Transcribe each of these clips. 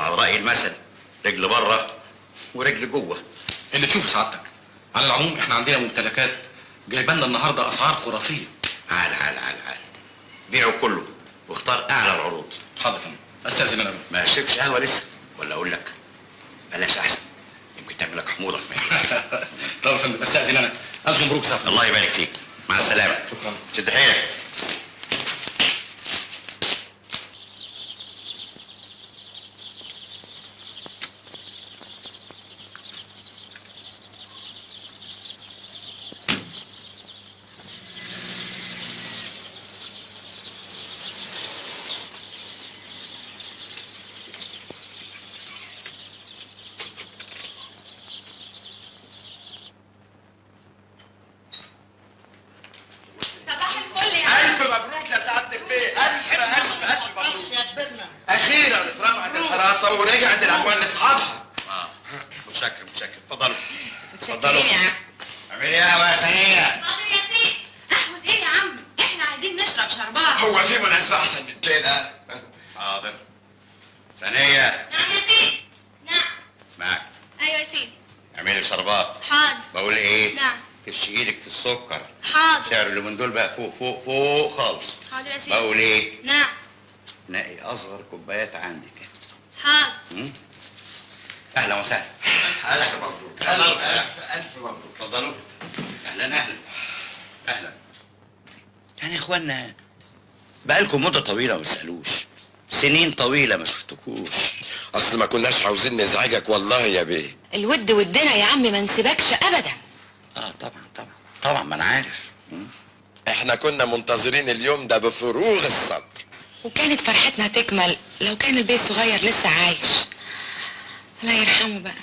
على راي المثل، رجل بره ورجل جوه. اللي تشوفه سعادتك. على العموم احنا عندنا ممتلكات جايبالنا النهارده اسعار خرافية. عال عال عال عال، بيعوا كله واختار اعلى العروض. حاضر يا فندم، استاذن انا. ما شربتش قهوة لسه، ولا اقول لك بلاش احسن، يمكن تعمل لك حموضه في معدتك. طب يا فندم استاذن انا. الف مبروك سعادتك. الله يبارك فيك، مع السلامة. شكرا. شد حيلك. اخيرا استرفعت الحراسة ورجعت الاموال لاصحابها. متشكر متشكر. اتفضلوا. متشكرين يا عم. اعملي قهوة يا سنية. حاضر يا سيدي. قهوة ايه يا عم؟ احنا عايزين نشرب شربات. هو في مناسبة احسن من كده؟ حاضر. سنية. نعم يا سيدي. نعم. اسمعك. ايوه يا سيدي. اعملي شربات. حاضر. بقول ايه؟ نعم. كش ايدك في السكر. حاضر. سعر اللي من دول بقى فوق فوق فوق خالص. حاضر يا سيدي. بقول ايه؟ نعم. نقي اصغر كوبايات عندك. حاضر. اهلا وسهلا. الف مبروك. الف الف مبروك. اتفضلوا. اهلا اهلا اهلا. يعني يا اخوانا بقالكم مده طويلة ما تسالوش، سنين طويلة ما شفتكوش. اصل ما كناش عاوزين نزعجك والله يا بيه. الود ودنا يا عم، ما نسيبكش ابدا. طبعا طبعا طبعا، ما انا عارف. احنا كنا منتظرين اليوم ده بفروغ الصبر، وكانت فرحتنا تكمل لو كان البيه الصغير لسه عايش. الله يرحمه بقى.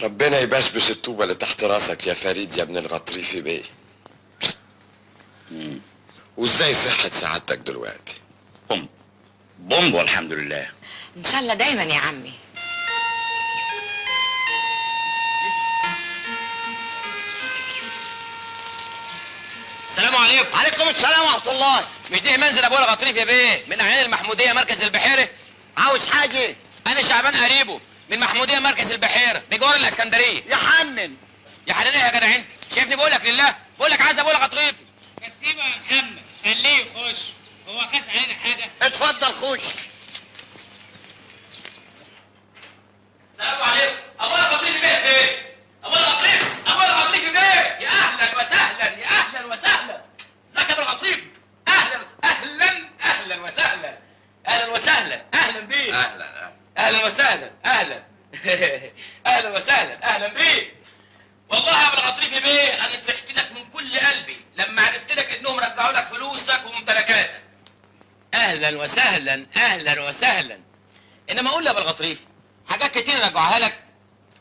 ربنا يبشبش الطوبه اللي تحت راسك يا فريد يا ابن الغطريفي بيه. وازاي صحة سعادتك دلوقتي؟ بوم بومب والحمد لله. ان شاء الله دايما يا عمي. السلام عليكم. عليكم السلام ورحمة الله. مش ده منزل ابو الغطريف يا بيه من اعيان المحموديه مركز البحيرة؟ عاوز حاجة؟ انا شعبان قريبه من محموديه مركز البحيرة بجوار الاسكندرية. يا حنن يا حنان يا جدع، انت شايفني بقولك لله، بقولك عايز ابو الغطريفي. بس سيبه يا محمد، خليه يخش، هو خاس علينا حاجة؟ اتفضل خش. السلام عليكم. ابو الغطريفي بيه فين؟ ابو الغطريفي، ابو الغطريفي بيه. يا اهلا وسهلا، يا اهلا وسهلا. ازيك يا ابو الغطريفي؟ اهلا اهلا اهلا وسهلا، اهلا وسهلا، اهلا بيك. اهلا اهلا وسهلا، اهلا اهلا وسهلا، اهلا بيك. والله يا ابو الغطريفي بيه انا فرحت لك من كل قلبي لما عرفت لك انهم رجعوا لك فلوسك وممتلكاتك. اهلا وسهلا، اهلا وسهلا. انما قول لي يا ابو الغطريفي، حاجات كتير رجعوها لك؟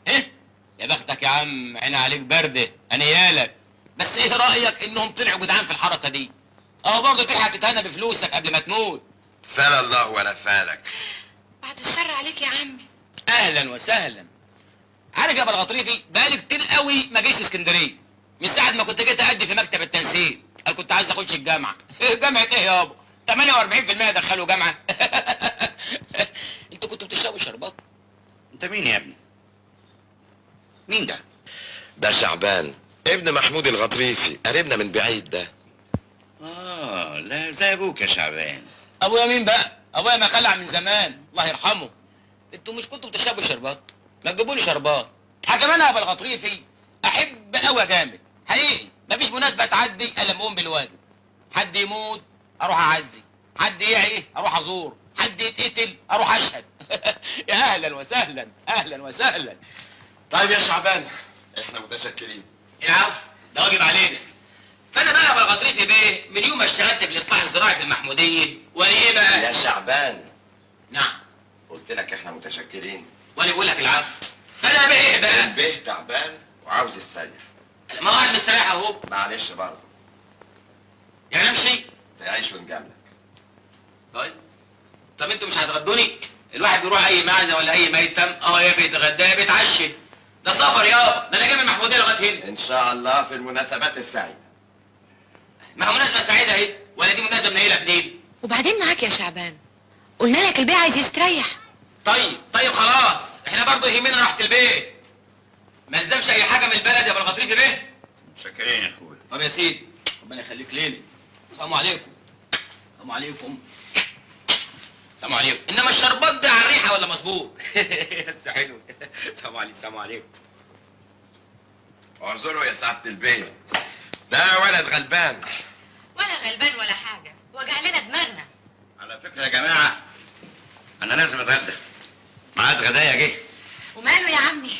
ايه يا بختك يا عم، عيني عليك باردة، انيالك. بس ايه رايك انهم طلعوا جدعان في الحركة دي؟ اهو برضه تلحق تتهنى بفلوسك قبل ما تموت. فال الله ولا فالك. بعد الشر عليك يا عمي. اهلا وسهلا. عارف يا ابو الغطريفي بقالي كتير قوي ما جيش اسكندرية، من ساعة ما كنت جيت ادي في مكتب التنسيق، قال كنت عايز اخش الجامعة. جامعه ايه يابا؟ 48% دخلوا جامعه. انتوا كنتوا بتشربوا شربات؟ انت مين يا ابني؟ مين ده؟ ده شعبان ابن محمود الغطريفي، قريبنا من بعيد ده. لا زي ابوك يا شعبان. ابويا مين بقى؟ ابويا ما خلع من زمان الله يرحمه. انتوا مش كنتوا بتشربوا شربات؟ ما تجيبوا لي شربات. حاجة انا يا ابو الغطريفي احب قوي جامد حقيقي، مفيش مناسبة تعدي الا لما اقوم بالواجب. حد يموت اروح اعزي، حد يعي اروح ازور، حد يتقتل اروح اشهد. يا اهلا وسهلا، اهلا وسهلا. طيب يا شعبان احنا متشكرين. العفو، ده واجب علينا. فانا بقى يا ابو الغطريفي بيه من يوم ما اشتغلت في الاصلاح الزراعي في المحموديه وانا ايه بقى؟ يا شعبان. نعم. قلت لك احنا متشكرين. وانا بقول لك العفو. فانا بقى ايه بقى؟ البيه تعبان وعاوز يستريح. ما هو قاعد مستريح اهو. معلش برضه. يعني امشي؟ تعيش ونجاملك. طيب. طب انتوا مش هتغدوني؟ الواحد بيروح اي معزة ولا اي ميتم اهو يا بيتغدى يا بيتعشى. ده سفر يابا، ده انا جاي من المحموديه لغاية هنا. ان شاء الله في المناسبات السعيدة. ما هو مناسبة سعيدة اهي، ولا دي مناسبة منيله بنيل؟ وبعدين معاك يا شعبان، قلنا لك البيه عايز يستريح. طيب خلاص، احنا برضه يهمنا راحة البيت. ما لزمش اي حاجة من البلد يا ابو الغطريفي بيه. متشكرين يا اخويا. طب يا سيدي ربنا يخليك لينا. السلام عليكم. السلام عليكم. السلام عليكم. انما الشربات ده على الريحة ولا مظبوط؟ بس حلو. السلام عليكم. السلام عليكم. اعذره يا سعادة البيه، ده ولد غلبان. ولا غلبان ولا حاجة، وجع لنا دماغنا. على فكرة يا جماعة انا لازم اتغدى، ميعاد غدايا جه. وماله يا عمي؟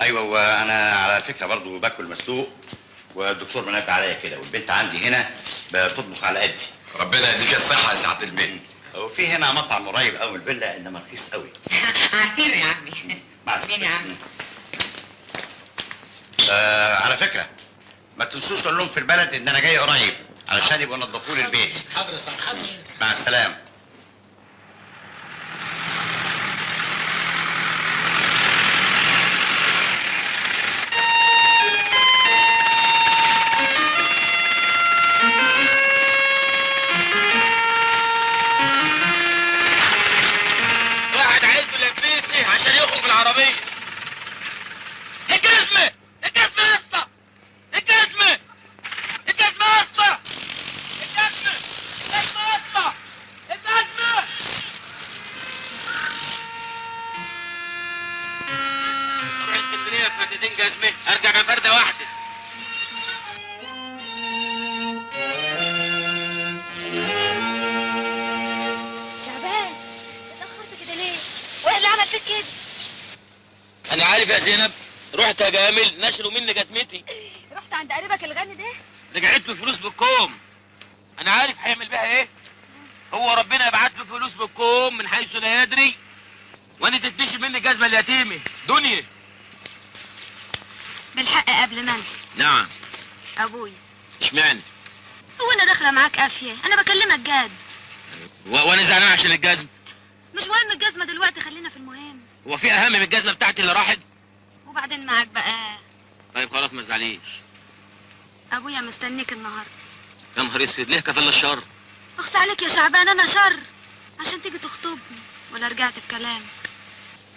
ايوه، وانا على فكرة برضو باكل مسلوق، والدكتور منبه عليا كده، والبنت عندي هنا بتطبخ على قدي. ربنا يديك الصحة يا سعادة البيه. وفي هنا مطعم قريب قوي من الفيلا، انما رخيص قوي. عارفينه يا عمي. مع السلامة يا عمي. على فكرة ما تنسوش تقول لهم في البلد ان انا جاي قريب علشان يبقوا نضفوا لي البيت. حاضر يا صاحبي. حاضر. مع السلامة. واحد عيلته لبسه عشان يخرج بالعربية. الجزمة الجزمة يا اسطى، الجزمة الجزمة يا اسطى، الجزمة الجزمة يا اسطى، الجزمة. اروح اسكندرية بفردتين جزمه، ارجع بفرده واحدة. شعبان اتأخرت كده ليه؟ وايه اللي عمل فيك كده؟ انا عارف يا زينب، رحت يا جامل نشروا مني جزمتي. رحت عند قريبك الغني ده؟ رجعت له فلوس بالكوم. انا عارف هيعمل بيها ايه. هو ربنا يبعت له فلوس بالكوم من حيث لا يدري، وانا تتنشل مني الجزمة اليتيمة دنيا. بالحق قبل ما انسى. نعم. ابويا. اشمعنى؟ هو انا داخله معاك قافية؟ انا بكلمك جد. وانا زعلان عشان الجزمة. مش مهم الجزمة دلوقتي، خلينا في المهم. هو في اهم من الجزمة بتاعتي اللي راحت؟ وبعدين معاك بقى. طيب خلاص ما تزعليش. ابويا مستنيك النهارده. يا نهار اسود، ليه كفل الشر؟ اخص عليك يا شعبان، انا شر عشان تيجي تخطبني ولا رجعت في كلامك؟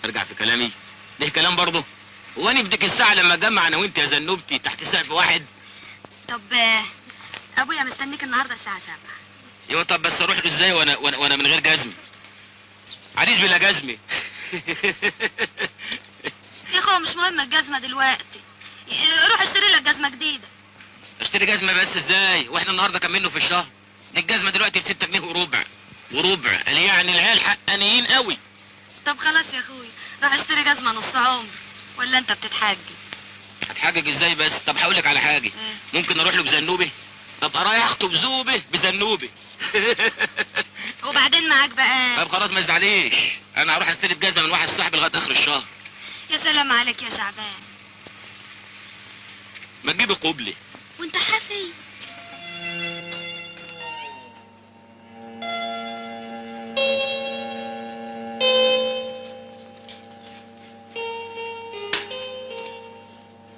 ارجع في كلامي؟ ليه كلام برضه؟ هو انا بديك الساعة لما اتجمع انا وانت يا زنوبتي تحت سقف واحد؟ طب ابويا مستنيك النهارده الساعة 7. ايوه طب بس اروح له ازاي وانا وانا وانا من غير جزمه؟ عريس بلا جزمه. يا اخويا مش مهم الجزمة دلوقتي، روح اشتري لك جزمه جديدة. اشتري جزمه بس ازاي؟ واحنا النهارده كام منه في الشهر؟ الجزمة دلوقتي ب 6 جنيه وربع. وربع، قال يعني العيال حقانيين قوي. طب خلاص يا اخويا، روح اشتري جزمه نص عمر، ولا انت بتتحجج؟ هتحجج ازاي بس؟ طب هقول لك على حاجة. ممكن اروح له بزنوبه؟ ابقى رايح اخطب زوبه بزنوبه. وبعدين معاك بقى. طب خلاص ما تزعليش، انا هروح استلف جزمه من واحد صاحبي لغاية اخر الشهر. يا سلام عليك يا شعبان. ما تجيبي قبلي. وانت حافي؟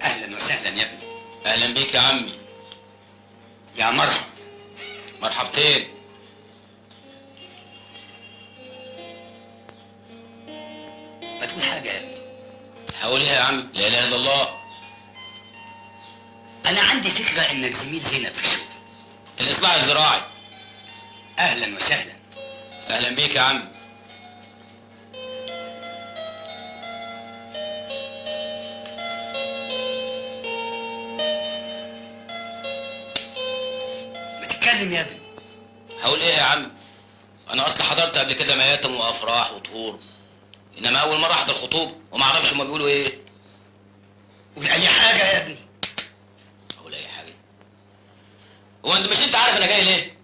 اهلا وسهلا يا ابني. اهلا بيك يا عمي. يا مرحب. مرحبتين. ما تقول حاجة يا ابني. هقول ايه يا عم؟ لا اله الا الله. انا عندي فكرة انك زميل زينب في الشغل. الاصلاح الزراعي. اهلا وسهلا. اهلا بيك يا عم. ما تتكلم يا ابني. هقول ايه يا عم؟ انا اصلا حضرت قبل كده مياتم وافراح وطهور، انما اول مرة احضر خطوبه وما اعرفش هما بيقولوا ايه. قول اي حاجة يا ابني. اقول اي حاجة؟ هو انت مش انت عارف انا جاي ليه؟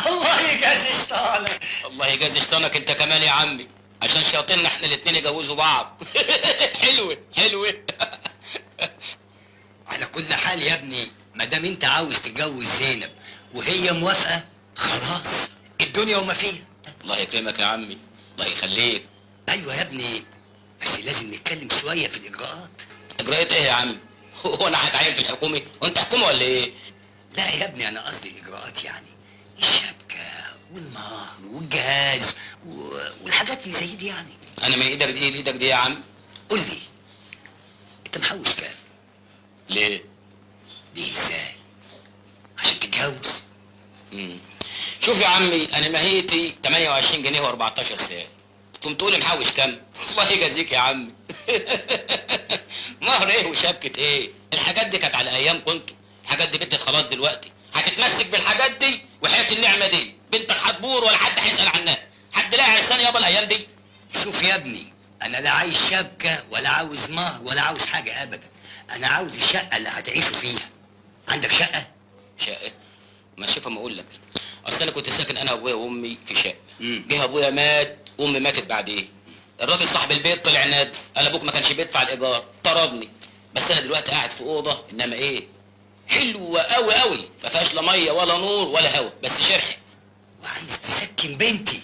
الله يجازي شيطانك. الله يجازي شيطانك انت كمان يا عمي، عشان شياطيننا احنا الاتنين يجوزوا بعض. حلوة حلوة. على كل حال يا ابني، ما دام انت عاوز تتجوز زينب وهي موافقة خلاص، الدنيا وما فيها. الله يكرمك يا عمي، الله يخليك. ايوه يا ابني، بس لازم نتكلم شوية في الاجراءات. اجراءات ايه يا عمي؟ هو انا هتعين في الحكومة؟ وانت حكومة ولا ايه؟ لا يا ابني، انا قصدي الاجراءات يعني الشبكة والمهر والجهاز والحاجات اللي زي دي يعني. انا من ايدك دي لايدك دي يا عم. قول لي انت محوش كام؟ ليه؟ ليه ازاي؟ عشان تتجوز. شوف يا عمي، انا ماهيتي 28 جنيه و14 ساعة. تقوم تقولي محوش كام؟ الله يجازيك يا عمي. مهر ايه وشبكة ايه؟ الحاجات دي كانت على ايام كنتوا، الحاجات دي بنتك خلاص دلوقتي هتتمسك بالحاجات دي وحياة النعمة دي، بنتك هتبور ولا حد هيسأل عنها، حد لاقي عرسان يابا الايام دي؟ شوف يا ابني، انا لا عايز شبكة ولا عاوز مهر ولا عاوز حاجة ابدا، انا عاوز الشقة اللي هتعيشوا فيها. عندك شقة؟ شقة؟ ما شوف اما اقول لك، اصل انا كنت ساكن انا وابويا وامي في شقة، جه ابويا مات وامي ماتت بعديه. الراجل صاحب البيت طلع نادي، قال ابوك ما كانش بيدفع الايجار، طردني. بس انا دلوقتي قاعد في اوضة انما ايه؟ حلوة قوي قوي، ما فيهاش لا مية ولا نور ولا هوا، بس شرح. وعايز تسكن بنتي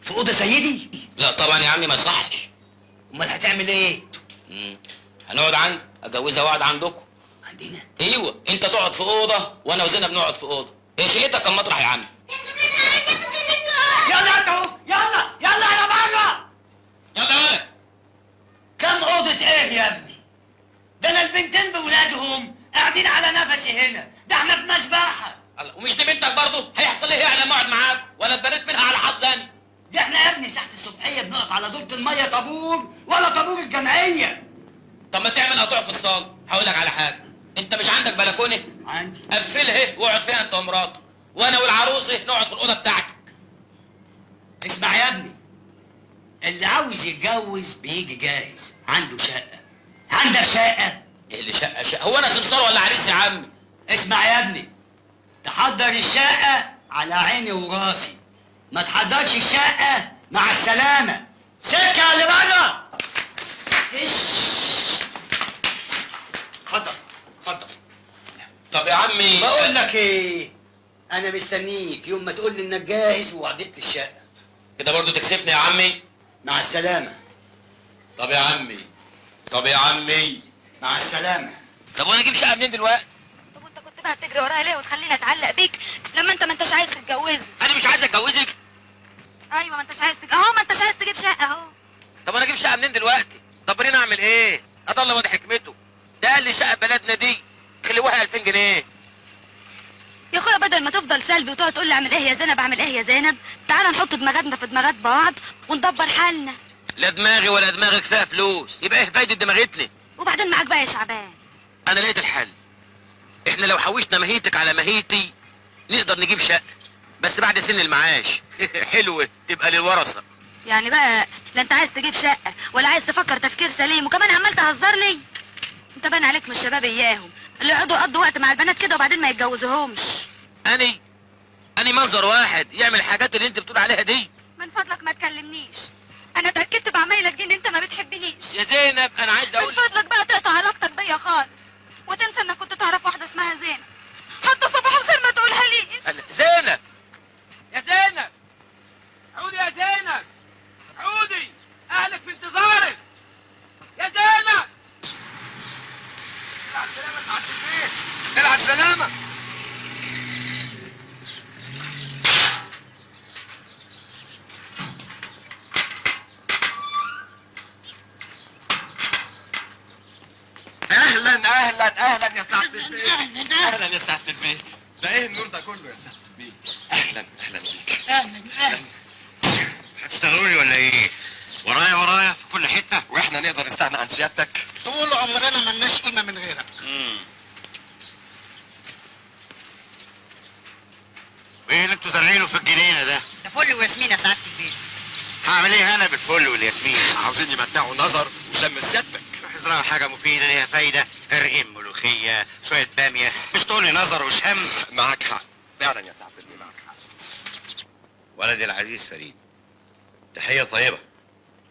في اوضة سيدي؟ لا طبعا يا عمي ما يصحش. امال هتعمل ايه؟ هنقعد عند اتجوزها واقعد عندكم. عندنا؟ ايوه، انت تقعد في اوضة وانا وزينب نقعد في اوضة. هي شقتك كم مطرح يا عم؟ يلا انت اهو، يلا يلا يا بره. يلا يا ولد. كم اوضة ايه يا ابني؟ ده انا البنتين بولادهم قاعدين على نفسي هنا، ده احنا في مذبحه. الله، ومش دي بنتك برضه؟ هيحصل ايه يعني لما اقعد معاك؟ ولا اتبنيت منها على حظ انا؟ ده احنا يا ابني ساعة الصبحية بنقف على دورة المية طابور ولا طابور الجمعية. طب ما تعمل قطوع في الصاله. هقول لك على حاجة، انت مش عندك بلكونة؟ عندي. قفلها واقعد فيها انت ومراتك، وانا والعروسه نقعد في الاوضة بتاعتك. اسمع يا ابني، اللي عاوز يتجوز بيجي جاهز، عنده شقه. عندك شقه؟ ايه اللي شقه شقه؟ هو انا سمسار ولا عريس يا عمي؟ اسمع يا ابني، تحضر الشقة على عيني وراسي، ما تحضرش الشقة مع السلامة. سكة اللي بره. اتفضل اتفضل. طب يا عمي بقول لك ايه، انا مستنيك يوم ما تقول لي انك جاهز وعجبت الشقة. كده برضو تكسفني يا عمي؟ مع السلامة. طب يا عمي، طب يا عمي، مع السلامة. طب وانا اجيب شقه منين دلوقتي؟ طب وانت كنت بقى بتجري ورايا ليه وتخليني اتعلق بيك لما انت ما انتش عايز تتجوزني؟ انا مش عايز اتجوزك؟ ايوه ما انتش عايز اهو، ما انتش عايز تجيب شقه اهو. طب انا اجيب شقه منين دلوقتي؟ طب وريني اعمل ايه؟ اضل واد حكمته، ده قال لي شقه بلدنا دي خلوها 2000 جنيه. يا اخويا بدل ما تفضل سلبي وتقعد تقول لي اعمل ايه يا زينب اعمل ايه يا زينب، تعالى نحط دماغاتنا في دماغات بعض وندبر حالنا. لا دماغي ولا دماغك فيها فلوس، يبقى ايه فايده دماغتنا؟ وبعدين معاك بقى يا شعبان. انا لقيت الحل. احنا لو حوشنا مهيتك على مهيتي نقدر نجيب شقه، بس بعد سن المعاش. حلوة تبقى للورثة. يعني بقى لا انت عايز تجيب شقه ولا عايز تفكر تفكير سليم، وكمان عمال تهزر لي. انت بان عليك من الشباب اياهم اللي يقعدوا يقضوا وقت مع البنات كده وبعدين ما يتجوزوهمش. اني منظر واحد يعمل الحاجات اللي انت بتقول عليها دي؟ من فضلك ما تكلمنيش، انا اتاكدت بعمايلك دي ان انت ما بتحبنيش. يا زينب انا عايز اقول من فضلك بقى تقطع علاقتك بيا خالص وتنسى انك كنت تعرف واحدة اسمها زينب، حتى صباح الخير ما تقولها ليش. زينب، يا زينب، عودي يا زينب، عودي، اهلك في انتظارك يا زينب. العب سلامة سعادة البيت، العب سلامة. اهلا اهلا اهلا يا سعادة البيت. اهلا اهلا يا سعادة البيت. ده ايه النور ده كله يا سعادة البيت؟ اهلا اهلا بيك. اهلا اهلا. هتشتغلوني ولا ايه؟ ورايا ورايا في كل حتة. واحنا نقدر نستغنى عن سيادتك؟ طول عمرنا ملناش قيمة من غيرك. وايه اللي انتوا زارعينه في الجنينة ده؟ ده فل وياسمين يا سعادة البيت. هعمل ايه انا بالفل والياسمين؟ عاوزين يمتعوا نظر وشم سيادتك. روح ازرعوا حاجة مفيدة ليها فايده، رغيف ملوخية، شوية باميه، مش تقولي نظر وشم. معاك حق فعلا يا سعادة البيت، معاك حق. ولدي العزيز فريد، تحية طيبة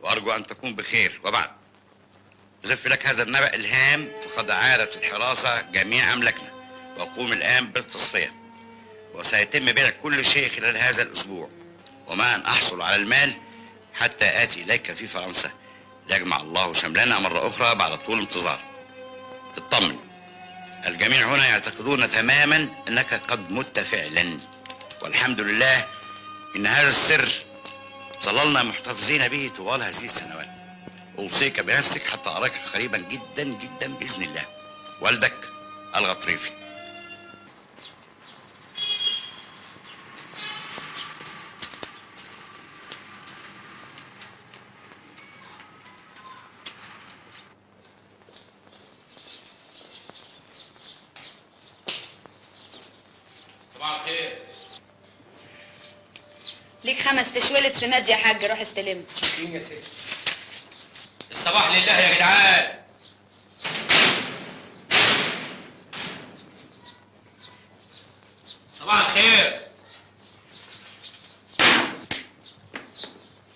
وارجو ان تكون بخير. وبعد، أزف لك هذا النبأ الهام، فقد عادت الحراسة جميع أملاكنا وأقوم الآن بالتصفية، وسيتم بيع كل شيء خلال هذا الأسبوع، وما أن أحصل على المال حتى آتي إليك في فرنسا ليجمع الله شملنا مرة أخرى بعد طول انتظار. اطمن، الجميع هنا يعتقدون تماما أنك قد مت فعلا، والحمد لله إن هذا السر ظللنا محتفظين به طوال هذه السنوات. أوصيك بنفسك حتى أراك قريبا جدا جدا بإذن الله. والدك الغطريفي. صباح الخير. ليك 5 تشويلة سماد يا حاج، روح استلم. شكرا يا سيدي. الصباح لله يا جدعان. صباح الخير.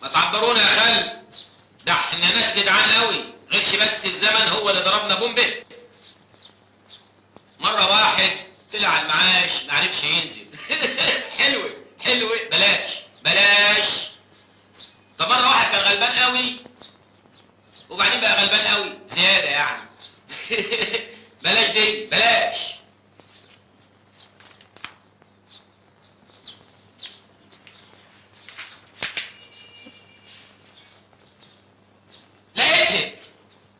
ما تعبرونا يا خال، ده احنا ناس جدعان قوي، غيرش بس الزمن هو اللي ضربنا بومبه. مرة واحد طلع على المعاش ما عرفش ينزل. حلوة حلوة، بلاش بلاش. طب مرة واحد كان غلبان قوي وبعدين بقى غلبان قوي زيادة يعني. بلاش دي بلاش. لقيتها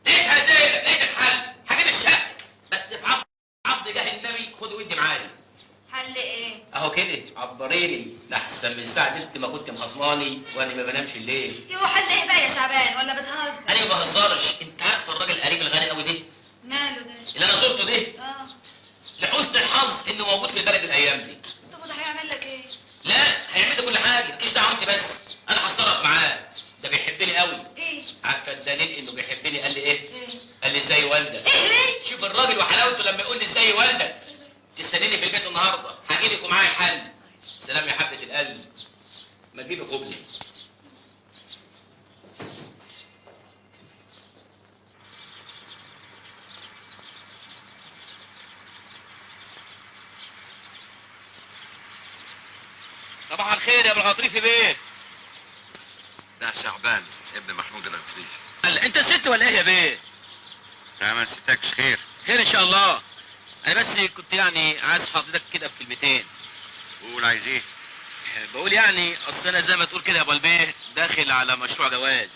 لقيتها زينب، لقيت الحل. هجيب الشقة بس في عبد جاه النبي، خد ودي معايا. حل ايه؟ اهو كده عبريلي، ده احسن من ساعة انت ما كنت مخصماني وانا ما بنامش الليل. يو حل ايه بقى يا شعبان، ولا بتهزر؟ انا ما بهزرش، انت عارفه الراجل القريب الغني قوي ده؟ ماله ده؟ اللي انا زرته ده؟ لحسن الحظ انه موجود في البلد الايام دي. طب وده هيعمل لك ايه؟ لا هيعمل لي كل حاجة، مالكيش دعوه انت بس، انا هتصرف معاه، ده بيحبني قوي. ايه؟ عارفه الدليل انه بيحبني؟ قال لي ايه؟ ايه؟ قال لي ازاي والدك؟ ايه ليه؟ شوف الراجل وحلاوته لما يقول لي ازاي والدك. تستنيني في البيت النهارده، هاجي لك ومعايا حل. سلام يا حبه القلب، ما تجيبي قبلي. صباح الخير يا ابو الغطريفي بيه. ده شعبان ابن محمود الغطريفي. انت ست ولا ايه يا بيه؟ لا ما ستكش. خير خير ان شاء الله. انا بس كنت يعني عايز حضرتك كده في كلمتين. قول، عايز ايه؟ بقول يعني اصل انا زي ما تقول كده يا ابو البيه داخل على مشروع جواز.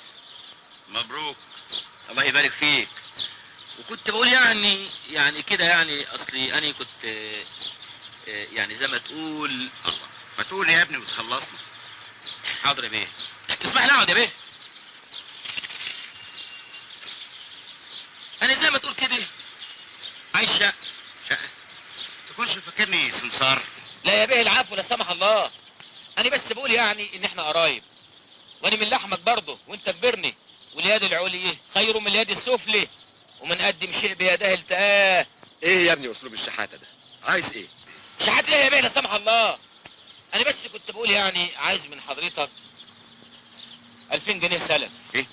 مبروك. الله يبارك فيك. وكنت بقول يعني كده يعني اصلي انا كنت يعني زي ما تقول. الله، ما تقول يا ابني وتخلصنا. حاضر يا بيه. تسمح لي اقعد يا بيه؟ انا زي ما تقول كده عايز شقه. شقه؟ تكونش فاكرني سمسار؟ لا يا بيه العفو لا سمح الله، انا بس بقول يعني ان احنا قرايب، وانا من لحمك برضه وانت كبرني، واليد العليا خير من اليد السفلي، ومن قدم شيء بيده التقاه. ايه يا ابني اسلوب الشحاته ده؟ عايز ايه؟ شحات ليه يا بيه لا سمح الله؟ انا بس كنت بقول يعني عايز من حضرتك 2000 جنيه سلف. ايه؟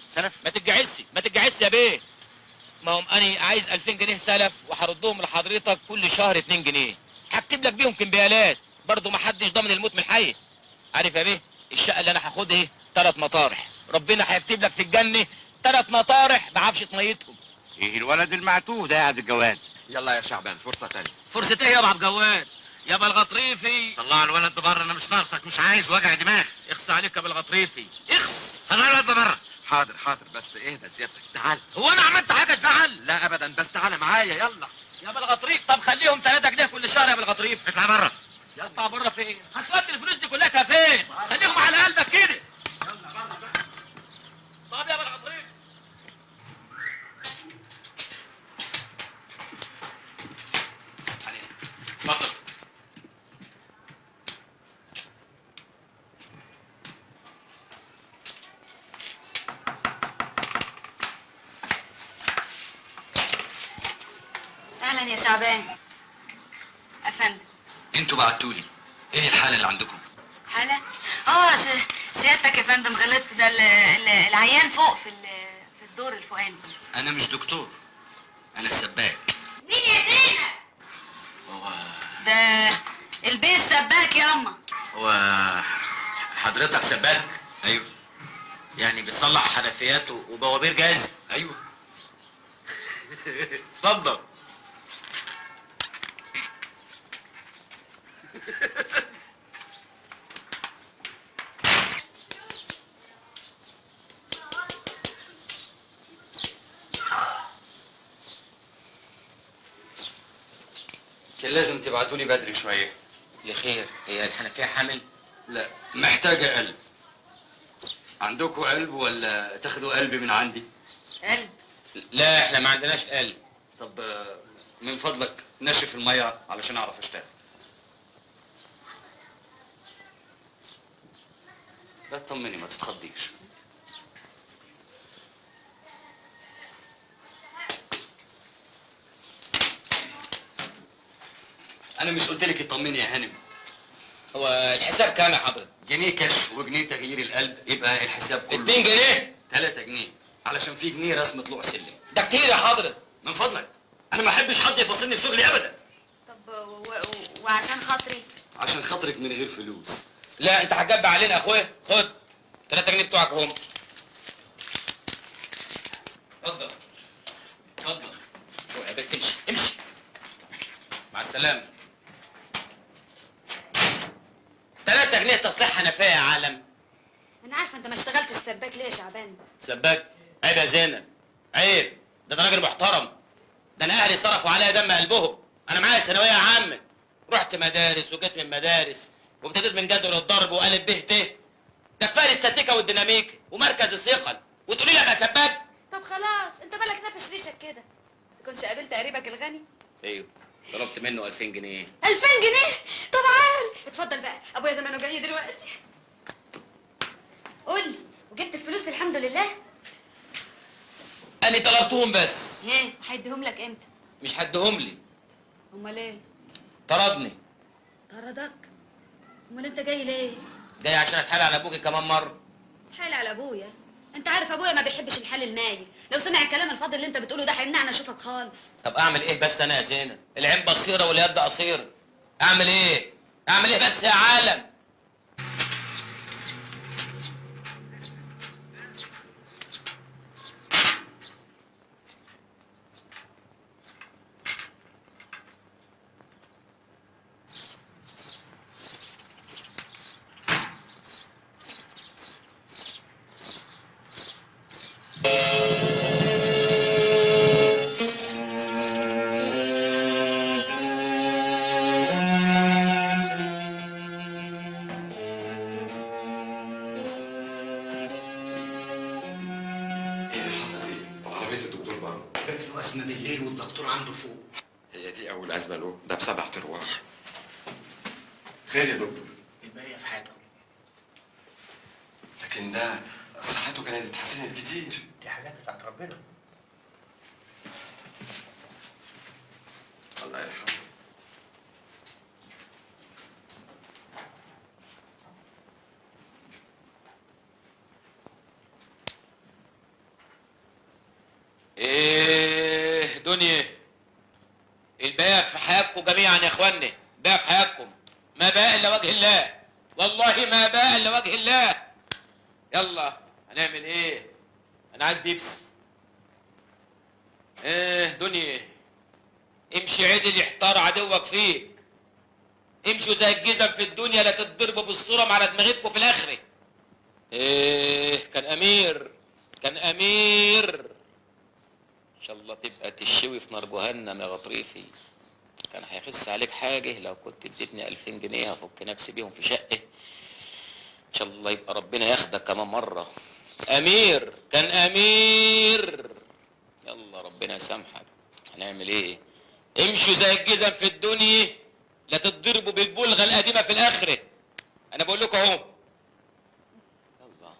سلف؟ ما تتجعسش ما تتجعسش يا بيه، ما هم انا عايز 2000 جنيه سلف وهردهم لحضرتك كل شهر 2 جنيه، هكتب لك بيهم كمبيالات، برضه ما حدش ضامن الموت من الحي. عارف يا بيه الشقة اللي انا هاخدها ايه؟ 3 مطارح، ربنا هيكتب لك في الجنة 3 مطارح بعفشه ميتهم. ايه الولد المعتوه ده يا عبد الجواد؟ يلا يا شعبان فرصة ثانية. فرصة ايه يا ابو عبد الجواد؟ يا ابو الغطريفي. طلع الولد ده بره، انا مش ناقصك، مش عايز وجع دماغ. اخص عليك يا ابو الغطريفي، اخص. طلع الولد ده بره. حاضر حاضر، بس اهدى سيادتك، تعال. هو انا عملت حاجة تزعل؟ لا ابدا، بس تعالى معايا يلا. يا ابو الغطريف، طب خليهم 3 جنيه كل شهر يا ابو الغطريف. اطلع بره. اطلع بره فين؟ هتودي الفلوس دي كلها فين؟ خليهم على قلبك كده. يلا بره بقى. طب يا ابو الغطريف. على اذنك. اتفضل. اهلا يا شعبان. افندم. انتوا بعتولي، ايه الحالة اللي عندكم؟ حاله؟ سيادتك يا فندم غلطت، ده العيان فوق في الدور الفوقاني. انا مش دكتور، انا السباك. مين يا زينب؟ هو ده البيه السباك يا اما. هو حضرتك سباك؟ ايوه. يعني بتصلح حنفيات وبوابير جاز؟ ايوه. اتفضل. كان لازم تبعتولي بدري شوية. لخير، هي الحنفية حامل؟ لا، محتاجه قلب. عندكم قلب ولا تاخدوا قلب من عندي؟ قلب؟ لا احنا ما عندناش قلب. طب من فضلك نشف المية علشان اعرف اشتغل. لا تطمني، ما تتخضيش. انا مش قلت لك اطمني يا هانم؟ هو الحساب كام يا حضرتك؟ جنيه كشف وجنيه تغيير القلب، يبقى الحساب كله 2 جنيه؟ 3 جنيه، علشان في جنيه رسم طلوع سلم. ده كتير يا حضرتك. من فضلك، انا ما احبش حد يفاصلني في شغلي ابدا. طب وعشان خاطري؟ عشان خاطرك من غير فلوس. لا انت هتجب علينا يا اخويا. خد 3 جنيه بتوعك اهم. اتفضل اتفضل. اوعى بك تمشي، امشي. مع السلامة. 3 جنيه تصليح حنفية يا عالم. انا عارفه انت ما اشتغلتش سباك ليه يا شعبان؟ سباك؟ عيب يا زينب، عيب. ده انا راجل محترم، ده انا اهلي صرفوا عليا دم قلبهم. انا معايا ثانوية عامة، رحت مدارس وجيت من مدارس، وابتديت من جدول الضرب وقالب ب ت. ده كفاية الاستاتيكا والديناميك ومركز الثقل، وتقولي لي ابقى سباك؟ طب خلاص، انت بالك نافش ريشك كده. تكونش قابلت قريبك الغني؟ ايوه، طلبت منه 2000 جنيه. 2000 جنيه؟ طبعا. اتفضل بقى، ابويا زمانه جاي دلوقتي. قول لي، وجبت الفلوس الحمد لله؟ انا طلبتهم بس. ايه، هيديهم لك امتى؟ مش هديهم لي. امال ايه؟ طردني. طردك؟ امال انت جاي ليه؟ جاي عشان اتحايل على ابوكي كمان مرة. اتحايل على ابويا؟ انت عارف ابويا ما بيحبش الحل المايل، لو سمع الكلام الفاضي اللي انت بتقوله ده هيمنعنا اشوفك خالص. طب اعمل ايه بس انا يا زينب؟ العين بصيرة واليد قصيرة. اعمل ايه؟ اعمل ايه بس يا عالم؟ ده ب7 ارواح. خير يا دكتور؟ الباقية في حياته. لكن ده صحته كانت اتحسنت كتير. دي حاجات بتاعت ربنا. الله يرحمه. ايه دنيا؟ الباقي في حياتكم جميعا يا اخواني، باقي في حياتكم، ما بقى الا وجه الله، والله ما بقى الا وجه الله. يلا هنعمل ايه؟ انا عايز بيبس. ايه دنيا؟ امشي عدل يحتار عدوك فيك. امشوا زي الجزم في الدنيا، لا تتضربوا بالصورة على دماغتكم في الاخرة. ايه كان امير، كان امير. ان شاء الله تبقى تشوي في نار جهنم يا غطريفي. كان هيخس عليك حاجة لو كنت اديتني 2000 جنيه هفك نفسي بيهم في شقه. ان شاء الله يبقى ربنا ياخدك كمان مرة. امير، كان امير. يلا ربنا يسامحك. هنعمل ايه؟ امشوا زي الجزم في الدنيا، لا تتضربوا بالبلغه القديمة في الاخرة. انا بقول لكم اهو. يلا.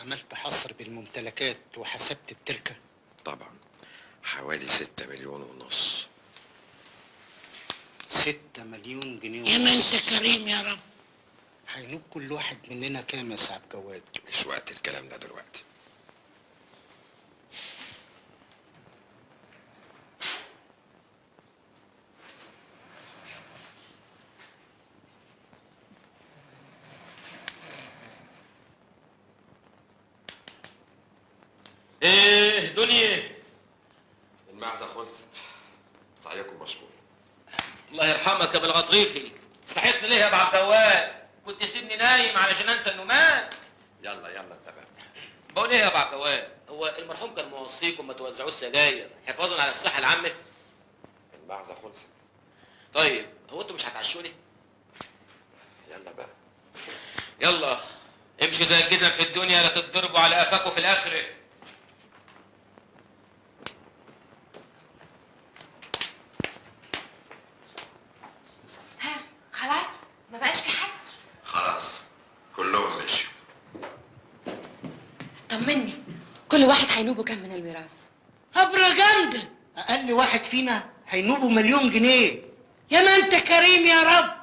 عملت حصر بالممتلكات وحسبت التركة؟ طبعا، حوالي 6 مليون ونص. 6 مليون جنيه ونص. يا ما انت كريم يا رب. هينوب كل واحد مننا كام يا سعد جواد؟ مش وقت الكلام ده دلوقتي. ايه دنيا؟ المعزة خلصت، سعيكم مشكور. الله يرحمك يا ابو الغطريفي، صحيتني ليه يا ابو عبد الوهاب؟ كنت سيبني نايم علشان انسى انه مات. يلا يلا انت بقى. بقول ايه يا ابو عبد الوهاب؟ هو المرحوم كان موصيكم ما توزعوش سجاير حفاظا على الصحة العامة؟ المعزة خلصت. طيب هو انتوا مش هتعشوني؟ يلا بقى يلا امشوا زي الجزم في الدنيا، لا تتضربوا على قفاكوا في الاخرة. ها خلاص ما بقاش في حد؟ خلاص كلهم مشوا. طمني، كل واحد هينوبه كام من الميراث؟ هبره جامدة، اقل واحد فينا هينوبه 1,000,000 جنيه. يا ما انت كريم يا رب.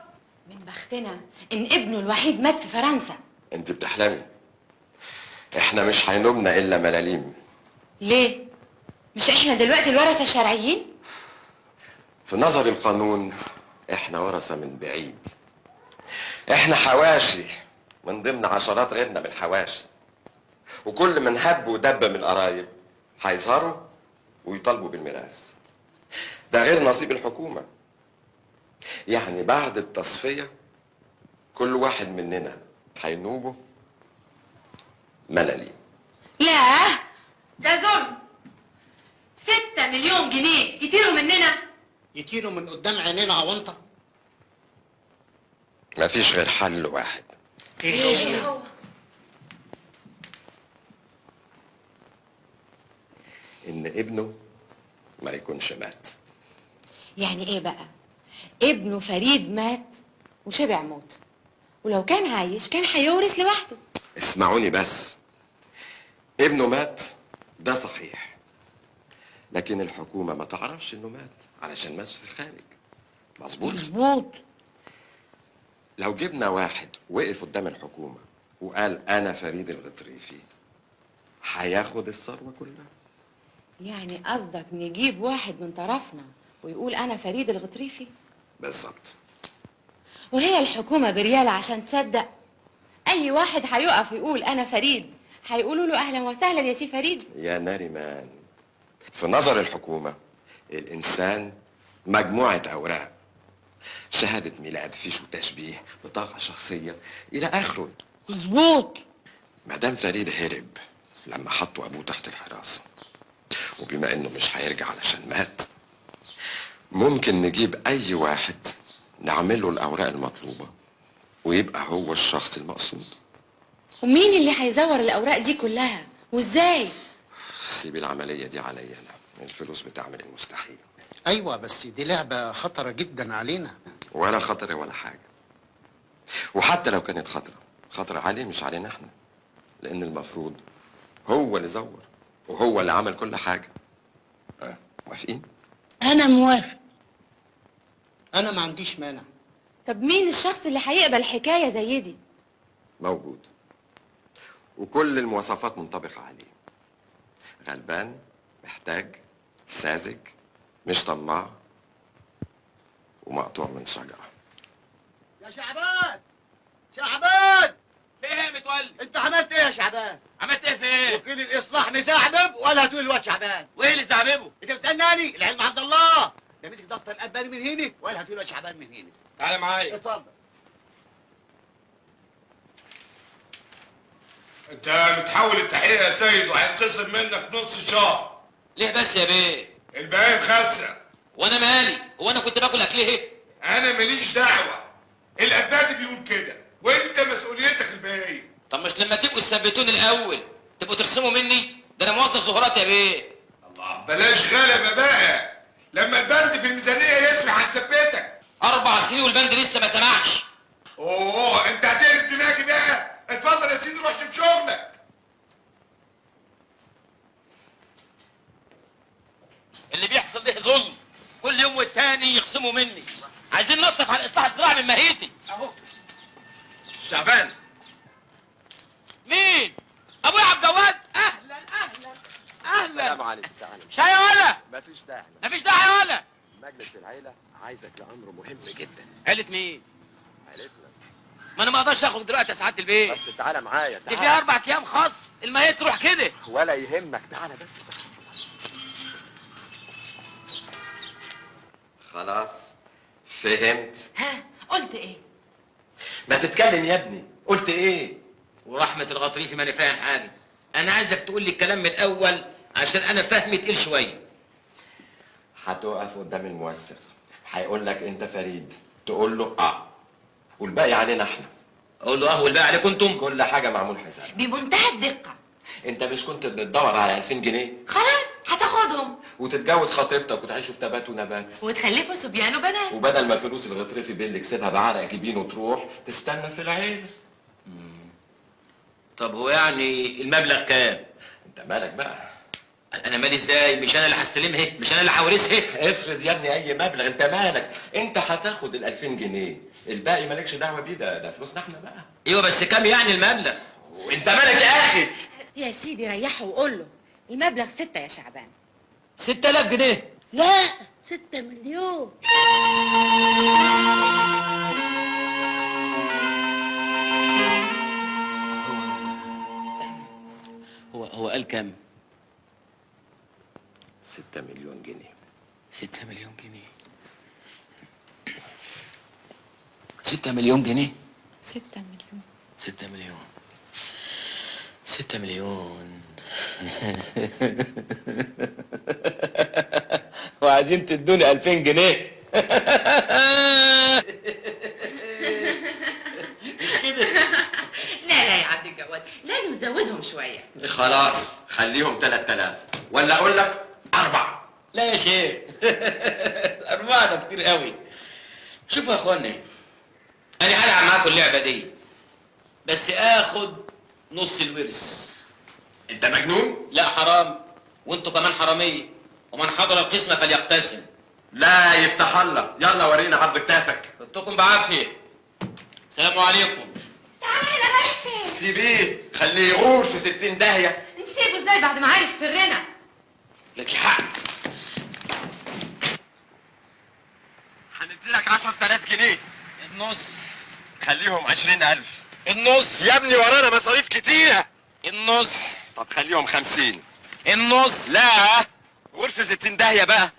من بختنا ان ابنه الوحيد مات في فرنسا. انت بتحلمي، احنا مش هينوبنا الا ملاليم. ليه؟ مش احنا دلوقتي الورثة الشرعيين؟ في نظر القانون احنا ورثه من بعيد، احنا حواشي من ضمن عشرات غيرنا من الحواشي، وكل من هب ودب من القرايب هيظهروا ويطالبوا بالميراث. ده غير نصيب الحكومة. يعني بعد التصفية كل واحد مننا هينوبه ملاليم. لا ده ظلم. 6 مليون جنيه يطيروا مننا، يطيروا من قدام عينينا عوانطه. مفيش غير حل واحد. ايه هو؟ ان ابنه ما يكونش مات. يعني ايه بقى؟ ابنه فريد مات وشبع موت، ولو كان عايش كان هيورث لوحده. اسمعوني بس، ابنه مات ده صحيح، لكن الحكومة ما تعرفش انه مات علشان مات في الخارج. مظبوط؟ مظبوط. لو جبنا واحد وقف قدام الحكومة وقال انا فريد الغطريفي، هياخد الثروة كلها. يعني قصدك نجيب واحد من طرفنا ويقول انا فريد الغطريفي؟ بالظبط. وهي الحكومة بريال عشان تصدق؟ أي واحد هيقف يقول أنا فريد هيقولوا له أهلا وسهلا يا سي فريد. يا ناريمان، في نظر الحكومة الإنسان مجموعة أوراق، شهادة ميلاد، فيش وتشبيه، بطاقة شخصية، إلى آخره. مظبوط. مدام فريد هرب لما حطوا أبوه تحت الحراسة، وبما إنه مش هيرجع علشان مات، ممكن نجيب أي واحد نعمل له الأوراق المطلوبة ويبقى هو الشخص المقصود. ومين اللي هيزور الأوراق دي كلها؟ وإزاي؟ سيبي العملية دي عليا أنا، الفلوس بتعمل المستحيل. أيوة بس دي لعبة خطرة جدا علينا. ولا خطرة ولا حاجة، وحتى لو كانت خطرة، خطرة عليه مش علينا احنا، لأن المفروض هو اللي زور وهو اللي عمل كل حاجة. موافقين؟ أنا موافق. أنا ما عنديش مانع. طب مين الشخص اللي هيقبل حكاية زي دي؟ موجود، وكل المواصفات منطبقة عليه. غلبان، محتاج، ساذج، مش طماع، ومقطوع من شجرة. يا شعبان، شعبان، في ايه يا متولي؟ انت عملت ايه يا شعبان؟ عملت ايه في ايه؟ وكيل الاصلاح مزعبب ولا هتقول الواد شعبان؟ وايه اللي زعببه؟ انت بتسالني؟ العلم عند الله. ده مسك دفتر الاباني من هنا ولا هتقول الواد شعبان من هنا. تعالى معايا. اتفضل. انت متحول التحقيق يا سيد، وهيتخصم منك نص شهر. ليه بس يا بيه؟ الباقي مخسر. وانا مالي؟ هو انا كنت باكل اكل ايه؟ انا ماليش دعوه، القداد بيقول كده وانت مسؤوليتك الباقي. طب مش لما تبقوا تثبتوني الاول تبقوا تخصموا مني؟ ده انا موظف زهورات يا بيه. الله، بلاش غلبه بقى، لما البند في الميزانية يسمح هنثبتك. 4 سنين والبند لسه ما سمحش. اوه، انت هتقلب دماغي بقى. اتفضل يا سيدي، روح شوف شغلك. اللي بيحصل ده ظلم، كل يوم والتاني يخصموا مني. عايزين نصرف على الاصلاح الزراعي من مهيتي اهو. شعبان. مين؟ ابويا عبد الجواد. اهلا اهلا اهلا. السلام عليكم. تعالى. شاي يا ولا؟ مفيش داعي. مفيش داعي يا ولا؟ مجلس العيلة عايزك لأمر مهم جدا. عيلة مين؟ عيلتنا. ما انا ما اقدرش اخرج دلوقتي يا سعادة البيت. بس تعالى معايا، تعالى. دي فيها 4 ايام خاص، الماهية تروح كده. ولا يهمك، تعالى بس. خلاص فهمت. ها قلت ايه؟ ما تتكلم يا ابني، قلت ايه؟ ورحمة الغطريفي ماني فاهم حاجة. أنا عايزك تقول لي الكلام من الأول عشان أنا فهمي تقيل شوية. هتقف قدام الموثق، هيقول لك انت فريد، تقول له اه، والباقي علينا احنا. اقول له اه والباقي عليكم انتم؟ كل حاجة معمول حساب بمنتهى الدقة. انت مش كنت بتدور على 2000 جنيه؟ خلاص هتاخدهم وتتجوز خطيبتك وتعيشوا في تبات ونبات وتخلفوا صبيان وبنات، وبدل ما فلوس الغطريفي بيه اللي كسبها بعرق جبينه تروح تستنى في العيلة. طب هو يعني المبلغ كام؟ انت مالك بقى؟ انا مالي ازاي؟ مش انا اللي هستلمها، مش انا اللي هورثها. افرض يا ابني اي مبلغ، انت مالك؟ انت هتاخد ال 2000 جنيه، الباقي مالكش دعوه بيه، ده فلوسنا احنا بقى. ايوه بس كام يعني المبلغ؟ وانت مالك يا اخي؟ يا سيدي ريحه وقول له المبلغ 6 يا شعبان. 6000 جنيه؟ لا 6 مليون. هو قال كام؟ 6 مليون جنيه. 6 مليون جنيه. 6 مليون جنيه. 6 مليون. 6 مليون. 6 مليون. وعايزين تدوني 2000 جنيه. مش كده؟ لا لا يا عبد الجواد، لازم تزودهم شوية. خلاص خليهم 3000، ولا اقول لك 4. لا يا شيخ 4 ده كتير قوي. شوفوا يا اخوانا، انا هلعب معاكم اللعبة دي، بس اخد نص الورث. انت مجنون؟ لا حرام، وانتوا كمان حرامية، ومن حضر القسمة فليقتسم. لا يفتح الله، يلا ورينا عرض كتافك. فتكم بعافية. السلام عليكم. تعالى رايح فين؟ سيبيه، خليه يغور في 60 داهية. نسيبه ازاي بعد ما عارف سرنا؟ لك حق. هنديلك 10000 جنيه. النص. خليهم 20000. النص يا ابني، ورانا مصاريف كتيرة. النص. طب خليهم 50. النص. لا غرفة 60 داهية بقى.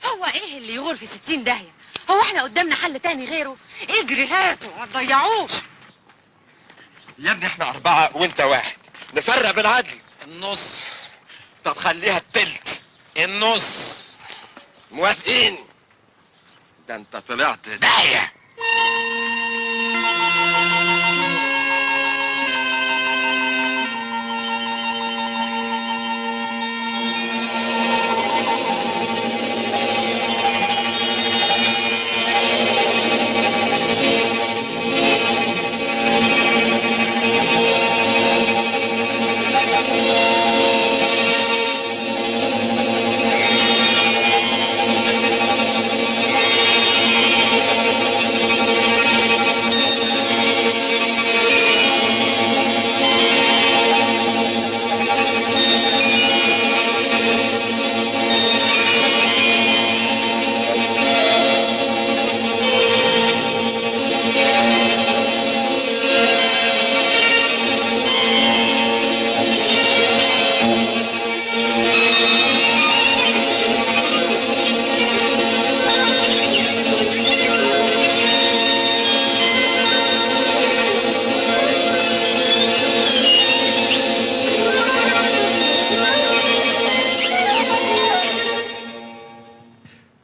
هو ايه اللي يغور في 60 داهية؟ هو احنا قدامنا حل تاني غيره؟ اجري هاته ما تضيعوش. يا ابني احنا 4 وانت 1، نفرق بالعدل. النص. طب خليها التلت. النص. موافقين؟ ده انت طلعت داهية.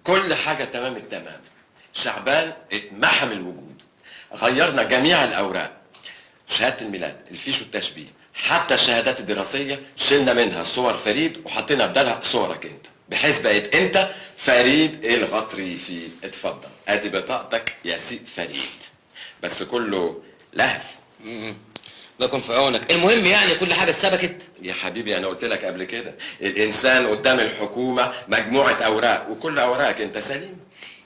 كل حاجة تمام التمام. شعبان اتمحى من الوجود، غيرنا جميع الأوراق، شهادة الميلاد، الفيش والتشبيه، حتى الشهادات الدراسية شلنا منها صور فريد وحطينا بدلها صورك انت، بحيث بقيت انت فريد الغطريفي. اتفضل ادي بطاقتك يا سي فريد، بس كله لهف. لكم في عونك. المهم يعني كل حاجة اتسبكت يا حبيبي. انا قلت لك قبل كده، الانسان قدام الحكومة مجموعة اوراق، وكل اوراقك انت سليم.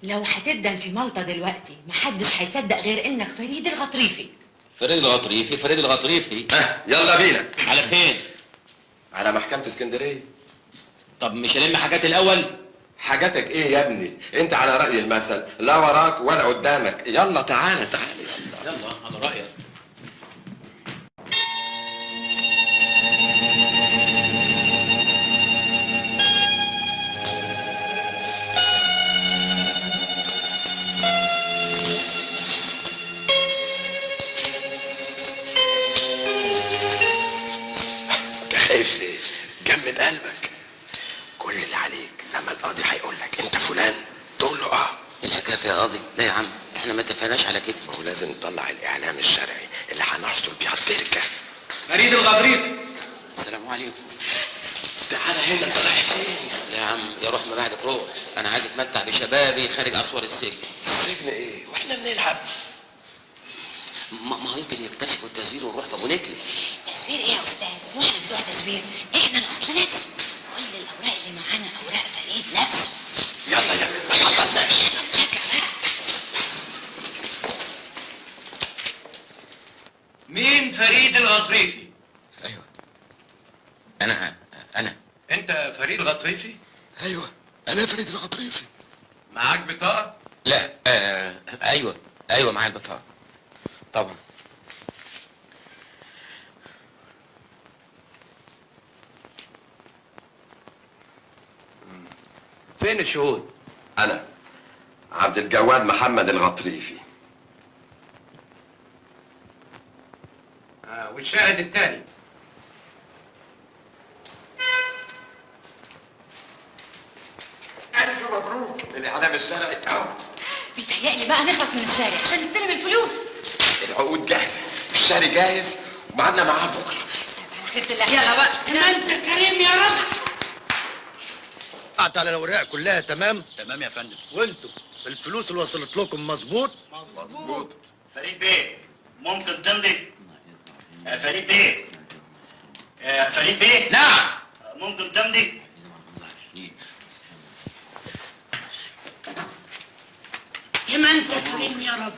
لو هتدن في مالطا دلوقتي محدش هيصدق غير انك فريد الغطريفي. فريد الغطريفي، فريد الغطريفي. يلا بينا. على فين؟ على محكمة اسكندرية. طب مش هلم حاجات الاول؟ حاجاتك ايه يا ابني؟ انت على راي المثل، لا وراك ولا قدامك. يلا تعالى تعالى، يلا يلا على رايك. خايف ليه؟ جمد قلبك. كل اللي عليك لما القاضي هيقول لك انت فلان تقول له اه. الحكاية احنا ما اتفقناش على كده. ما هو لازم نطلع الاعلام الشرعي اللي هنحصل بيها التركة. فريد الغضريفي. السلام عليكم. تعالى هنا، انت رايح فين؟ لا يا عم، يا روح ما بعدك روح، انا عايز اتمتع بشبابي خارج اسوار السجن. السجن ايه؟ واحنا بنلعب؟ ما يمكن يكتشفوا التزوير ونروح في ابو نتل. تزوير ايه يا استاذ؟ واحنا بتوع تزوير؟ احنا الاصل نفسه، كل الاوراق اللي معانا اوراق فريد نفسه. يلا يلا ما تعطلناش. نتشجع بقى. مين فريد الغطريفي؟ ايوه انا. انت فريد الغطريفي؟ ايوه انا فريد الغطريفي. معاك بطاقة؟ لا. ايوه معايا البطاقة طبعا. فين الشهود؟ انا عبد الجواد محمد الغطريفي. والشاهد الثاني؟ ألف مبروك الإعلام الشرعي أهو. بيتهيألي بقى نخلص من الشارع عشان نستلم الفلوس. العقود جاهزة والشهر جاهز ومعادنا معاه بكرة. على خيرة الله. يلا بقى. ما أنت كريم يا رب. قعدت على الأوراق كلها تمام؟ تمام يا فندم. وأنتوا الفلوس اللي وصلت لكم مظبوط؟ مظبوط. فريد بيه ممكن تمضي؟ فريد بيه. فريد بيه. نعم. ممكن تمضي؟ يا ما انت كريم يا رب.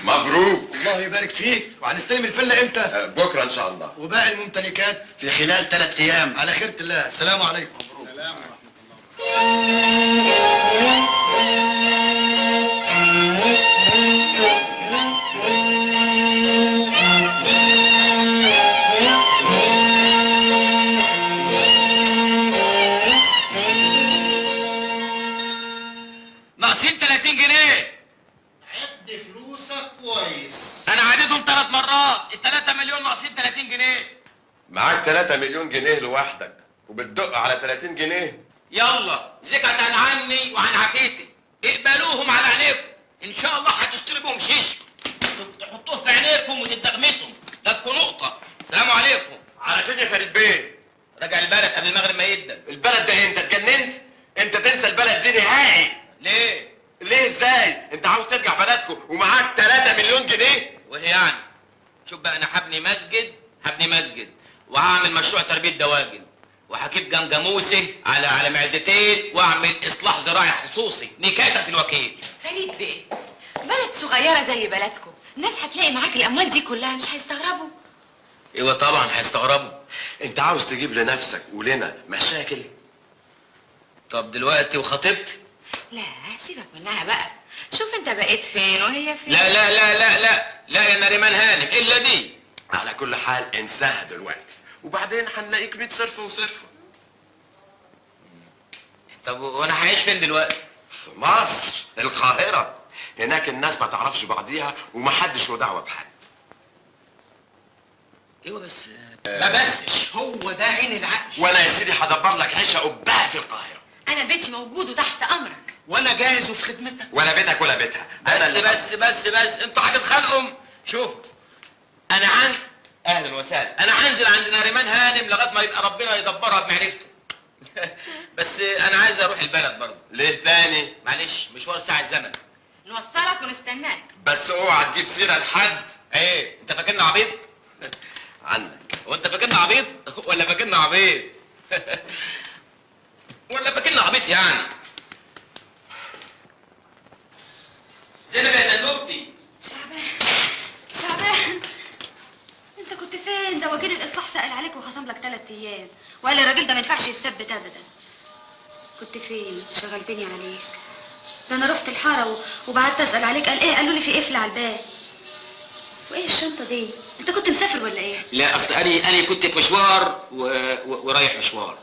مبروك. الله يبارك فيك. وهنستلم الفلة امتى؟ بكره ان شاء الله. وباقي الممتلكات في خلال 3 ايام على خيرة الله. السلام عليكم. مبروك. سلام ورحمة الله. ناقصين 30 جنيه. عد فلوسك كويس. انا عديتهم 3 مرات، ال 3 مليون ناقصين 30 جنيه. معاك 3 مليون جنيه لوحدك وبتدق على 30 جنيه. يلا زكاة عني وعن عافيتي، اقبلوهم على عينيكم، ان شاء الله هتشتري بهم شيش تحطوه في عينيكم وتتدغمسهم، لكوا نقطة. سلام عليكم. على فين يا فريد بيه؟ راجع البلد قبل المغرب ما يدن. البلد ده انت اتجننت؟ انت تنسى البلد دي نهائي. ليه؟ ليه ازاي؟ انت عاوز ترجع بلدكم ومعاك 3 مليون جنيه؟ وهي يعني؟ شوف بقى، انا هبني مسجد، هبني مسجد، وهعمل مشروع تربية دواجن، وهجيب جمجموسه على معزتين، واعمل اصلاح زراعي خصوصي نكاية الوكيل. فريد بيه، بلد صغيرة زي بلدكم، الناس هتلاقي معاك الاموال دي كلها مش هيستغربوا؟ ايوه طبعا هيستغربوا. انت عاوز تجيب لنفسك ولنا مشاكل؟ طب دلوقتي وخطيبتي؟ لا سيبك منها بقى، شوف انت بقيت فين وهي فين. لا لا لا لا لا لا يا نريمان هانم الا دي. على كل حال انساها دلوقتي، وبعدين هنلاقيك 100 صرفه وصرفه. طب وانا هعيش فين دلوقتي؟ في مصر، القاهرة. هناك الناس ما تعرفش بعضيها ومحدش له دعوة بحد. ايوه بس ما بسش، هو ده عين العقل. وانا يا سيدي هدبر لك عيشة قبها في القاهرة. انا بيتي موجود وتحت امرك. وانا جاهز وفي خدمتك. ولا بيتك ولا بيتها. بس بس بس بس انتوا هتتخانقوا. شوف انا عن اهلا وسهلا، انا هنزل عند نريمان هانم لغاية ما يبقى ربنا يدبرها بمعرفته. بس انا عايز اروح البلد برضه. ليه تاني؟ معلش مشوار ساعة الزمن. نوصلك ونستناك. بس اوعى تجيب سيره لحد. ايه انت فاكرنا عبيط؟ عنك. وانت فاكرنا عبيط ولا فاكرنا عبيط؟ ولا فاكرنا عبيط يعني؟ زينب يا زنوبتي. شعبان شعبان انت كنت فين؟ ده وكيل الاصلاح سأل عليك وخصم لك 3 ايام وقال الراجل ده ما ينفعش يتثبت ابدا. كنت فين؟ شغلتني عليك. ده انا رحت الحارة وبعدت اسال عليك، قال ايه؟ قالوا لي في قفل على الباب. وايه الشنطة دي؟ انت كنت مسافر ولا ايه؟ لا اصل انا كنت في مشوار ورايح مشوار.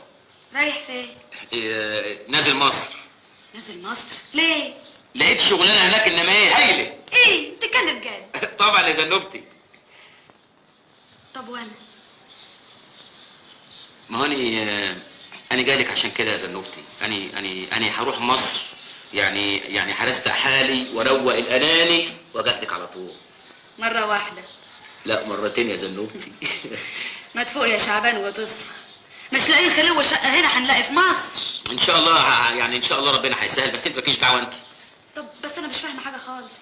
رايح فين؟ إيه، نازل مصر. نازل مصر؟ ليه؟ لقيت شغلانة هناك انما ايه هايلة. ايه؟ بتتكلم جد؟ طبعا يا زنوبتي. طب وانا؟ ما هو انا جايلك عشان كده يا زنوبتي. انا هروح مصر يعني هرستق حالي واروق الاناني واجت لك على طول. مرة واحدة؟ لا مرتين يا زنوبتي. ما تفوق يا شعبان وتصحى، مش لاقيين خلوه شقه هنا هنلاقي في مصر. ان شاء الله، يعني ان شاء الله ربنا هيسهل، بس انت مالكيش دعوه انت. طب بس انا مش فاهمه حاجة خالص.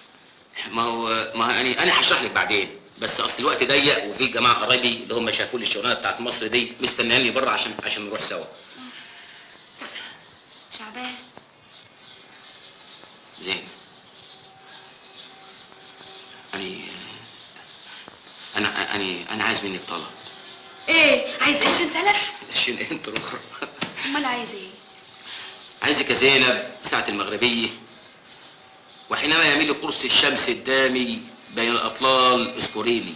ما هو انا هشرح لك بعدين، بس اصل الوقت ضيق وفي جماعة قرايبي اللي هم شافوا لي الشغلانة بتاعت مصر دي مستنياني بره عشان نروح سوا. شعبان. زين، انا انا انا عايز منك طلب. ايه؟ عايز قرشين سلف؟ قرشين انت الاخرى. امال عايز ايه؟ عايزك يا زينب ساعة المغربية، وحينما يميل قرص الشمس الدامي بين الأطلال اذكريني.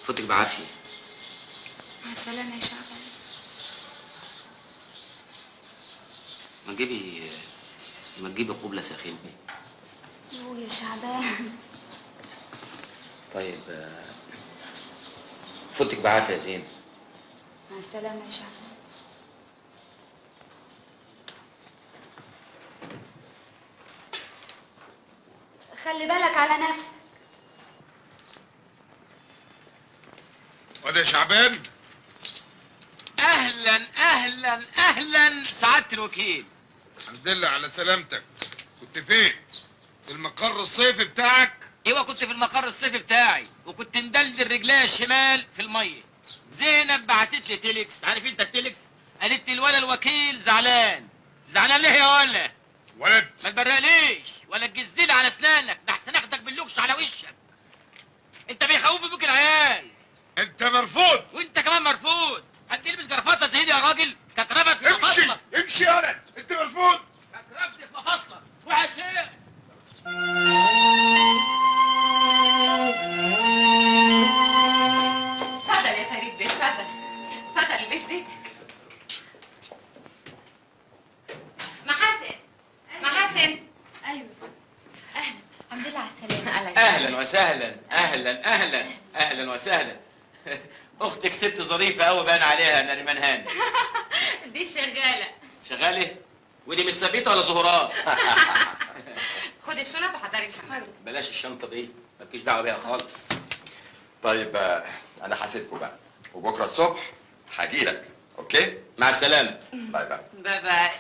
فوتك بعافية. مع السلامة يا شعبان. ما تجيبي قبلة ساخنة. يوه يا شعبان. طيب فوتك بعافية يا زينب. مع السلامة يا شعبان. خلي بالك على نفسك. واد يا شعبان. اهلا اهلا اهلا سعادة الوكيل. الحمد لله على سلامتك. كنت فين؟ في المقر الصيفي بتاعك؟ ايوه كنت في المقر الصيفي بتاعي، وكنت مدلدل رجليا الشمال في المية. زينب بعتت لي تيلكس، عارف انت التيلكس؟ قالت لي الولا الوكيل زعلان. زعلان ليه يا ولا؟ ولد ما تبرقليش ولا تجزلي على اسنانك، ده احسن اخدك باللوكش على وشك. انت بيخوفوا بيك العيال. انت مرفوض. وانت كمان مرفوض. حد يلبس جرافطه زي دي يا راجل؟ ككرفت في مفاصلك. امشي امشي يا ولد، انت مرفوض. ككرفت في مفاصلك. روح يا شيخ. اتفضل يا فريد بيه، اتفضل اتفضل، البيت بيتك. محاسن محاسن. ايوه اهلا، الحمد لله على السلامة. اهلا وسهلا، اهلا اهلا اهلا وسهلا. اختك ست ظريفة قوي بان عليها نريمان هاني. دي شغالة. شغالة؟ ودي مش ثابتة ولا زهورات؟ خد الشنط وحضري الحمام. بلاش الشنطة دي، مالكيش دعوه بيها خالص. طيب انا هسيبكم بقى، وبكره الصبح هجيلك. okay؟ مع السلامة. bye bye. bye bye.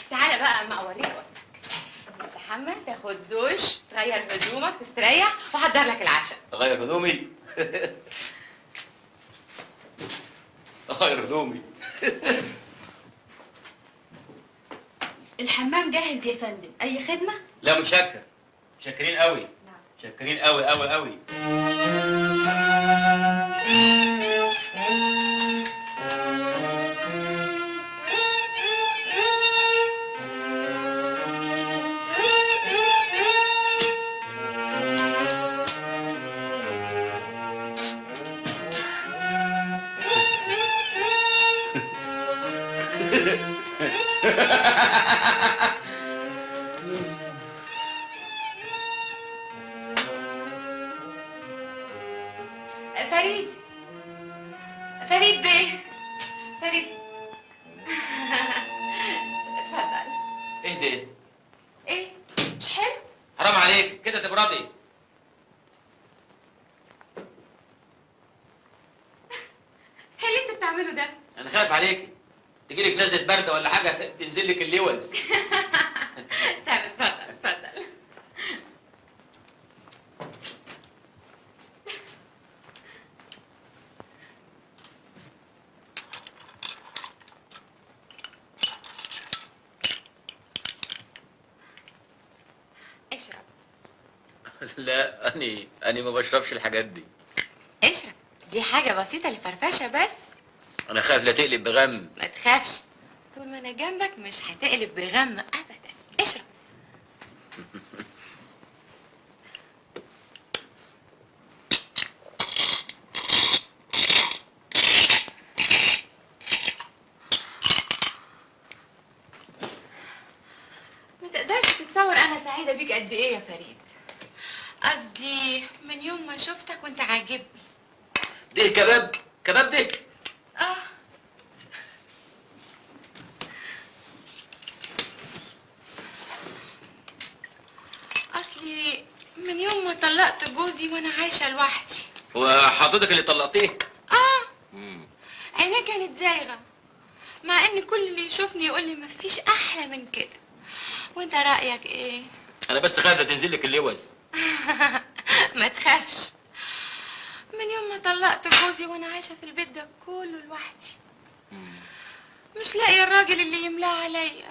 تعالى بقى اما اوريك اوضتك. تستحمى، تاخد دوش، تغير هدومك، تستريح، واحضر لك العشاء. اغير هدومي؟ اغير هدومي. الحمام جاهز يا فندم، اي خدمة؟ لا متشكر، متشكرين قوي. نعم متشكرين قوي قوي قوي. فريد، فريد بيه، فريد. اتفضل. اهدي. ايه مش حلو؟ حرام عليك كده تبردي. ايه اللي انت بتعمله ده؟ انا خايف عليك تجيلك نزله برده ولا حاجة تنزل لك اللوز. طب اتفضل اتفضل. اشرب. لا أنا ما بشربش الحاجات دي. اشرب، دي حاجة بسيطة لفرفشة بس. أنا خايف لا تقلب بغم. ما تخافش، طول ما أنا جنبك مش هتقلب بغم أبدا. اشرب. ما تقدرش تتصور أنا سعيدة بيك قد إيه يا فريد. قصدي من يوم ما شفتك وأنت عاجبني. ده كباب؟ كباب ده؟ اه. من يوم ما طلقت جوزي وانا عايشه لوحدي. هو حضرتك اللي طلقتيه؟ اه. عينيه كانت زايغه، مع ان كل اللي يشوفني يقول لي مفيش احلى من كده. وانت رايك ايه؟ انا بس خايفة تنزل لك اللوز. ما تخافش، من يوم ما طلقت جوزي وانا عايشه في البيت ده كله لوحدي، مش لاقيه الراجل اللي يملاه عليا.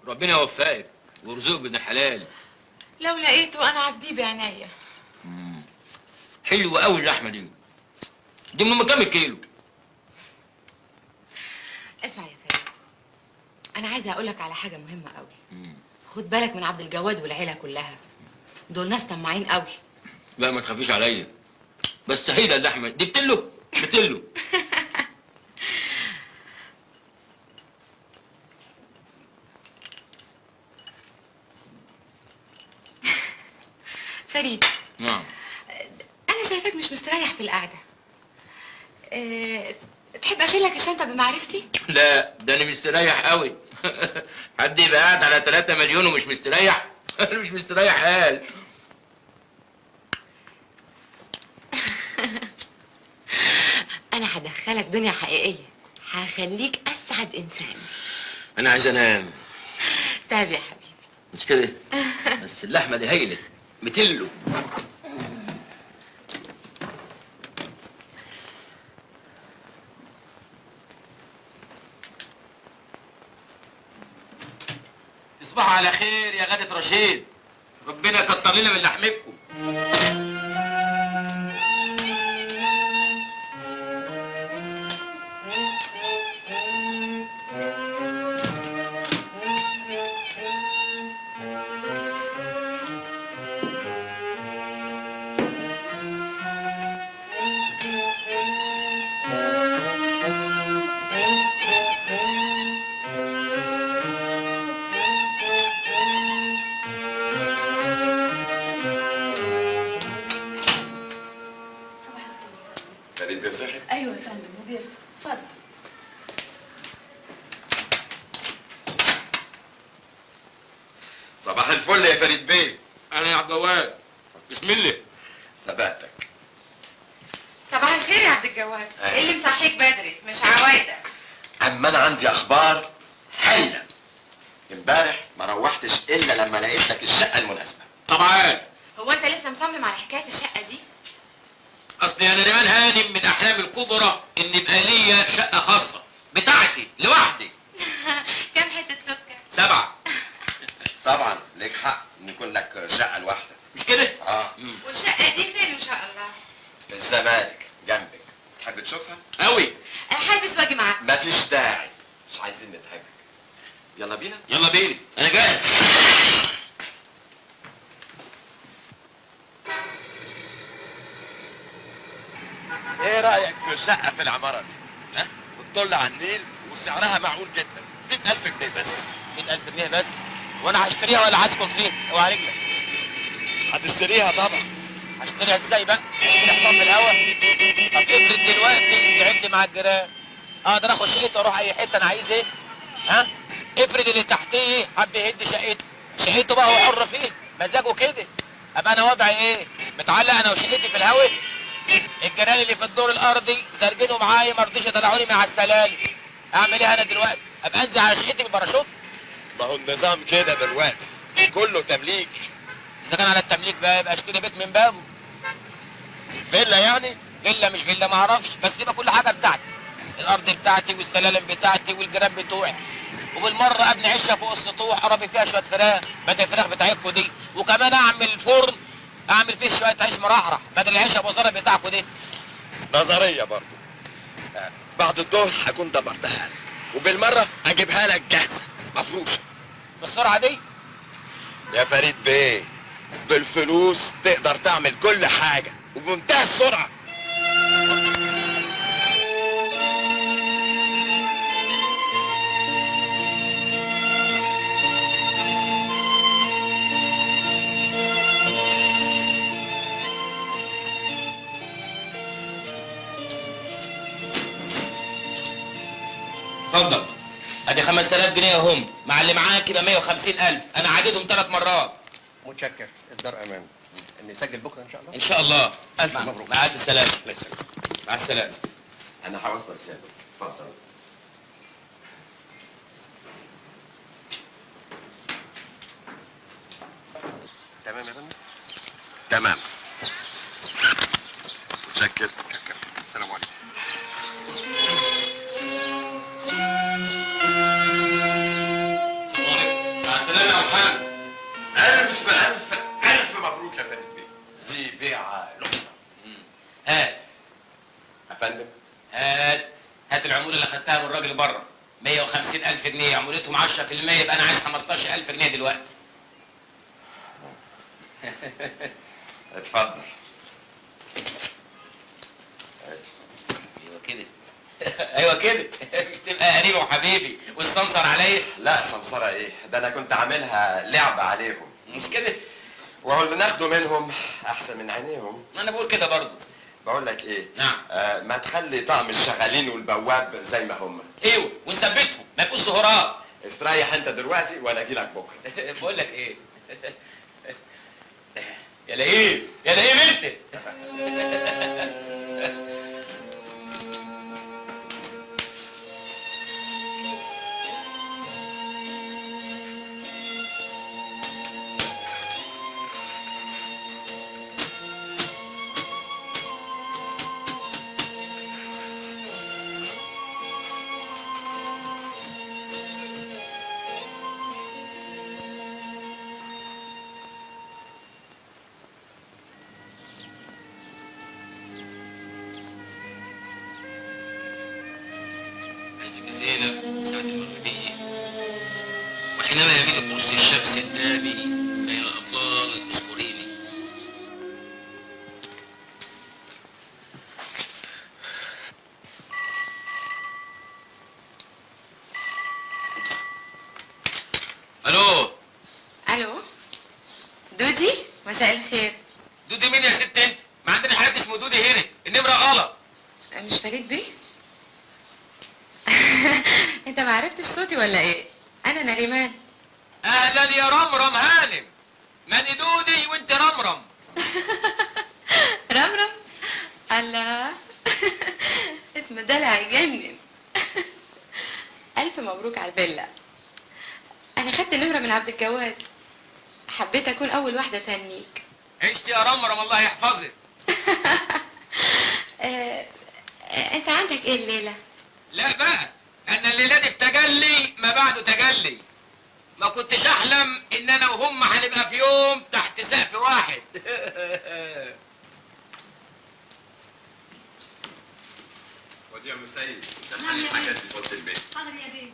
ربنا يوفقك ويرزقك بابن الحلال. لو لقيته انا عبديه بعينيا. حلوة قوي اللحمة دي. دي من كام الكيلو؟ اسمع يا فريد، انا عايزه اقولك على حاجة مهمة قوي. خد بالك من عبد الجواد والعيلة كلها، دول ناس طماعين قوي. لا ما تخافيش عليا، بس هيدا اللحمة دي بتلو بتلو. فريد. نعم. انا شايفاك مش مستريح في القعدة. تحب اشيل لك الشنطة بمعرفتي؟ لا ده انا مستريح قوي. حد يبقى قاعد على 3 مليون ومش مستريح؟ انا مش مستريح قال. انا هدخلك دنيا حقيقية، هخليك اسعد انسان. انا عايز انام. طيب يا حبيبي. مش كده؟ بس اللحمة دي هايلة متلو. تصبحوا على خير يا غادة رشيد، ربنا يكتر لنا من لحمتكم. ايوه يا فندم وبيفهم. اتفضل. صباح الفل يا فريد بيه. انا يا عبد الجواد. بسم الله. سبقتك. صباح الخير يا عبد الجواد. ايه اللي مصحيك بدري؟ مش عوايدك. اما انا عندي اخبار هايلة. امبارح ما روحتش الا لما لقيت لك الشقة المناسبة. طبعا. هو انت لسه مصمم على حكاية الشقة دي؟ اصل انا ريمان هانم من احلامي الكبرى ان يبقى ليا شقه خاصة بتاعتي لوحدي. كام حتة سكر؟ 7. طبعا ليك حق ان يكون لك شقه لوحدك، مش كده؟ اه. والشقه دي فين ان شاء الله؟ في الزمالك جنبك. تحب تشوفها؟ قوي. هلبس واجي معاك. مفيش داعي، مش عايزين نتعبك. يلا بينا. يلا بينا، انا جاهز. ايه رأيك في الشقة في العمارة دي؟ ها؟ بتطل على النيل وسعرها معقول جدا، 100,000 جنيه بس. 100,000 جنيه بس؟ وانا هشتريها ولا هسكن فيها؟ اوعى رجلك. هتشتريها طبعا. هشتريها ازاي بقى؟ هشتري حطام في الهوا؟ طب افرض دلوقتي زعلت مع الجيران، اقدر اخد شقتي واروح اي حتة انا عايز ايه؟ ها؟ افرض اللي تحتيه حب يهد شقته، شقته بقى هو حر فيه، مزاجه كده. ابقى انا وضعي ايه؟ متعلق انا وشقتي في الهوا؟ الجيران اللي في الدور الارضي زرجنوا معايا ما رضيش يطلعوني من على السلالم. اعمل ايه انا دلوقتي؟ ابقى انزل على شقتي بالباراشوت؟ ما هو النظام كده دلوقتي، كله تمليك. اذا كان على التمليك بقى يبقى اشتري بيت من بابه. فيلا يعني؟ فيلا مش فيلا ما اعرفش، بس يبقى كل حاجة بتاعتي. الارض بتاعتي والسلالم بتاعتي والجيران بتوعي. وبالمره ابني عشه فوق السطوح اربي فيها شوية فراخ بدل الفراخ بتاعتكم دي، وكمان اعمل فرن اعمل فيه شوية عيش مرحرح بدل العيش ابو زرع بتاعكم دي. نظرية برضه. بعد الظهر هكون دبرتها لك، وبالمره اجيبها لك جاهزة مفروشه. بالسرعة دي؟ يا فريد بيه، بالفلوس تقدر تعمل كل حاجة وبمنتهى السرعة. اتفضل. ادي 5000 جنيه اهم، مع اللي معاك يبقى 150,000، انا عديتهم 3 مرات. متشكر، دار امان. نسجل بكره ان شاء الله. ان شاء الله. الف مبروك. مع الف سلامه. الله يسلمك. مع السلامة. انا هوصل سيادتك، اتفضل. تمام يا فندم؟ تمام. متشكر. متشكر. السلام عليكم. السلام عليكم. مع السلامة يا محمد. الف الف الف مبروك يا فريد بيه، دي بيعه لقطة. هات يا فندم. هات العمولة اللي خدتها من الراجل بره، 150,000 جنيه، عمولتهم 10%، يبقى انا عايز 15,000 جنيه دلوقتي. اتفضل. ايوه كده. ايوه كده. مش تبقى قريبه وحبيبي والسمسر عليا؟ لا سمسره ايه؟ ده انا كنت عاملها لعبه عليهم. مش كده؟ وهو اللي ناخده منهم احسن من عينيهم. ما انا بقول كده برضه. بقول لك ايه؟ نعم. ما تخلي طقم الشغالين والبواب زي ما هم. ايوه ونثبتهم ما يبقوش ظهورات. استريح انت دلوقتي وانا اجي لك بكره. بقول لك ايه؟ يا لئيم يا لئيم انت. زينب ساعة المغربية، وحينما يميل قرص الشمس الدامي بين الأطلال اذكريني. ألو. ألو دودي، مساء الخير. دودي مين يا ست انت؟ ما عندنا حد اسمه دودي هنا، النمرة غلط. مش فريد بيه؟ انت ما عرفتش صوتي ولا ايه؟ انا نريمان. اهلا يا رمرم هانم. ماني دودي وانت رمرم. رمرم؟ الله، اسم دلع يجنن. الف مبروك على الفيلا. انا خدت نمره من عبد الجواد، حبيت اكون اول واحدة تهنيك. عشت يا رمرم، الله يحفظك. انت عندك ايه الليلة؟ لا بقى، انا الليلة دي في تجلي ما بعده تجلي. ما كنتش احلم ان انا وهم هنبقى في يوم تحت سقف واحد. ودي يا مسيد، دخلي الحاجات دي في البيت. حاضر يا بيه.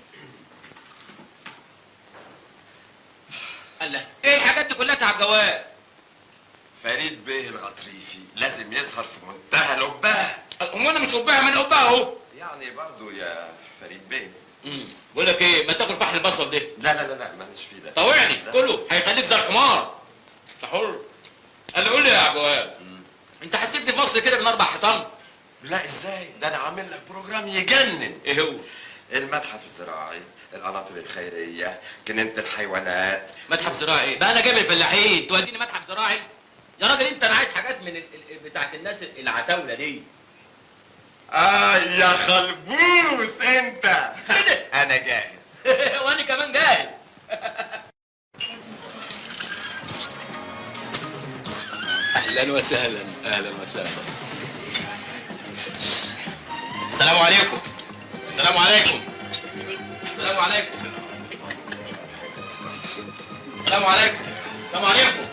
الله، ايه الحاجات دي كلها على الجواب؟ فريد بيه الغطريفي لازم يظهر في منتهى القبهه. امال انا مش قبهه؟ ما انا قبهه اهو. يعني برضه يا فريد بيه. بقول لك ايه، ما تاكل فحل البصل ده. لا لا لا لا، ماليش فيه ده. طوعني كله هيخليك زي الحمار. انت حر. قال قول لي يا عبد، انت حسيتني في مصر كده من 4 حيطان؟ لا ازاي، ده انا عامل لك program يجنن. ايه هو؟ المتحف الزراعي، القناطر الخيرية، جنينة الحيوانات. متحف زراعي ايه؟ بقى انا جاي من الفلاحين توديني متحف زراعي؟ يا راجل انت، انا عايز حاجات من بتاعت الناس العتاوله دي. يا خلبوس انت كده. انا جاهز. وانا كمان جاهز. اهلا وسهلا، اهلا وسهلا. السلام عليكم. السلام عليكم. السلام عليكم. السلام عليكم. السلام عليكم.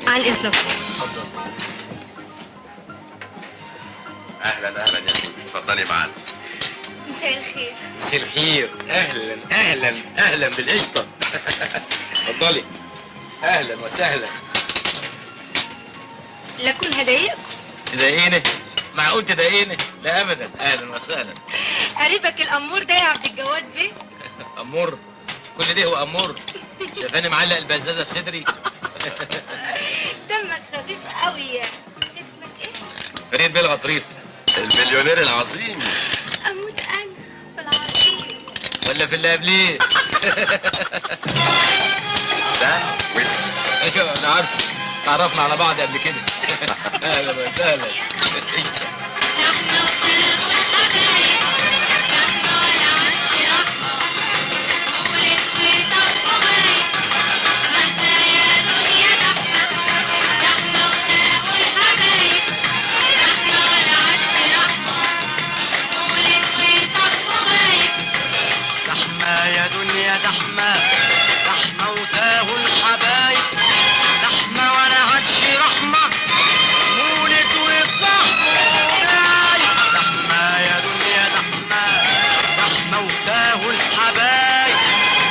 عن اذنكم. اتفضل. اهلا اهلا يا سيدي، اتفضلي معانا. مساء الخير. مساء الخير، اهلا اهلا اهلا بالقشطه. اتفضلي. اهلا وسهلا. لا كل هضايقكم. تضايقيني؟ معقول تضايقيني؟ لا ابدا. اهلا وسهلا. قريبك الامور ده يا عبد الجواد بيه؟ امور؟ كل ده هو امور؟ شايفاني معلق البزازه في صدري. دمك خفيف قوي. يا اسمك ايه؟ فريد بيه الغطريف، المليونير العظيم. اموت انا في العظيم ولا في اللي قبليه. ده ويسكي. ايوه انا عارف، تعرفنا على بعض قبل كده. اهلا وسهلا. قشطه. زحمة يا دنيا زحمة، زحمة وتاهوا الحبايب، زحمة ولا عادش رحمة، مولد وصاحبه غايب. زحمة يا دنيا زحمة، زحمة وتاهوا الحبايب،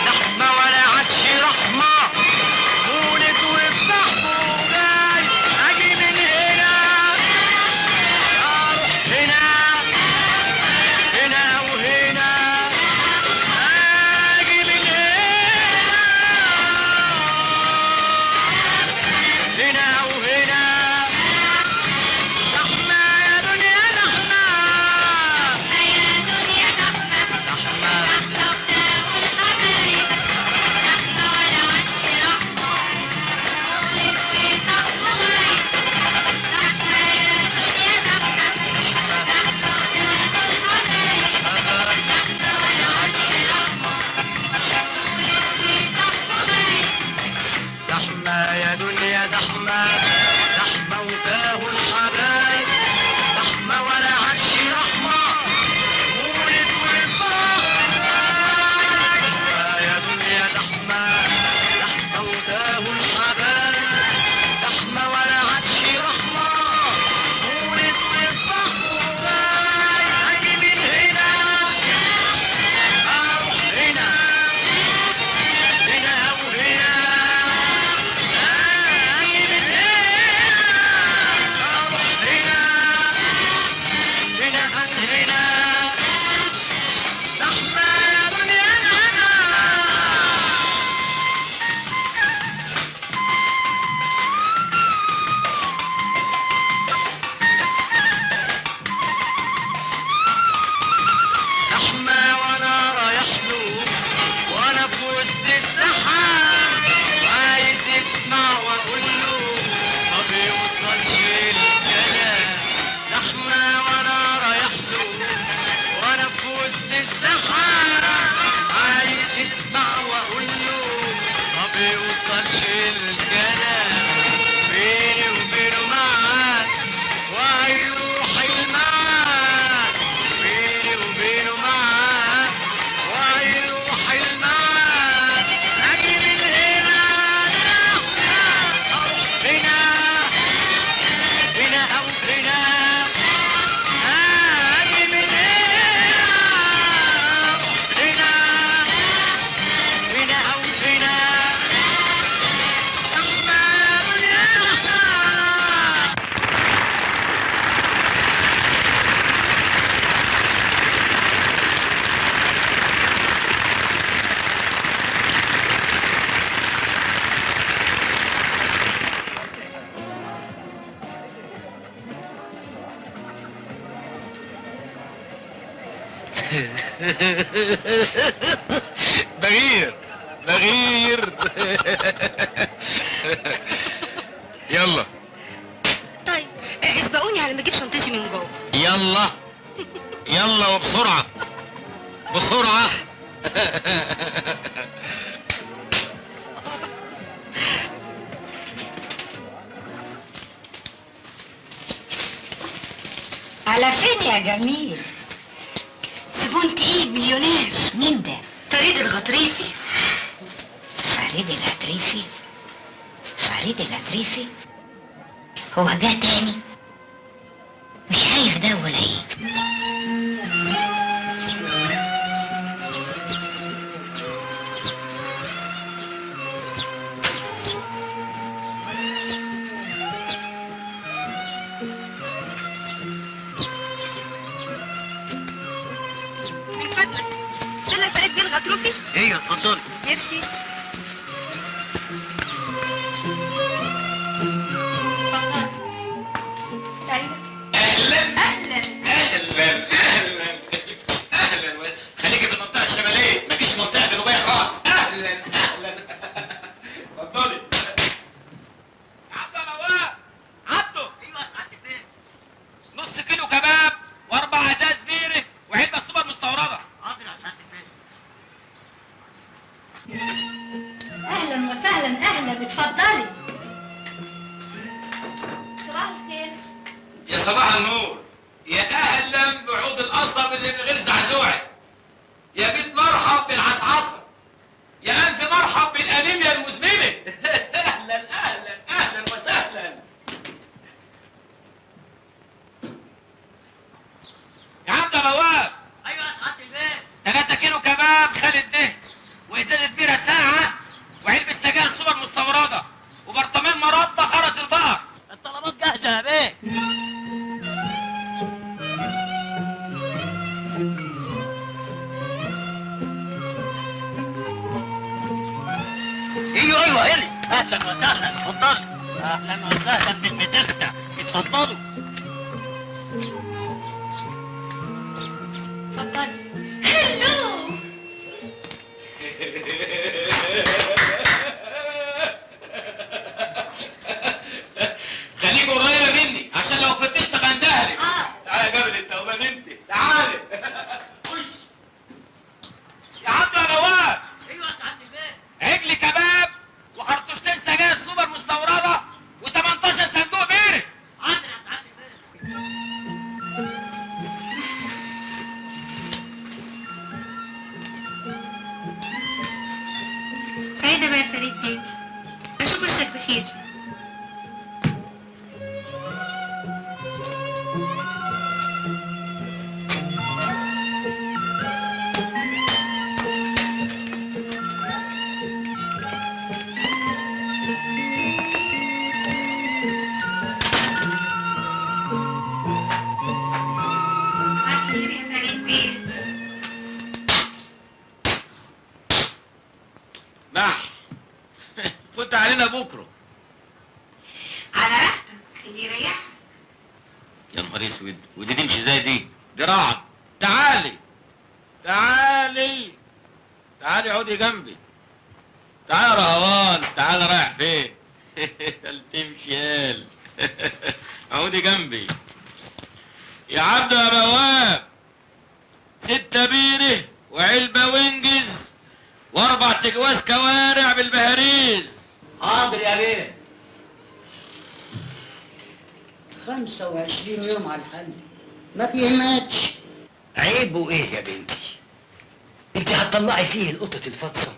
زحمة ولا عادش رحمة، مولد وصاحبه غايب. أجي من هنا أروح هنا، هنا وهنا، أجي من هنا هنا وهنا. زحمة يا دنيا زحمة، يا دنيا زحمة، زحمة زحمة وتاهوا الحبايب، زحمة ولا عادش رحمة، مولد وصاحبه غايب. زحمة يا دنيا زحمة، زحمة وتاهوا الحبايب، زحمة ولا عادش رحمة، مولد وصاحبه غايب. زحمة يا دنيا زحمة، زحمة وتاهوا الحبايب، زحمة ولا عادش رحمة، مولد وصاحبه غايب. زحمة يا دنيا زحمة، زحمة وتاهوا الحبايب، زحمة ولا عادش رحمة، مولد وصاحبه غايب. أجي من هنا أروح هنا، هنا وهنا، أجي من هنا أروح هنا، هنا هنا. زحمة يا دنيا زحمة. زحمة وانا رايح له وانا في وسط الزحام، عايز يسمع واقول له ما بيوصلش الكلام. زحمة وانا رايح له وانا في وسط الزحام، عايز يسمع واقول له ما بيوصلش الكلام. بيني وبينه معاد وهيروح المعاد، بيني وبينه معاد وهيروح المعاد. أجي من هنا أروح هنا، هنا أو هنا، أجي من هنا أروح هنا، هنا أو هنا. زحمة يا دنيا زحمة. بغير بغير. يلا طيب اسبقوني على ما اجيب شنطتي من جوه. يلا يلا وبسرعة بسرعة. على فين يا جميل؟ زبون تقيل مليونير. مين ده؟ فريد الغطريفي. فريد الغطريفي؟ فريد الغطريفي؟ هو جه تاني؟ مش شايف ده ولا ايه؟ من فضلك انا فريد بيه الغطروفي. ايوه اتفضلي. ميرسي. صباح النور. يا اهلا بعود القصب اللي من غير زعزوعه. يا بيت مرحب بالعصعصه. يا الف مرحب بالانيميا المزمنة. اهلا اهلا اهلا وسهلا. يا عم ده بواب. ايوه يا سعادة البيت. 3 كيلو كباب خالد ده، وازازه بيره ساعة، وعلبة سجاير سوبر مستورده، وبرطمان مربى خرز البقر. الطلبات جاهزة يا بيه. ايوه ايوه هلي. اهلا وسهلا، اتفضلوا. اهلا وسهلا بالبتختة، اتفضلوا. اتفضلي. هلو. خليك قريبه مني عشان لو فتشت بندهلك. تعالى يا جبل انت وما نمت، تعالى. خش يا عبد يا نواب. ايوه يا سعادة البيت. عجل كباب وخرطوشتين سجاير سوبر مستورده و18 صندوق بيرة. حاضر يا سعادة البيت. سعيدة بقى يا فريد بيه، أشوف وشك بخير. على خير يا فريد بيه. نح فوت علينا بكره. على راحتك، اللي يريحك. يا نهار اسود، ودي تمشي زي دي؟ دراعك. تعالي تعالي تعالي، اقعدي جنبي. تعالى يا رهوان، تعالى. رايح فين؟ تمشي يال. اقعدي جنبي يا عبد يا بواب. 6 بيره وعلبة وينجز و4 تجواز كوارع بالبهاريز. حاضر يا بيه. 25 يوم على الحل ما بيهمتش. عيبه ايه يا بنتي؟ انت هتطلعي فيه القطط الفاطسه؟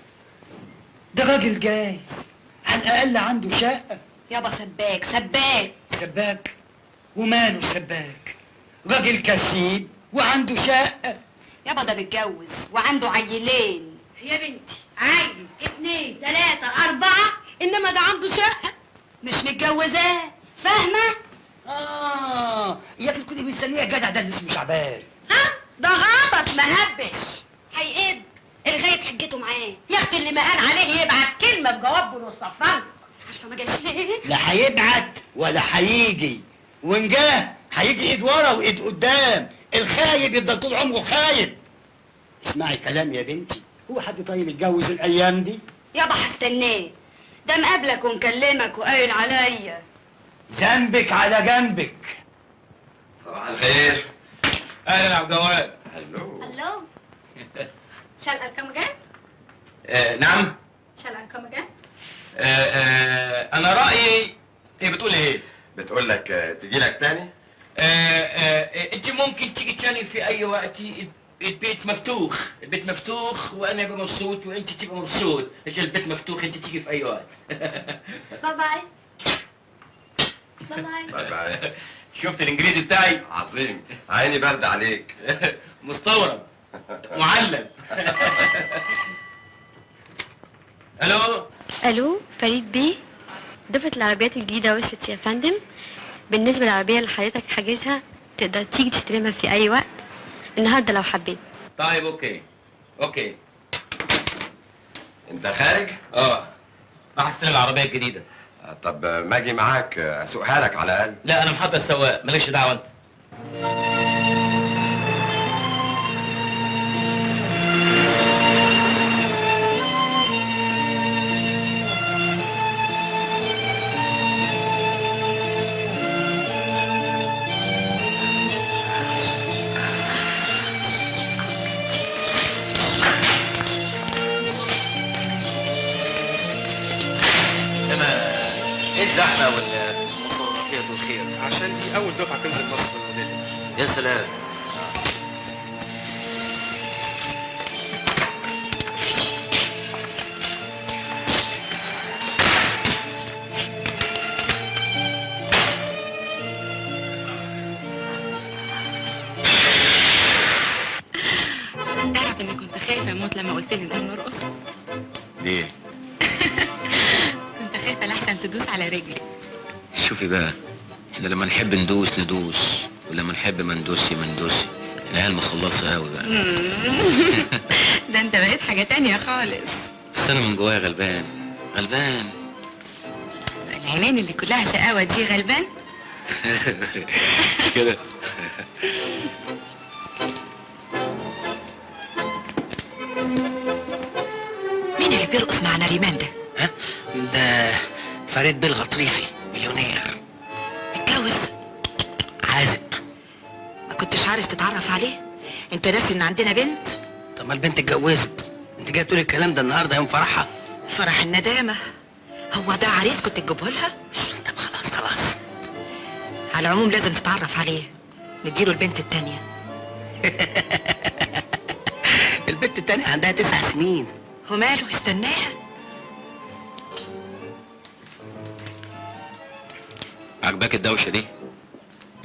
ده راجل جايز، على الاقل عنده شقه. يابا سباك سباك سباك؟ وماله السباك؟ راجل كسيب وعنده شقه. يابا ده متجوز وعنده عيلين. يا بنتي عيل 2 3 4، انما ده عنده شقه. مش متجوزاه، فاهمه؟ يا اخي كنت مستنيه الجدع ده اللي اسمه شعبان. ها ده غطس مهبش، هيقب الغاية حجته معاه. يا اختي اللي ما قال عليه يبعت كلمة بجواب بنص فرنك. عارفه ما جاش ليه؟ لا هيبعت ولا هيجي، وان جه هيجي ايد ورا وايد قدام. الخايب يفضل طول عمره خايب. اسمعي كلام يا بنتي، هو حد طيب يتجوز الايام دي؟ يابا هستناه، ده مقابلك ومكلمك وقايل عليا. ذنبك على جنبك. صباح الخير. اهلا يا عبد الجواد. hello hello. Shall I come again? نعم. Shall I come again? انا رايي ايه؟ بتقول ايه؟ بتقول لك تجي لك تاني؟ انت ممكن تيجي تاني في اي وقت. البيت مفتوح، البيت مفتوح، وانا ابقى مبسوط وانت تبقى مبسوط. البيت مفتوح، انت تيجي في اي وقت. bye bye. bye bye. bye bye. شفت الانجليزي بتاعي؟ عظيم، عيني برد عليك. مستورد معلم. الو الو فريد بيه، دفعة العربيات الجديدة وصلت يا فندم. بالنسبة للعربية اللي حضرتك حاجزها تقدر تيجي تستلمها في أي وقت النهاردة لو حبيت. طيب okay okay. انت خارج؟ اه راح استلم العربية الجديدة. طب ما اجي معاك اسوقها لك على الاقل. لا انا محضر السواق، مالكش دعوة انت. ايه الزحمة والمصوراتيه والخير؟ عشان دي اول دفعه تنزل مصر بالموديل. يا سلام. تعرف اني كنت خايفة اموت لما قلت لي نقوم نرقص؟ ليه؟ كنت خايفة لحسن تدوس على رجلي. شوفي بقى، احنا لما نحب ندوس ندوس، ولما نحب ما ندوسش ما ندوسش. احنا عيال مخلصة قوي بقى. ده انت بقيت حاجة تانية خالص. بس انا من جوايا غلبان غلبان. العينين اللي كلها شقاوة دي غلبان؟ مش كده؟ مين اللي بيرقص مع نريمان ده؟ ها؟ ده فريد بيه الغطريفي، مليونير. اتجوز؟ عازب. ما كنتش عارف تتعرف عليه؟ انت ناسي ان عندنا بنت؟ طب ما البنت اتجوزت، انت جاية تقولي الكلام ده النهارده يوم فرحها؟ فرح الندامة. هو ده عريس كنت تجيبه لها؟ طب خلاص خلاص. على العموم لازم تتعرف عليه، نديله البنت التانية. البنت التانية عندها 9 سنين. وماله، استناها. عجباك الدوشة دي؟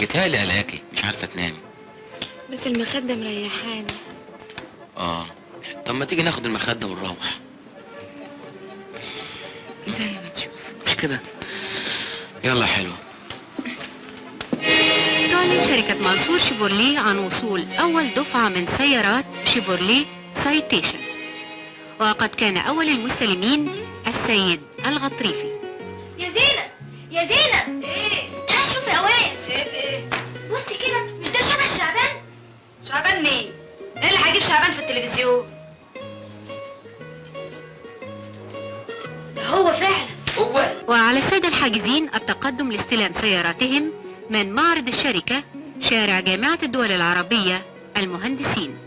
متهيألي قلقاكي، مش عارفه تنامي. بس المخدة مريحاني. اه طب ما تيجي ناخد المخدة ونروح. زي ما تشوف. مش كده؟ يلا حلو. تعلن شركة منصور شيفورليه عن وصول أول دفعة من سيارات شيفورليه سايتيشن، وقد كان أول المستلمين السيد الغطريفي. يا زينب يا زينب. ايه؟ تعالي شوفي يا اوان. ايه ايه؟ بصي كده، مش ده شبه شعبان؟ شعبان مين؟ ايه اللي هجيب شعبان في التلفزيون؟ ده هو فعلا هو. وعلى السادة الحاجزين التقدم لاستلام سياراتهم من معرض الشركة، شارع جامعة الدول العربية، المهندسين.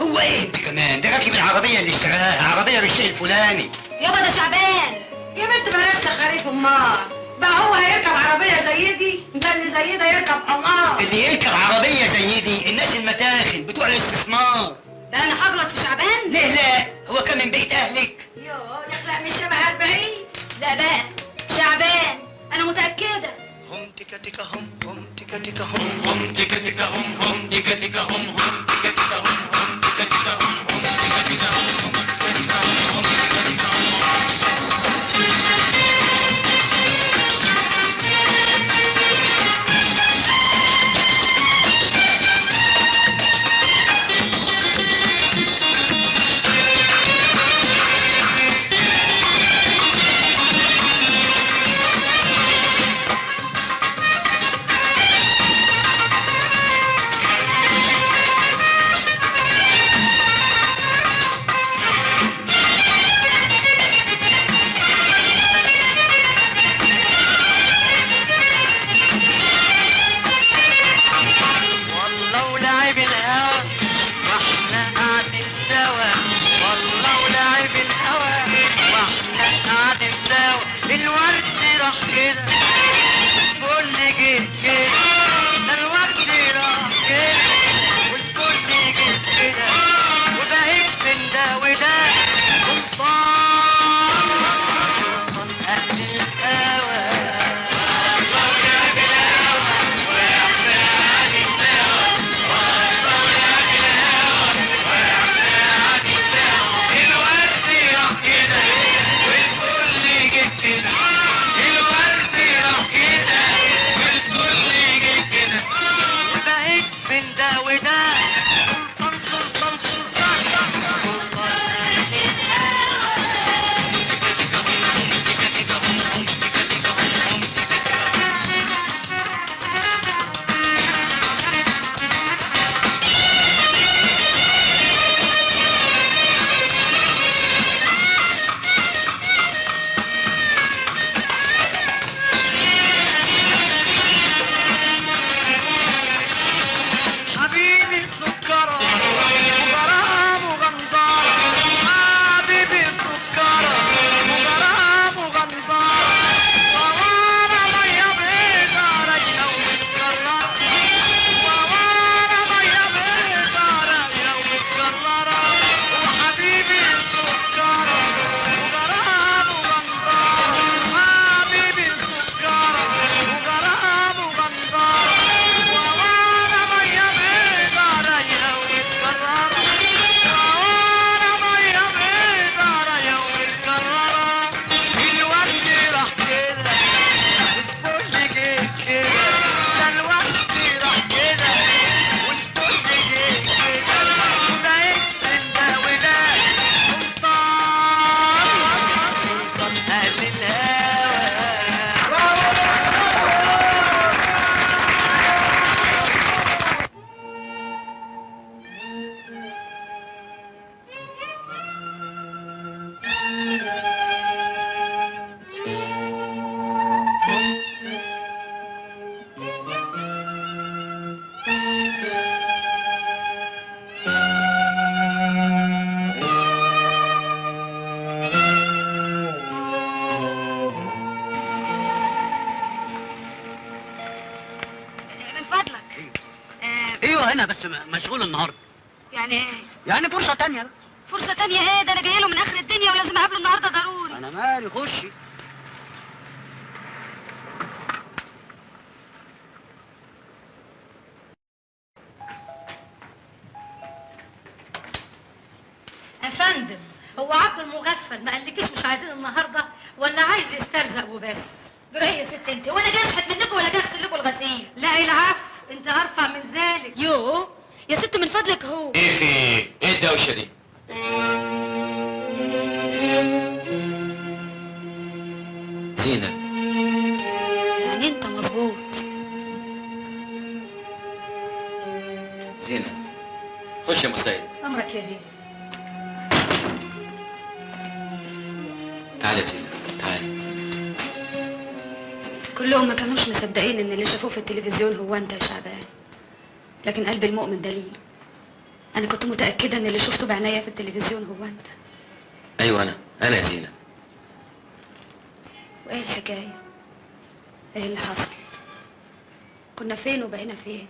هو ايه انت كمان؟ ده راكب العربية اللي اشتراها، عربية بالشيء الفلاني. يابا ده شعبان. يا بنت بلاش تخاريف امال، بقى هو هيركب عربية زي دي؟ ده اللي زي ده يركب حمار. اللي يركب عربية زي دي الناس المتاخن بتوع الاستثمار. ده انا هغلط في شعبان؟ ليه لا؟ هو كان من بيت اهلك؟ يوه نخلق من شبه 40. لا بقى شعبان انا متأكدة. هم تيكا تيكا هم هم تيكا تيكا هم هم تيكا تيكا هم هم تيكا تيكا هم هم تيكا تيكا هم هم تيكا تيكا هم هم تيكا تيكا هم هم تيكا تيكا هم هم تيكا تيكا هم. ايوه هنا، بس مشغول النهارده. يعني ايه؟ يعني فرصة تانية بقى. فرصة تانية ايه؟ ده انا جاية له من اخر الدنيا ولازم اقابله النهارده ضروري. انا مالي، خشي. يا فندم، هو عبد المغفل ما قالكيش مش عايزين النهارده ولا عايز يسترزق وبس؟ جرايه يا ست انت، وانا جاي اشحت منكم ولا جاي اغسل لكم الغسيل؟ لا العفو، انت ارفع من ذلك. يوه يا ست من فضلك. هو ايه في ايه؟ ايه الدوشة دي؟ زينب. يعني انت مظبوط. زينب خش يا مسيد. امرك يا بيه. تعالي يا زينب تعالي. كلهم ما كانوش مصدقين ان اللي شافوه في التلفزيون هو انت يا شعبان، لكن قلب المؤمن دليل. انا كنت متاكدة ان اللي شفته بعينيا في التلفزيون هو انت. ايوه انا يا زينب. وايه الحكاية؟ ايه اللي حصل؟ كنا فين وبقينا فين؟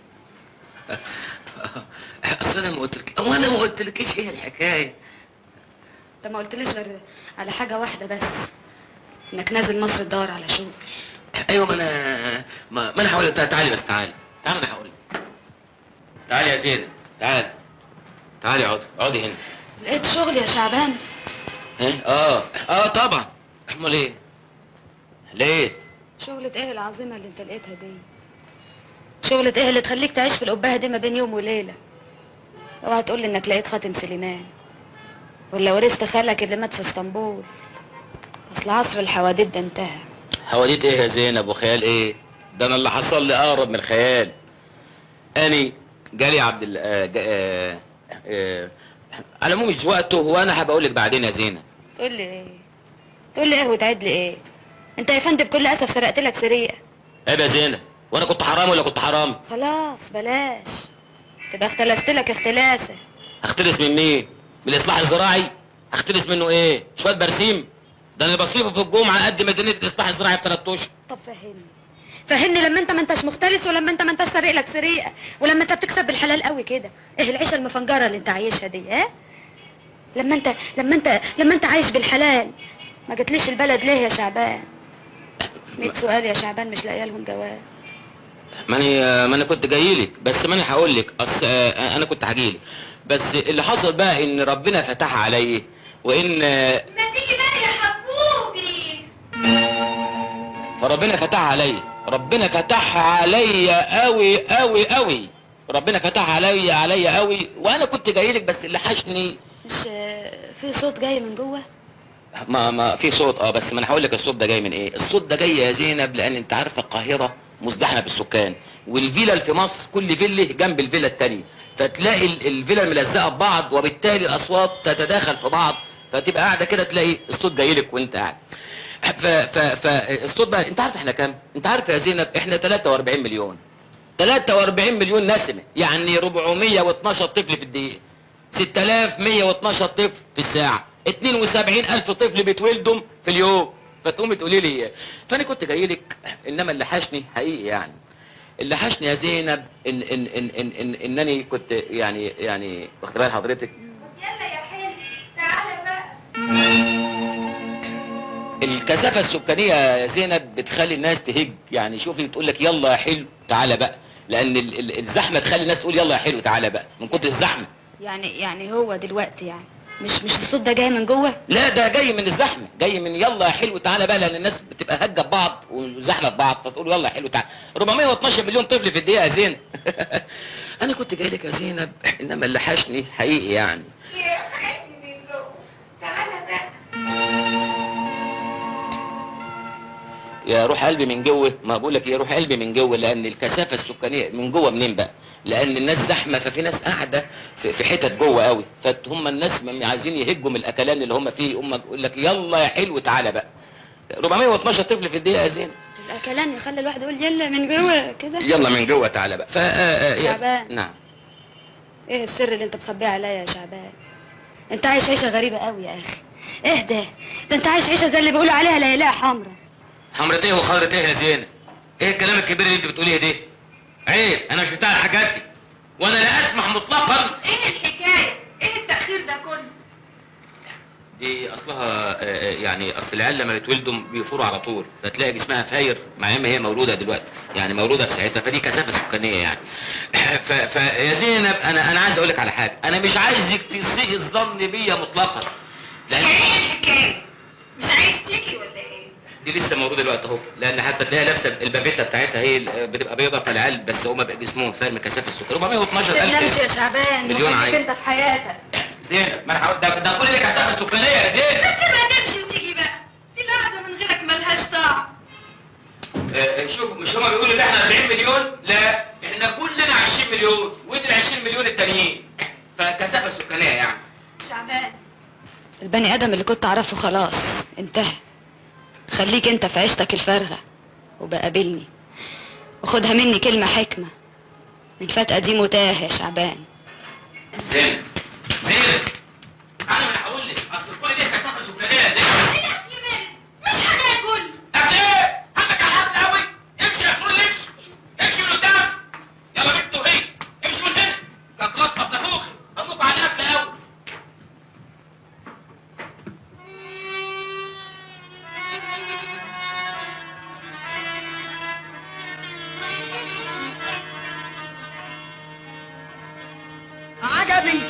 اصل انا ما قلتلك، وانا ما قلتلكيش ايه الحكاية. انت ما قلتليش غير على حاجة واحدة بس، انك نازل مصر تدور على شغل. ايوه، ما انا ما انا هقول. تعالي بس، تعالي تعالي، انا هقول. تعالي يا زينب، تعالي تعالي، اقعدي اقعدي هنا. لقيت شغل يا شعبان؟ ايه؟ اه طبعا. امال ايه؟ لقيت شغلة ايه العظيمة اللي انت لقيتها دي؟ شغلة ايه اللي تخليك تعيش في القبهة دي ما بين يوم وليلة؟ اوعى تقول لي انك لقيت خاتم سليمان، ولا ورثت خالك اللي مات في اسطنبول. اصل عصر الحواديت ده انتهى. حواديت ايه يا زينب وخيال ايه؟ ده انا اللي حصل لي اقرب من الخيال. اني جالي عبد ال على العموم مش وقته، وانا هبقى اقول لك بعدين يا زينب. تقول لي ايه؟ تقول لي ايه وتعيد لي ايه؟ انت يا فندم بكل اسف سرقت لك سرقه. عيب يا زينب، وانا كنت حرامي ولا كنت حرامي؟ خلاص بلاش، تبقى اختلست لك اختلاسه. هختلس من مين؟ من الاصلاح الزراعي؟ هختلس منه ايه؟ شوية برسيم؟ ده انا بصرفه في الجمعة قد ميزانية الاصلاح الزراعي ب3 اشهر. طب فهمني فهمني، لما انت ما انتش مختلس، ولما انت ما انتش سارق لك سرقه، ولما انت بتكسب بالحلال قوي كده، ايه العيشة المفنجره اللي انت عايشها دي؟ ها؟ لما انت لما انت لما انت عايش بالحلال ما جتليش البلد ليه يا شعبان؟ 100 سؤال يا شعبان مش لاقيه لهم جواب. ما انا كنت جايلك، بس ما انا هقول لك، اصل انا كنت هجيلك، بس اللي حصل بقى ان ربنا فتح عليا، وان ما تيجي بقى يا حبوبي. فربنا فتح عليا، ربنا فتح عليا قوي قوي قوي، ربنا فتح عليا قوي، وانا كنت جايلك، بس اللي حشني. مش في صوت جاي من جوه؟ ما في صوت، بس ما انا هقول لك الصوت ده جاي من ايه. الصوت ده جاي يا زينب لان انت عارفه القاهرة مزدحمه بالسكان، والفيلا في مصر كل فيله جنب الفيلا الثانية، فتلاقي الفيلا ملزقه ببعض، وبالتالي الاصوات تتداخل في بعض، فتبقى قاعدة كده تلاقي الصوت جاي لك وانت قاعد. فالصوت بقى، انت عارف احنا كام؟ انت عارف يا زينب احنا 43 مليون. 43 مليون نسمه، يعني 412 طفل في الدقيقة، 6112 طفل في الساعة، 72000 طفل بيتولدوا في اليوم. فتقومي تقولي لي، فانا كنت جاي لك، انما اللي حشني حقيقي يعني، اللي حشني يا زينب ان ان ان ان, إن انني كنت يعني واخد بال حضرتك. يلا يا حلو تعالى بقى. الكثافة السكانية يا زينب بتخلي الناس تهج، يعني شوفي بتقول لك يلا يا حلو تعالى بقى، لان الزحمة تخلي الناس تقول يلا يا حلو تعالى بقى من كتر الزحمة. يعني هو دلوقتي يعني مش الصوت ده جاي من جوه؟ لا ده جاي من الزحمة، جاي من يلا يا حلو تعالى بقى، لان الناس بتبقى هجه ببعض وزحمه ببعض، فتقول يلا يا حلو تعالى. 412 مليون طفل في الدقيقة يا زينب. انا كنت جاي لك يا زينب، انما اللي حشني حقيقي يعني. يا حلو من جوه تعالى بقى. يا روح قلبي من جوه، ما بقول لك يا روح قلبي من جوه، لان الكثافة السكانية من جوه منين بقى؟ لان الناس زحمة، ففي ناس قاعدة في حتت جوه قوي، فهم الناس عايزين يهجوا من الاكلان اللي هم فيه، هم يقول لك يلا يا حلو تعالى بقى. 412 طفل في الدقيقة يا زين. الاكلان يخلي الواحد يقول يلا من جوه كده، يلا من جوه تعالى بقى. ف شعبان. نعم. ايه السر اللي انت مخبيه عليا يا شعبان؟ انت عايش عيشه غريبة قوي يا اخي. اهدى، ده انت عايش عيشه زي اللي بيقولوا عليها ليلاء حمرا. حمرة ايه وخضرة ايه يا زينب؟ ايه الكلام الكبير اللي انت بتقوليه ده؟ عيب، انا مش بتاع الحاجات دي. وانا لا اسمح مطلقا. ايه الحكاية؟ ايه التاخير ده كله؟ دي اصلها يعني اصل العيال لما بيتولدوا بيفوروا على طول، فتلاقي جسمها فاير مع ان هي مولودة دلوقتي، يعني مولودة في ساعتها، فدي كثافة سكانية يعني. فيا زينب انا عايز اقول لك على حاجة، انا مش عايزك تسيء الظن بيا مطلقا. لان ايه الحكاية؟ مش عايز تيجي ولا ايه؟ دي لسه مولودة دلوقتي اهو، لان حتى تلاقيها لابسه البافيتا بتاعتها هي بتبقى بيضة، فالعيال بس هما بقى جسمهم فاير من كثافة السكر. 412,000 تنامش يا شعبان مليون عيل انت في حياتك. زينب ما انا ده كل اللي كثافة سكانية يا زينب. ما تسيبها تمشي وتيجي بقى، دي القعدة من غيرك ملهاش طعم. شوف، مش هما بيقولوا ان احنا 40 مليون؟ لا، احنا كلنا 20 مليون، ودي ال 20 مليون التانيين، فكثافه سكانية يعني. شعبان، البني ادم اللي كنت اعرفه خلاص انتهى. خليك انت في عيشتك الفارغة وبقابلني، وخدها مني كلمة حكمه، من فتقه دي متاه يا شعبان. زينب زينب، انا هقول لك اصل كل دي كثافة سكانية يا زينب. ايه الاكل بارد؟ مش هناكل. اكل ايه؟ همك على الحبل قوي. امشي يا خرول، امشي امشي من قدام. يلا بنت وهي امشي من هنا. كاكلات بطنخوخي همكوا على الاكل قوي. عجبي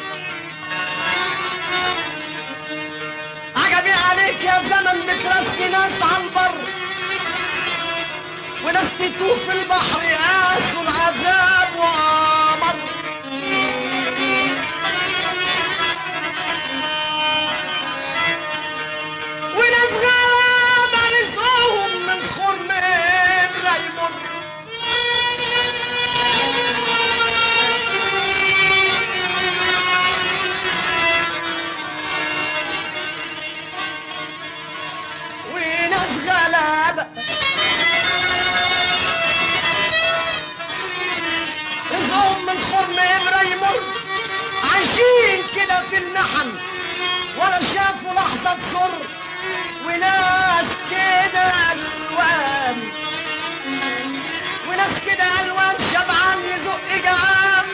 عجبي عليك يا زمن، بترسي ناس على البر وناس تتوه في البحر، قاسوا العذاب ومر. وناس غلابة رزقهم من خرم إبرة يمر. وناس غلابة رزقهم من خرم إبرة يمر، عايشين كده في المحن ولا شافوا لحظة تسر. وناس كده ألوان، وناس كده ألوان، شبعان يزق جعان،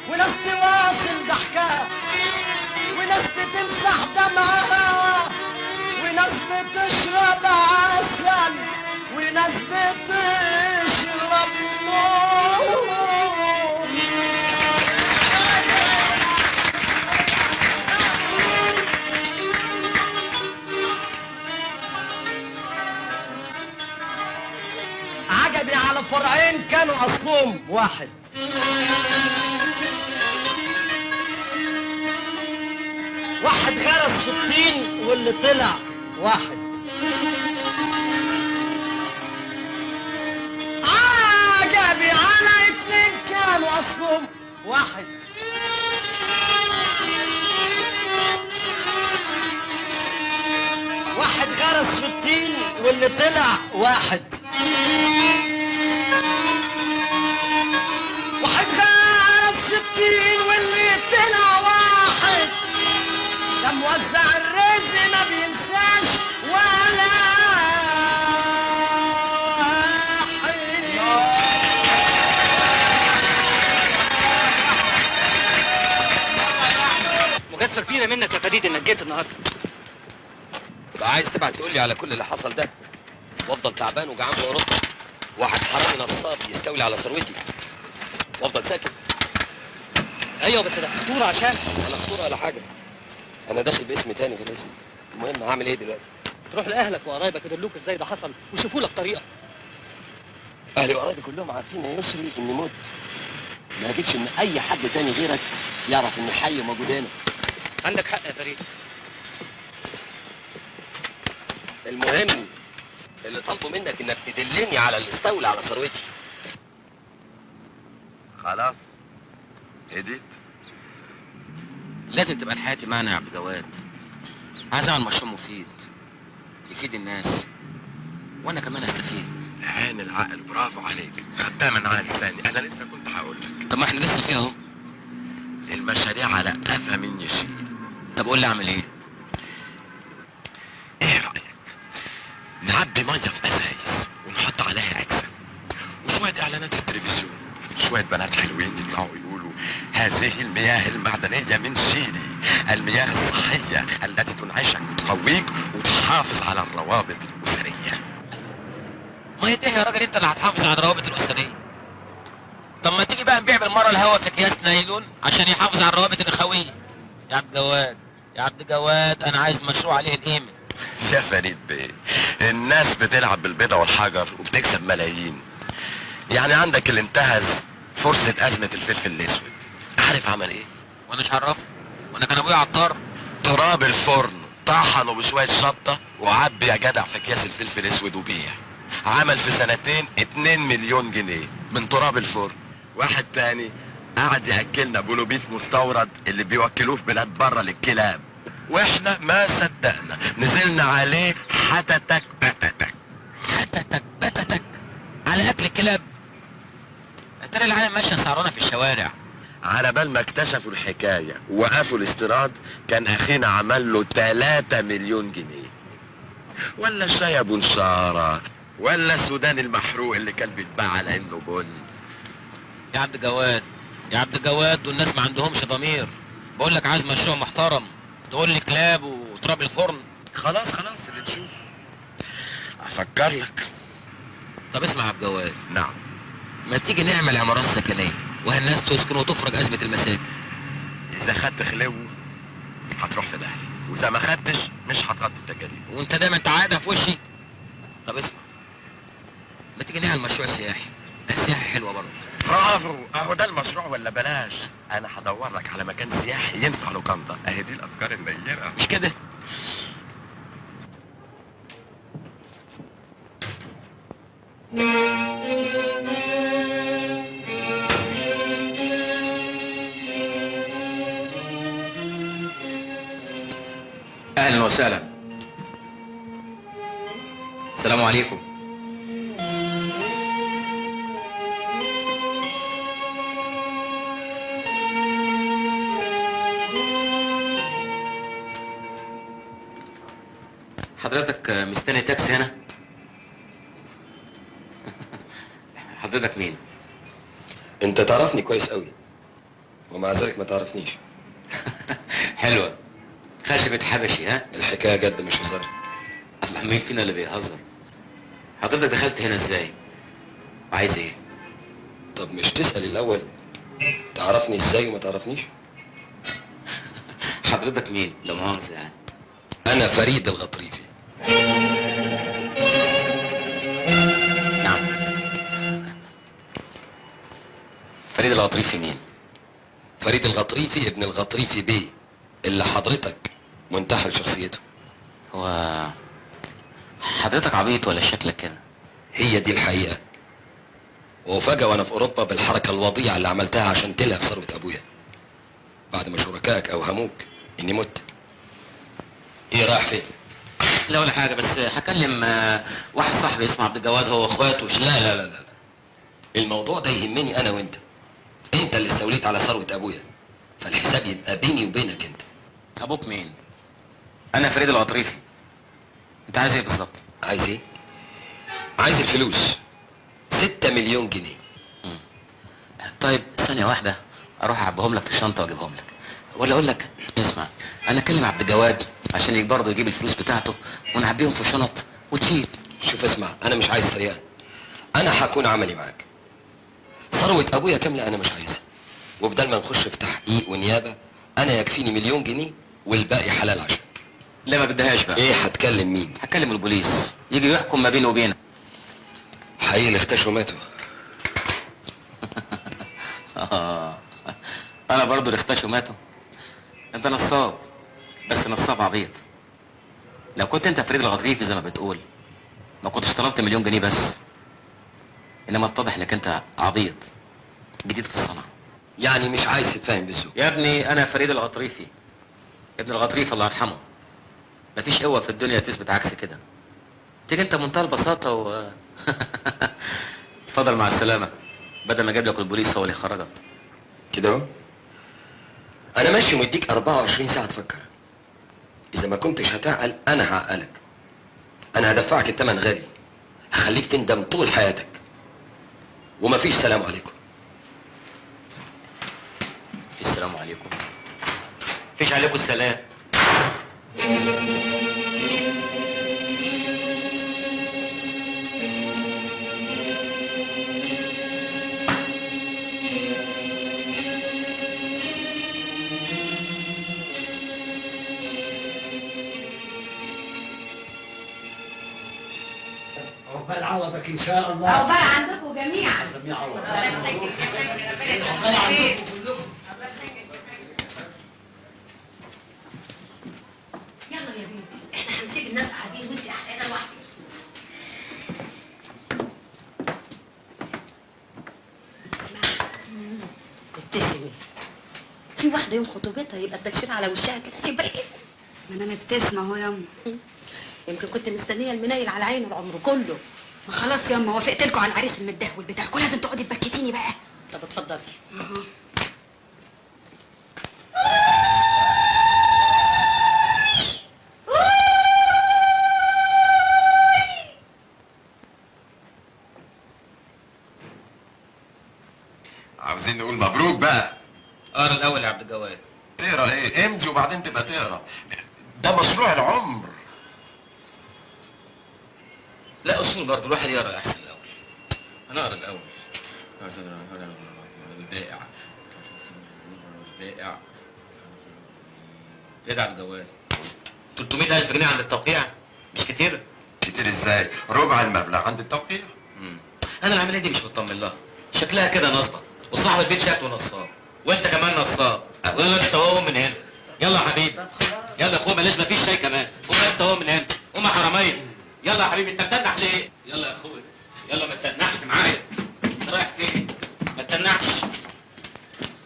وناس تواصل ضحكها، وناس بتمسح دمعها، وناس بتشرب عسل، وناس بتشرب نور. عجبي على فرعين كانوا أصلهم واحد، واحد غرس في الطين واللي طلع واحد. عجبي على اتنين كانوا اصلهم واحد، واحد غرس في الطين واللي طلع واحد، واحد غرس في الطين واللي طلع واحد. ده موزع الرزق ما بينساش ولا واحد. مجازفة كبيرة منك يا فريد انك جيت النهارده. بقى عايز تبعت تقول لي على كل اللي حصل ده، وافضل تعبان وجعان في اوروبا، واحد حرامي نصاب يستولي على ثروتي، وافضل ساكت؟ ايوه بس ده خطورة، عشان ولا خطورة ولا حاجة، انا داخل باسم تاني غير اسمي. المهم هعمل ايه دلوقتي؟ تروح لاهلك وقرايبك يدلوك ازاي ده حصل ويشوفوا لك طريقه. اهلي وقرايبي كلهم عارفين يا يسري اني مت، ما اجيبش ان اي حد تاني غيرك يعرف اني حي وموجود هنا. عندك حق يا فريد. المهم اللي طالبه منك انك تدلني على اللي استولى على ثروتي. خلاص هديت؟ لازم تبقى لحياتي معنا يا عبد الجواد. عايز اعمل مشروع مفيد يفيد الناس وانا كمان استفيد. عين العقل، برافو عليك، خدتها من على لساني، انا لسه كنت هقول لك. طب ما احنا لسه فيها اهو. المشاريع على قفا مني يشيل. طب قول لي اعمل ايه؟ ايه رايك نعبي مية في ازايز ونحط عليها اكسل وشوية اعلانات في التلفزيون شوية بنات حلوين يطلعوا يقولوا هذه المياه المعدنية من شيلي، المياه الصحية التي تنعشك وتقويك وتحافظ على الروابط الاسرية. مية ايه يا راجل انت اللي هتحافظ على الروابط الاسرية؟ طب ما تيجي بقى نبيع بالمرة الهوا في اكياس نايلون عشان يحافظ على الروابط الاخوية. يا عبد الجواد، يا عبد الجواد، انا عايز مشروع عليه القيمة. يا فريد بيه، الناس بتلعب بالبيضه والحجر وبتكسب ملايين. يعني عندك اللي انتهز فرصة ازمة الفلفل الاسود، عارف عمل ايه؟ وانا مش عرفه، وانا كان ابويا عطار. تراب الفرن طحنه بشوية شطه وعبي يا جدع في اكياس الفلفل الاسود وبيع. عمل في سنتين 2 مليون جنيه من تراب الفرن. واحد تاني قعد ياكلنا بولوبيف مستورد اللي بيوكلوه في بلاد بره للكلاب، واحنا ما صدقنا، نزلنا عليه حتتك بتتك. حتتك بتتك على اكل الكلاب؟ ترى العالم ماشية سعرانه في الشوارع. على بال ما اكتشفوا الحكاية ووقفوا الاستيراد كان اخينا عمل له 3 مليون جنيه. ولا الشاي ابو نشاره، ولا السودان المحروق اللي كان بيتباع على انه بن. يا عبد الجواد، يا عبد الجواد، دول الناس ما عندهمش ضمير. بقول لك عايز مشروع محترم، تقول لي كلاب وتراب الفرن. خلاص خلاص اللي تشوف، افكر لك. طب اسمع يا عبد الجواد. نعم. ما تيجي نعمل عمارات سكنية وهالناس تسكن وتفرج ازمة المساكن. اذا خدت خلو هتروح في داهية، واذا ما خدتش مش هتغطي التكاليف. وانت دايما تعادها في وشي. طب اسمع، ما تيجي نعمل مشروع سياحي؟ السياحة حلوة برضه. برافو، اهو ده المشروع ولا بلاش. انا هدور لك على مكان سياحي ينفع لوكاندا. اهي دي الافكار النيره، مش كده؟ اهلا وسهلا. السلام عليكم. حضرتك مستني تاكسي هنا؟ حضرتك مين؟ انت تعرفني كويس قوي ومع ذلك ما تعرفنيش. حلوة خشبة حبشي. ها؟ الحكاية جد مش هزار. مين فينا اللي بيهزر؟ حضرتك دخلت هنا ازاي؟ وعايز ايه؟ طب مش تسأل الأول تعرفني ازاي وما تعرفنيش؟ حضرتك مين؟ لا مؤاخذة يعني. أنا فريد الغطريفي. نعم. فريد الغطريفي مين؟ فريد الغطريفي ابن الغطريفي بيه اللي حضرتك منتحل شخصيته. هو حضرتك عبيط ولا شكلك كده؟ هي دي الحقيقة. وفجأة وانا في اوروبا بالحركة الوضيعة اللي عملتها عشان تلهف ثروة ابويا بعد ما شركائك اوهموك اني مت. ايه رايح فين؟ لا ولا حاجة، بس هكلم واحد صاحبي اسمه عبد الجواد، هو واخواته. لا لا لا لا، الموضوع ده يهمني انا وانت. انت اللي استوليت على ثروة ابويا، فالحساب يبقى بيني وبينك انت. ابوك مين؟ انا فريد الغطريفي. انت عايز ايه بالظبط؟ عايز ايه؟ عايز الفلوس، 6 مليون جنيه. طيب ثانية واحدة اروح اعبهم لك في الشنطة واجيبهم لك. ولا اقول لك اسمع، انا اكلم عبد الجواد عشان برضه يجيب الفلوس بتاعته ونعبيهم في الشنط وتشيل. شوف اسمع، انا مش عايز طريقة، انا هكون عملي معاك. ثروة ابويا كاملة انا مش عايزها، وبدل ما نخش في تحقيق ونيابة انا يكفيني 1,000,000 جنيه والباقي حلال عشان. لا ما بدهاش بقى. ايه هتكلم مين؟ هتكلم البوليس يجي يحكم ما بيني وبينك. حقيقي اللي اختشوا ماتوا. انا برضو اللي اختشوا ماتوا. انت نصاب، بس نصاب عبيط. لو كنت انت فريد الغطريفي زي ما بتقول ما كنتش طلبت 1,000,000 جنيه بس، انما اتضح انك انت عبيط جديد في الصنعة. يعني مش عايز تتفاهم بالذوق يا ابني. انا فريد الغطريفي ابن الغطريف الله يرحمه، مفيش قوة في الدنيا تثبت عكس كده. تيجي انت بمنتهى البساطة و اتفضل مع السلامة، بدل ما اجيب لك البوليس هو اللي يخرجك كده اهو. انا ماشي ومديك 24 ساعة تفكر. اذا ما كنتش هتعقل انا هعقلك. انا هدفعك الثمن غالي، هخليك تندم طول حياتك. ومفيش سلام عليكم. عليكم. مفيش عليكم السلام. عقبال عوضك ان شاء الله. عقبال عندكم جميعا. جميعا. عقبال عندكم كلكم. يلا يا بنتي، احنا هنسيب الناس قاعدين وانت قاعدة لوحدك. اسمعي، ابتسمي. في واحدة يوم خطوبتها يبقى التكشير على وشها كده شبركت. ما انا مبتسمة اهو ياما. يمكن كنت مستنيه المنايل على عينه العمر كله. ما خلاص ياما، وافقت لكم على العريس المدهول بتاعكم، لازم تقعدي تبكتيني بقى. طب اتفضلي. عاوزين نقول مبروك بقى. اقرا الاول يا عبد الجواد. تقرا ايه؟ امضي وبعدين تبقى تقرا. ده مشروع العمر. لا اصول برضه الواحد يقرا احسن الاول. انا اقرا الاول. البائع البائع ايه ده يا عبد الجواد؟ 300,000 جنيه عند التوقيع؟ مش كتير؟ كتير ازاي؟ ربع المبلغ عند التوقيع. انا العملية دي مش مطمن لها، شكلها كده نصبه، وصاحب البيت شكله نصاب، وانت كمان نصاب. يلا انت وهو من هنا. يلا يا حبيبي، يلا يا اخويا، بلاش مفيش شاي كمان. قوم انت وهو من هنا، قوم يا حرامية. يلا يا حبيبي، انت بتنح ليه؟ يلا يا اخويا، يلا ما تتنحش معايا. انت رايح فين؟ ما تتنحش.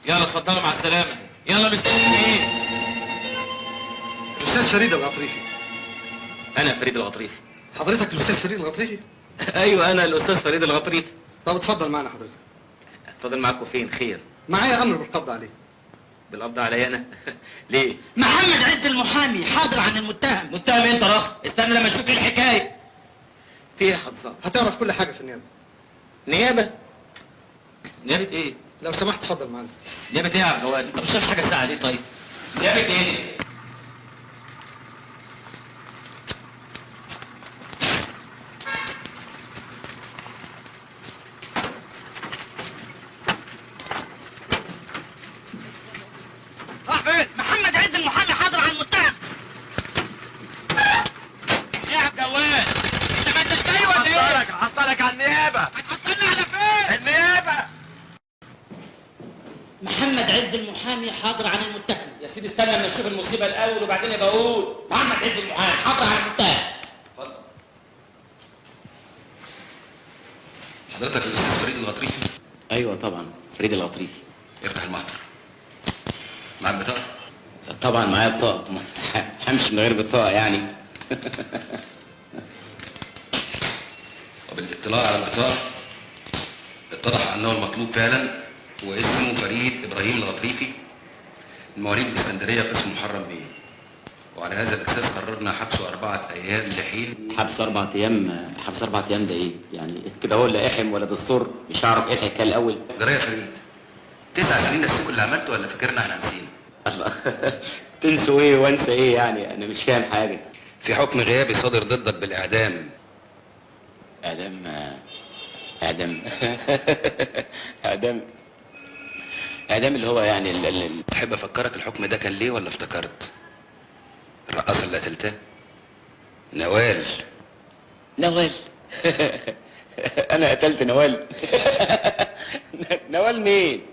يلا اتفضلوا مع السلامة. يلا مستنيين ايه؟ الاستاذ فريد الغطريفي. انا فريد الغطريفي. حضرتك الاستاذ فريد الغطريفي؟ ايوه انا الاستاذ فريد الغطريفي. طب اتفضل معانا حضرتك. اتفضل معاكم فين؟ خير؟ معايا امر بالقبض عليه. بالقبض عليا انا؟ ليه؟ محمد عز المحامي حاضر عن المتهم. متهم انت رخ؟ استنى لما نشوف ايه الحكاية. في ايه يا حضرتك؟ هتعرف كل حاجة في النيابة. نيابة؟ نيابة ايه؟ لو سمحت اتفضل معانا. نيابة ايه يا عبد الجواد؟ انت مش شايف حاجة ساعة ليه طيب؟ نيابة ايه؟ محمد عز المحامي حاضر على المتهم. ايه يا عبد الجواد؟ انت ما انتش جاي ولا ايه؟ هحصلك على النيابة. هتحصلني على فين؟ النيابة. محمد عز المحامي حاضر عن المتهم. يا سيدي استنى اما نشوف المصيبة الاول وبعدين ابقى اقول. محمد عز المحامي حاضر عن المتهم. اتفضل. حضرتك الاستاذ فريد الغطريفي؟ ايوه طبعا فريد الغطريفي. افتح المحضر. معاك بطاقة؟ طبعا معايا بطاقة، همشي من غير بطاقة يعني. وبالاطلاع على البطاقة اتضح أنه المطلوب فعلا واسمه فريد إبراهيم الغطريفي، مواليد الإسكندرية قسم محرم بيه. وعلى هذا الأساس قررنا حبسه 4 أيام لحين. حبس 4 أيام؟ حبس 4 أيام ده إيه؟ يعني كده هو لا إحم ولا دستور، مش هعرف إيه الحكاية الأول. جرى يا فريد، 9 سنين نسيكوا اللي عملته ولا فاكرنا إحنا نسينا؟ الله تنسوا ايه وانسى ايه يعني؟ انا مش فاهم حاجة. في حكم غيابي صادر ضدك بالاعدام. اعدام؟ اعدام اعدام اعدام اللي هو يعني تحب افكرك الحكم ده كان ليه ولا افتكرت؟ الرقاصه اللي قتلتها نوال. نوال؟ انا قتلت نوال؟ نوال مين؟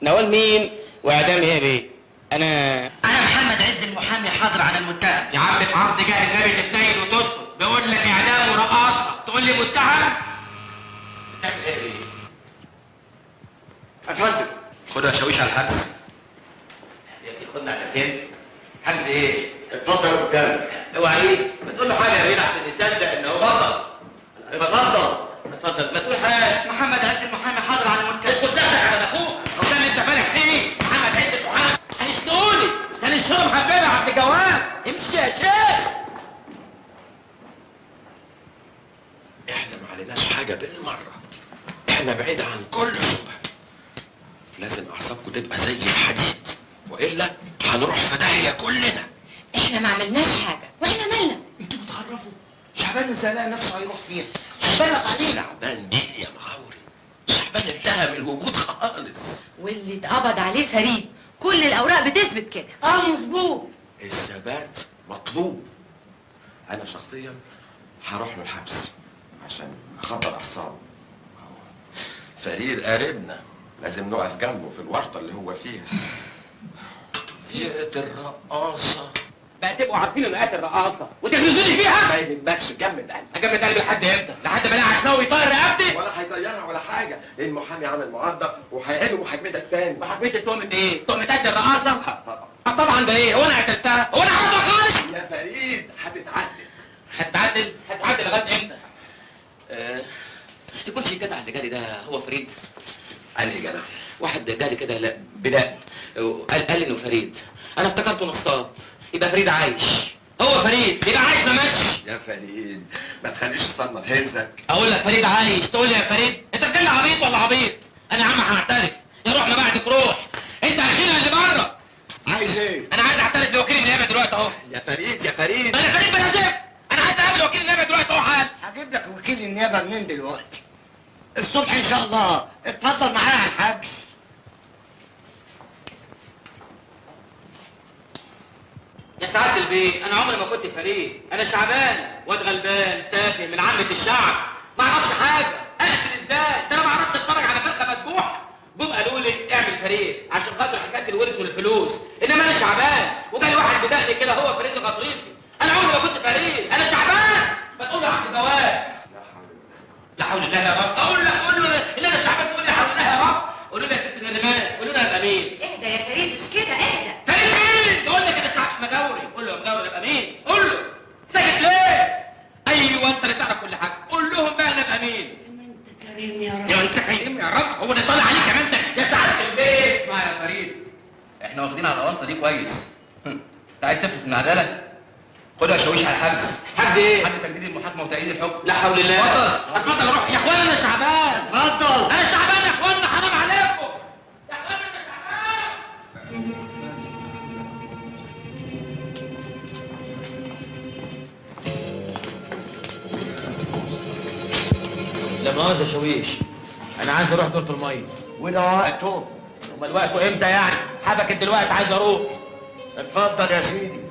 نوال مين؟ واعدام ايه بيه؟ انا محمد عز المحامي حاضر على المتهم. يا عم في عرض جاه النبي تتنيل وتسكت. بقول لك اعدام ورقاصه تقول لي متهم؟ بتعمل ايه بيه؟ اتفضل. خدها شاويش على الحجز. يا ابني خدنا على فين؟ حجز ايه؟ اتفضل قدامك. اوعى ايه؟ ما تقول له حاجة يا بيه احسن يصدق ان هو. اتفضل اتفضل اتفضل. ما تقول حاجة. محمد عز المحامي حاضر على المتهم. اسكت دخلك على اخوك. هو ده اللي انت فالح فيه؟ محمد عز المحامي هيشتوني، هنشتري محببة يا عبد الجواد. امشي يا شيخ. احنا ما عليناش حاجة بالمرة، احنا بعيد عن كل شبهه. لازم اعصابكم تبقى زي الحديد، والا والا هنروح في داهية كلنا. احنا ما عملناش حاجة، واحنا مالنا؟ انتوا بتخرفوا. شعبان ازاي لقى نفسه هيروح فين؟ هيبلغ علينا. شعبان مين يا مغاوري؟ شعبان انتهى من الوجود خالص. واللي اتقبض عليه فريد، كل الاوراق بتثبت كده. مظبوط. الثبات مطلوب. انا شخصيا هروح له الحبس عشان خطر اعصابه. فريد قريبنا، لازم نقف جنبه في الورطة اللي هو فيها. زيقة الرقاصه بقى تبقوا عارفين انه قاتل رقاصه وتغرزوني فيها؟ ما يهمكش، جمد قلبك. اجمد قلبي لحد امتى؟ لحد ما الاقي عشناوي يطير رقبتي؟ ولا هيطيرها ولا حاجة، المحامي عامل معارضة وهيعيدوا محاكمتك تاني. محاكمتي تهمه ايه؟ تهمه قتل الرقاصه؟ طبعا. طبعا ده ايه؟ هو انا قتلتها؟ هو انا عارفها خالص؟ يا فريد هتتعدل. هتتعدل؟ هتتعدل لغاية امتى؟ تكونش الجدع اللي جالي ده هو فريد؟ انهي جدع؟ واحد جالي كده بدقن قال انه فريد، انا افتكرته نصاب. يبقى فريد عايش، هو فريد يبقى عايش ما ماتش. يا فريد ما تخليش الصدمة تهزك. اقول لك فريد عايش تقول لي يا فريد؟ انت بتتكلم عبيط ولا عبيط؟ انا يا عم هعترف، يا روح ما بعدك روح، انت اخيرا اللي بره. عايز ايه؟ انا عايز اعترف لوكيل النيابة دلوقتي اهو. يا فريد يا فريد، انا فريد بلا زفت، انا عايز اقابل وكيل النيابة دلوقتي اهو حالا. هجيب لك وكيل النيابة منين دلوقتي؟ الصبح ان شاء الله. اتفضل معايا على الحجز. يا سعادة البيه، أنا عمري ما كنت فريد، أنا شعبان، واد غلبان، تافه، من عامة الشعب، ما أعرفش حاجة، أقتل إزاي؟ ده أنا ما أعرفش أتفرج على فرخة مذبوحة. جم قالوا لي اعمل فريد عشان خاطر حكاية الورث والفلوس، إنما أنا شعبان، وجالي واحد بدقني كده هو فريد الغطريفي، أنا عمري ما كنت فريد، أنا شعبان. ما تقول له يا عبد الجواد. لا حول الله يا رب، أقول له قول له إن أنا شعبان، تقول لي حول الله يا رب، قولوا لي يا ست نرمان، قولوا لي أنا مين؟ اهدى يا فريد، مش كده، اهدى. فريد مين؟ تقول لك انا شعب مجاوري، قول له يا مجاوري ابقى مين؟ قول له. ساكت ليه؟ ايوه انت اللي تعرف كل حاجة، قول لهم بقى انا ابقى مين؟ يا ما انت كريم يا رب. يا انت كريم يا رب، هو اللي طالع عليك يا انت يا سعادة البيت. اسمع يا فريد، احنا واخدين على الغلطة دي كويس. انت عايز تفلت من العدالة؟ خدها شاويش على الحجز. حجز ايه؟ حد تجديد المحاكمة وتأييد الحكم. لا حول الله. اتفضل اتفضل اروح يا اخوانا، انا شعبان. اتفضل. انا شعبان يا اخوانا، حرام عليكم. يا اخوانا انا شعبان. لا مؤاخذة يا شاويش، أنا عايز أروح دورة المية. وده وقته؟ أمال وقته إمتى يعني؟ حبكت دلوقتي عايز أروح. اتفضل يا سيدي.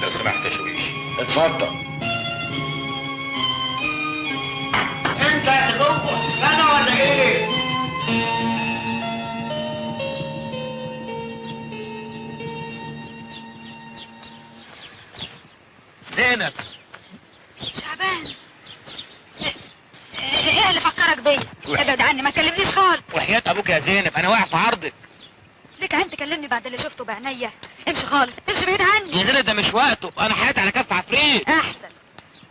لو سمحت يا شويش. اتفضل. انت اللي جوه سنة ولا ايه؟ زينب. شعبان، ايه اللي فكرك بيا؟ ابعد عني، ما تكلمنيش خالص. وحياة ابوك يا زينب انا واقع في عرضك. ليك عين تكلمني بعد اللي شفته بعينيا؟ امشي خالص، امشي بعيد عني. يا زينب ده مش وقته، انا حياتي على كف عفريت. احسن،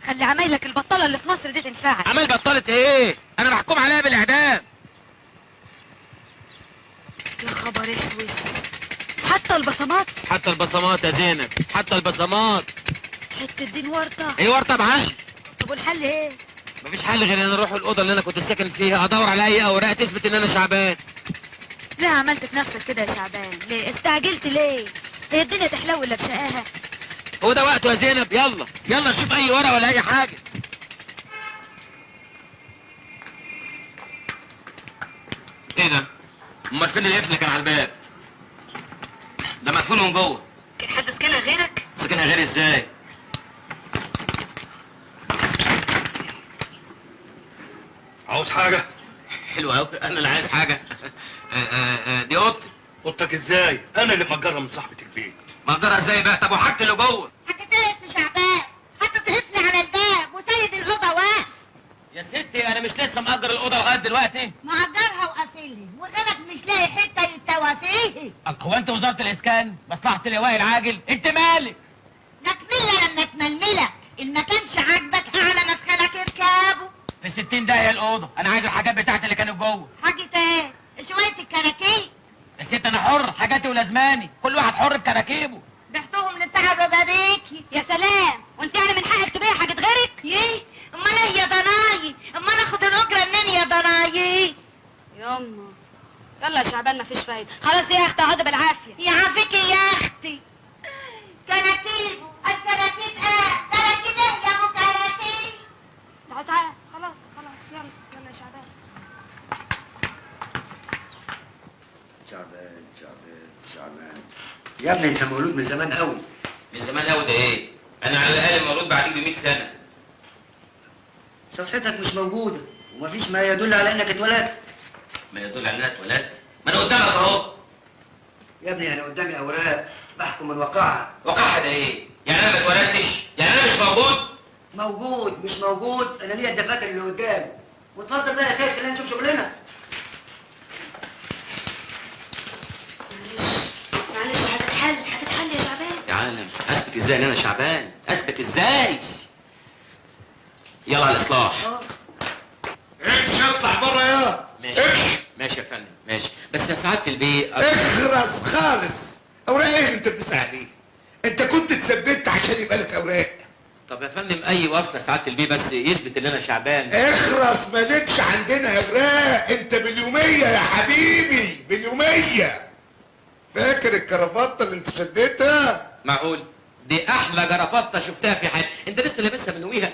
خلي عمايلك البطالة اللي في مصر دي تنفعك. عمال بطلت ايه؟ انا محكوم عليها بالاعدام. يا خبر اسود، حتى البصمات؟ حتى البصمات يا زينب، حتى البصمات. حتة دين ورطة. ايه ورطة بعقل؟ طب والحل ايه؟ مفيش حل غير ان انا اروح الاوضة اللي انا كنت ساكن فيها ادور على اي اوراق تثبت ان انا شعبان. ليه عملت في نفسك كده يا شعبان؟ ليه استعجلت ليه؟ هي الدنيا تحلو الا بشقاها؟ هو ده وقته يا زينب، يلا يلا نشوف اي ورقة ولا اي حاجة. ايه ده؟ امال فين القفل اللي كان على الباب؟ ده مقفول من جوه. كان حد سكنها غيرك؟ سكنها غيري ازاي؟ عاوز حاجة؟ حلو قوي، انا اللي عايز حاجة. دي اوضتي. اوضتك ازاي؟ انا اللي مأجرها من صاحبة البيت. مأجرها ازاي بقى؟ طب وحاجتي اللي جوه؟ حكيت يا شعبان، حاطط قفل على الباب وسايب الاوضة واقف. يا ستي انا مش لسه مأجر الاوضة لغاية دلوقتي؟ مأجرها وقافلها، وغيرك مش لاقي حتة يتوى فيها. هو انت وزارة الاسكان؟ مصلحة الايواء العاجل؟ انت مالك؟ تكمله لما تململك، ان ما كانش عاجبك اعلى مدخلك اركبه. في 60 دقيقة الاوضة، انا عايز الحاجات بتاعتي اللي كانت جوه. حاجة ايه؟ شوية الكراكيب. يا ست انا حر، حاجاتي ولازماني، كل واحد حر في كراكيبه. بعتهم لبتاع الربابيكي. يا سلام، وانت يعني من حقك تبيع حاجة غيرك؟ ايه؟ امال ايه يا ضنايي؟ امال اخد الاجرة منين يا ضنايي؟ ياما يلا يا شعبان مفيش فايده، خلاص يا اختي اقعدي بالعافية. يعافيكي يا اختي. كراكيب، الكراكيب ايه؟ كراكيب ايه يا ابو كراكيب؟ تعال تعال، خلاص خلاص يلا يلا يا شعبان. شعبان شعبان شعبان يا ابني انت مولود من زمان قوي. من زمان قوي ده ايه؟ انا على الاقل مولود بعديك ب 100 سنة. صفحتك مش موجودة ومفيش ما يدل على انك اتولدت. ما يدل على ان انا اتولدت؟ ما انا قدامك اهو. يا ابني انا قدامي اوراق بحكم من وقعها. وقعها ده ايه؟ يعني انا ما اتولدتش؟ يعني انا مش موجود؟ موجود مش موجود، انا ليا الدفاتر اللي قدامي. واتفضل بقى يا سيد خلينا نشوف شغلنا. معلش معلش هتتحل هتتحل يا شعبان. يا عالم اثبت ازاي ان انا شعبان؟ اثبت ازاي؟ يلا على الاصلاح. امشي اطلع بره يلا. ماشي امشي. ماشي يا فندم ماشي، بس يا سعادة البيه اخرس خالص. اوراق ايه اللي انت بتسأل عليه؟ انت كنت اتثبت عشان يبقى لك اوراق. طب يا فندم اي وصله سعادة البيه بس يثبت ان انا شعبان. اخرس، مالكش عندنا اوراق، انت باليوميه يا حبيبي، باليوميه. فاكر الكرافته اللي انت شديتها؟ معقول؟ دي احلى جرافته شفتها في حياتي، انت لسه لابسها من يوميها.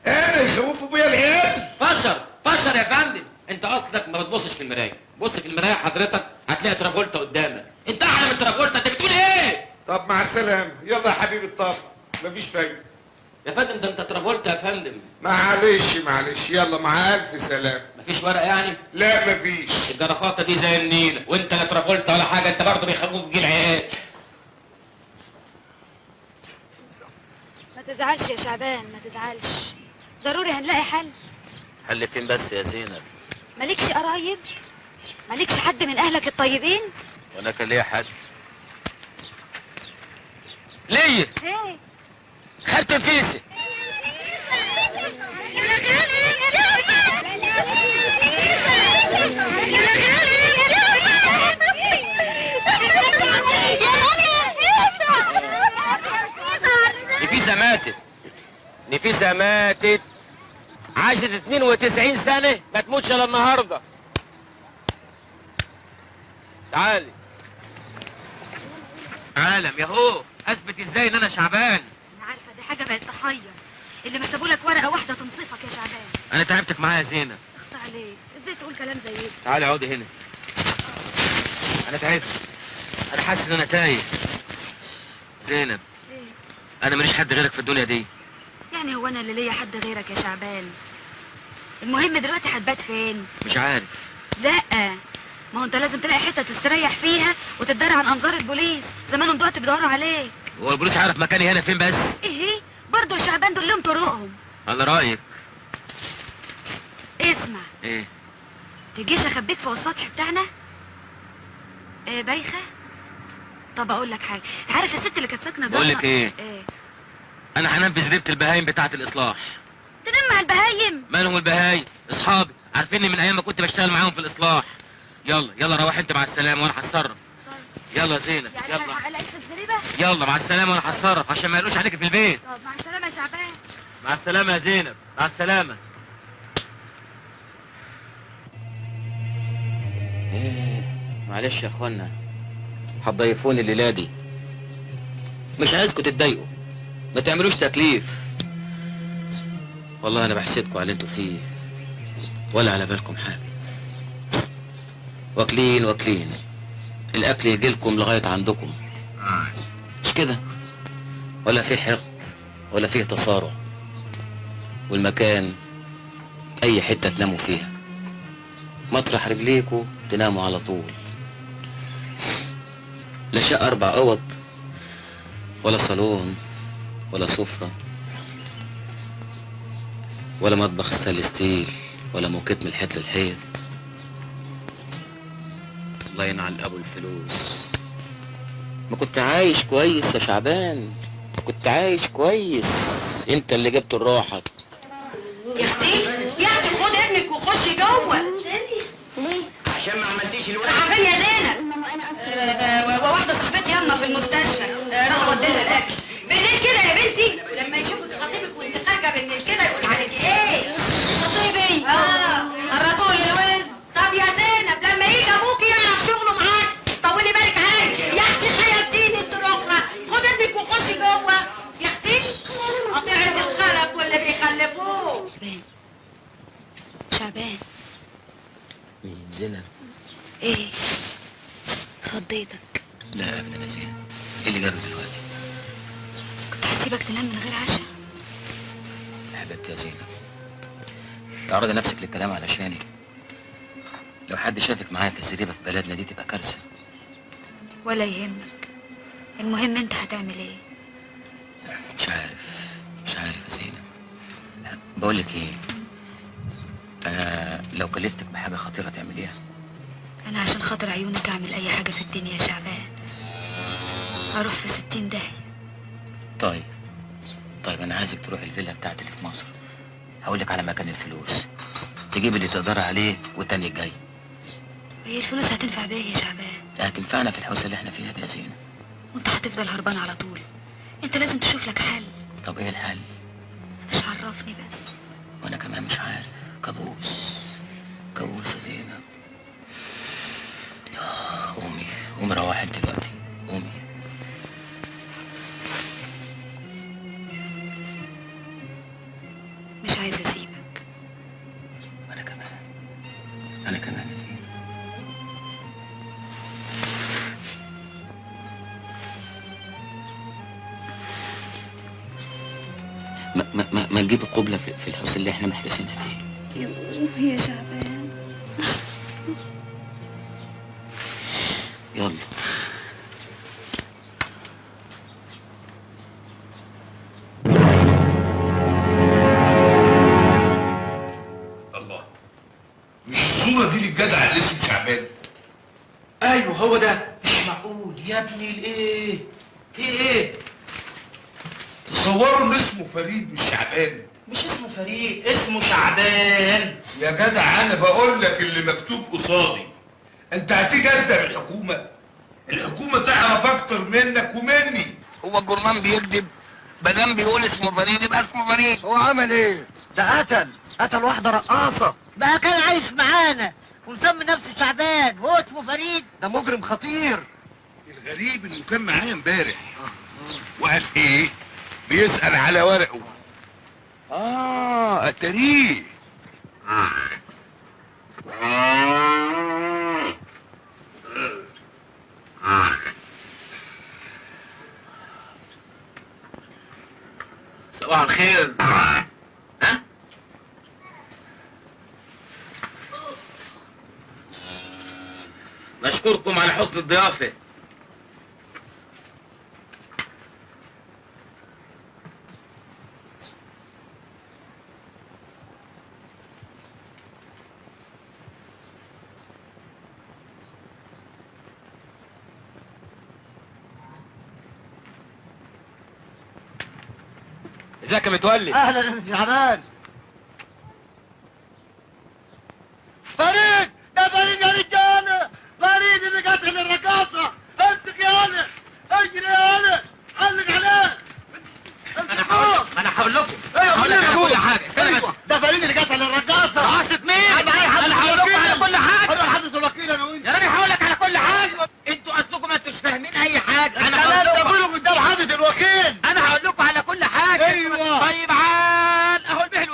انا يخوفوا بيا العيال. فشر فشر يا فندم، انت اصلك ما بتبصش في المراية، بص في المراية حضرتك هتلاقي ترافولتا قدامك، انت احلى من ترافولتا، انت بتقول ايه؟ طب مع السلامة، يلا يا حبيبي الطب، مفيش فايده. يا فندم ده انت ترافولتا يا فندم. معلش معلش، يلا مع الف سلامه. مفيش ورق يعني؟ لا مفيش. الجرافطه دي زي النيله، وانت لا ترافولتا ولا حاجة، انت برضه بيخوفوك جيل العيال. ما تزعلش يا شعبان ما تزعلش، ضروري هنلاقي حل. حل فين بس يا زينب؟ مالكش قرايب؟ مالكش حد من اهلك الطيبين؟ وانا كان ليا حد؟ ليا؟ ايه؟ خالتي نفيسة. نفيسة ماتت. نفيسة ماتت، عاشت 92 سنة ما تموتش الا النهارده. تعالي عالم يا هو، اثبت ازاي ان انا شعبان؟ انا عارفه دي حاجة بقت تحير، اللي ما سابولك ورقة واحدة تنصفك يا شعبان. انا تعبتك معايا يا زينب. اخص عليك، ازاي تقول كلام زي ده؟ تعالي اقعدي هنا. انا تعبت، انا حاسس ان انا تايه. زينب ايه؟ انا ماليش حد غيرك في الدنيا دي. يعني هو انا اللي ليا حد غيرك يا شعبان؟ المهم دلوقتي هتبات فين؟ مش عارف. لا ما هو انت لازم تلاقي حتة تستريح فيها وتتدارى عن انظار البوليس، زمانهم دلوقتي بيدوروا عليك. هو البوليس عارف مكاني هنا فين بس؟ ايه برضه يا شعبان دول لهم طرقهم. على رايك. اسمع. ايه؟ تجيش اخبيك فوق السطح بتاعنا؟ ايه بايخة؟ طب اقول لك حاجة، عارف الست اللي كانت ساكنة جوه؟ بقول لك ايه؟ ايه؟ انا هنام في زريبه البهايم بتاعه الاصلاح. تنام مع البهايم؟ مالهم البهايم؟ اصحابي، عارفيني من ايام ما كنت بشتغل معاهم في الاصلاح. يلا يلا روح انت مع السلامة وانا هتصرف. يلا يا زينب يعني يلا. هلاقيك في الزريبه؟ يلا مع السلامة وانا هتصرف عشان ما يقولوش عليك في البيت. طب مع السلامة يا شعبان. مع السلامة يا زينب، مع السلامة. ايه معلش يا اخوانا، هتضيفوني الليلة دي. مش عايزكم تتضايقوا، ما تعملوش تكليف. والله انا بحسدكم على اللي انتوا فيه، ولا على بالكم حاجة. واكلين واكلين، الاكل يجيلكم لغاية عندكم، مش كده؟ ولا فيه حقد ولا فيه تصارع، والمكان اي حتة تناموا فيها، مطرح رجليكوا تناموا على طول. لا شقه 4 اوض ولا صالون ولا سفره ولا مطبخ stainless steel ولا موكيت من الحيط للحيط. الله ينعل ابو الفلوس. ما كنت عايش كويس يا شعبان، كنت عايش كويس، انت اللي جبته لروحك. يا اختي يا اختي خد ابنك وخشي جوه. ليه؟ عشان ما عملتيش الواجب. راح فين يا زينب؟ وواحدة صاحبتي ياما في المستشفى، راح اودي لها الاكل. بالليل كده يا بنتي لما يشوفك خطيبك وانت خارجه بالليل كده يقول عليكي ايه؟ خطيبي؟ قرطولي الوز. طب يا زينب لما يجي ابوكي يعرف شغله معاك طولي بالك عليا. يا اختي خيرتيني انت الاخرى، خد ابنك وخشي جوه يا اختي. قطيعة الخلف واللي بيخلفوه. شعبان. مين زينب؟ ايه خضيتك؟ لا ابدا يا زينب، ايه اللي جابك دلوقتي؟ كنت هسيبك تنام من غير عشاء؟ حبيبتي يا زينب، تعرضي نفسك للكلام علشاني. لو حد شافك معايا في الزريبه في بلدنا دي تبقى كارثة. ولا يهمك، المهم انت هتعمل ايه؟ مش عارف، مش عارف يا زينب. بقول لك ايه، انا لو كلفتك بحاجة خطيرة تعمليها؟ انا عشان خاطر عيونك اعمل اي حاجة في الدنيا يا شعبان، اروح في 60 داهية. طيب طيب، انا عايزك تروح الفيلا بتاعتي اللي في مصر، هقولك على مكان الفلوس، تجيب اللي تقدر عليه والتاني الجاي. هي الفلوس هتنفع بيه يا شعبان؟ هتنفعنا في الحوسة اللي احنا فيها دي يا زينب. وانت هتفضل هربان على طول؟ انت لازم تشوف لك حل. طب ايه الحل؟ مش عرفني بس. وانا كمان مش عارف. كابوس كابوس يا زينب. قومي قومي، روحي انت دلوقتي، قومي. مش عايزه اسيبك. انا كمان، انا كمان يا زينب. ما ما ما نجيب القبلة في الحوس اللي احنا محتاسينها فيه. يوه يا شعبان. يلا. الله، مش الصورة دي للجدع اللي اسمه شعبان؟ ايوه هو ده. مش معقول يا ابني، الايه؟ في ايه؟ تصوروا ان اسمه فريد مش شعبان. مش اسمه فريد، اسمه شعبان. يا جدع انا بقول لك اللي مكتوب قصادي. انت هتيجي ازاي بالحكومة؟ الحكومة تعرف اكتر منك ومني. هو الجرمان بيكذب؟ مادام بيقول اسمه فريد يبقى اسمه فريد. هو عمل ايه؟ ده قتل واحدة رقاصه. بقى كان عايش معانا ومسمي نفسه شعبان وهو اسمه فريد. ده مجرم خطير. الغريب انه كان معايا امبارح وقال ايه؟ بيسأل على ورقة. اتاريه. صباح الخير. ها؟ نشكركم على حسن الضيافة. ازيك يا متولي؟ اهلا يا شعبان. فريد، ده فريد يا رجاله، فريد اللي قتل الرقاصه. امسك يا ولد، اجري يا ولد، علق عليه. انا هقول لكم، هقول لك على كل حاجة. استنى بس، ده فريد اللي قتل الرقاصه. رقاصه مين؟ انا هقول لكم على كل حاجة. انا حضرة الوكيل انا وانت. يا راجل هقول لك على كل حاجة. انتوا اصلكم ما انتوش فاهمين اي حاجة. انا هقول لكم ده كله قدام حضرة الوكيل. انا هقول لكم على كل حاجة. ايوه طيب عال اهو البه.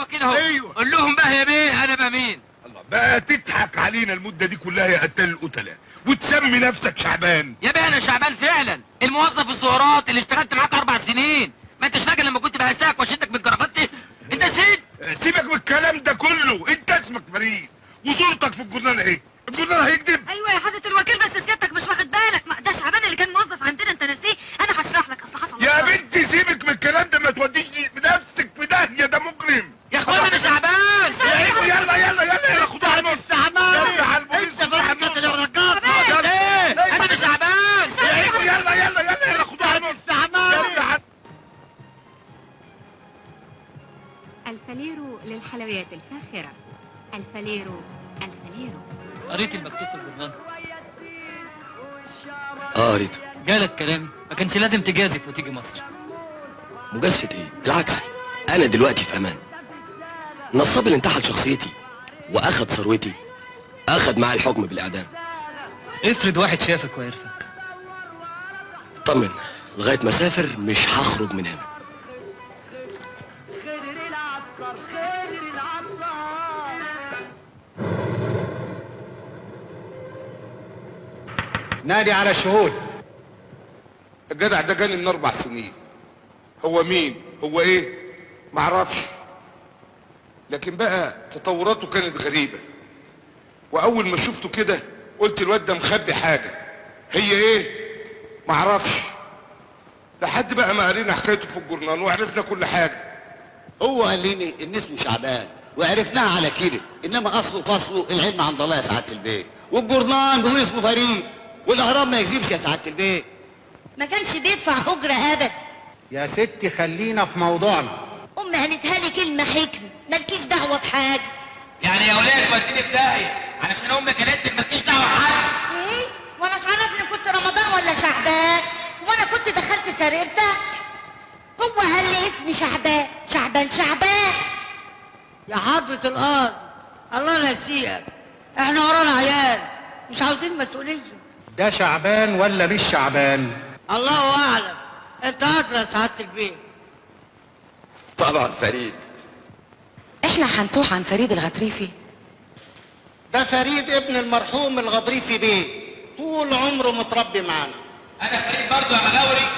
علينا المدة دي كلها يا قتال القتلة وتسمي نفسك شعبان؟ يا بيه انا شعبان فعلا، الموظف الزهورات اللي اشتغلت معاك 4 سنين. ما انتش فاكر لما كنت بهزقك واشدك بالجرافات؟ انت نسيت؟ سيبك من الكلام ده كله، انت اسمك فريد وصورتك في الجورنال اهي، الجورنال هيكذب؟ ايوه يا حضرة الوكيل، بس سيادتك مش واخد بالك، ما ده شعبان اللي كان موظف عندنا، انت ناسيه؟ انا هشرح لك اصل حصل. يا بنتي سيبك من الكلام ده، ما توديش بنفسك في داهية، ده مجرم يا اخوانا. انا شعبان. يلا يلا يلا يلا خدوها على النص. يلا على البوليس. انت فريد قتل الرقاصه. ايه؟ انا شعبان. يلا يلا يلا يلا خدوها على النص. يلا. الفاليرو للحلويات الفاخرة. الفاليرو، الفاليرو. قريت المكتوب في الجورنال؟ اه قريته. جالك كلامي؟ ما كانش لازم تجازف وتيجي مصر. مجازفة ايه؟ بالعكس، انا دلوقتي في امان. النصاب اللي انتحل شخصيتي واخد ثروتي اخد معاه الحكم بالاعدام. افرض واحد شافك وعرفك. اطمن، لغاية ما اسافر مش هخرج من هنا. نادي على الشهود. الجدع ده جاني من 4 سنين. هو مين؟ هو ايه؟ معرفش. لكن بقى تطوراته كانت غريبة، وأول ما شفته كده قلت الواد ده مخبي حاجة، هي ايه؟ معرفش. لحد بقى ما قرينا حكايته في الجورنال وعرفنا كل حاجة. هو قال لي ان اسمه شعبان وعرفناها على كده، انما اصله فصله العلم عند الله يا سعادة البيت، والجورنال بيقول اسمه فريد، والاهرام ما يكذبش يا سعادة البيت. ما كانش بيدفع اجرة ابدا. يا ستي خلينا في موضوعنا. امي قالتها لي كلمة حكمة، مالكيش دعوة بحاجة. يعني يا ولاد وديني في داهية علشان امك قالت لك مالكيش دعوة بحاجة؟ ايه؟ وانا مش عارف كنت رمضان ولا شعبان، وانا كنت دخلت سريرتك. هو قال لي اسمي شعبان شعبان شعبان. يا حضرة القاضي الله ينسيك، احنا ورانا عيال مش عاوزين مسؤولية. ده شعبان ولا مش شعبان؟ الله اعلم، انت ادرى سعادة البيت. طبعا فريد. احنا هنتوه عن فريد الغطريفي؟ ده فريد ابن المرحوم الغطريفي بيه، طول عمره متربي معانا. انا فريد برضه يا مغاوري،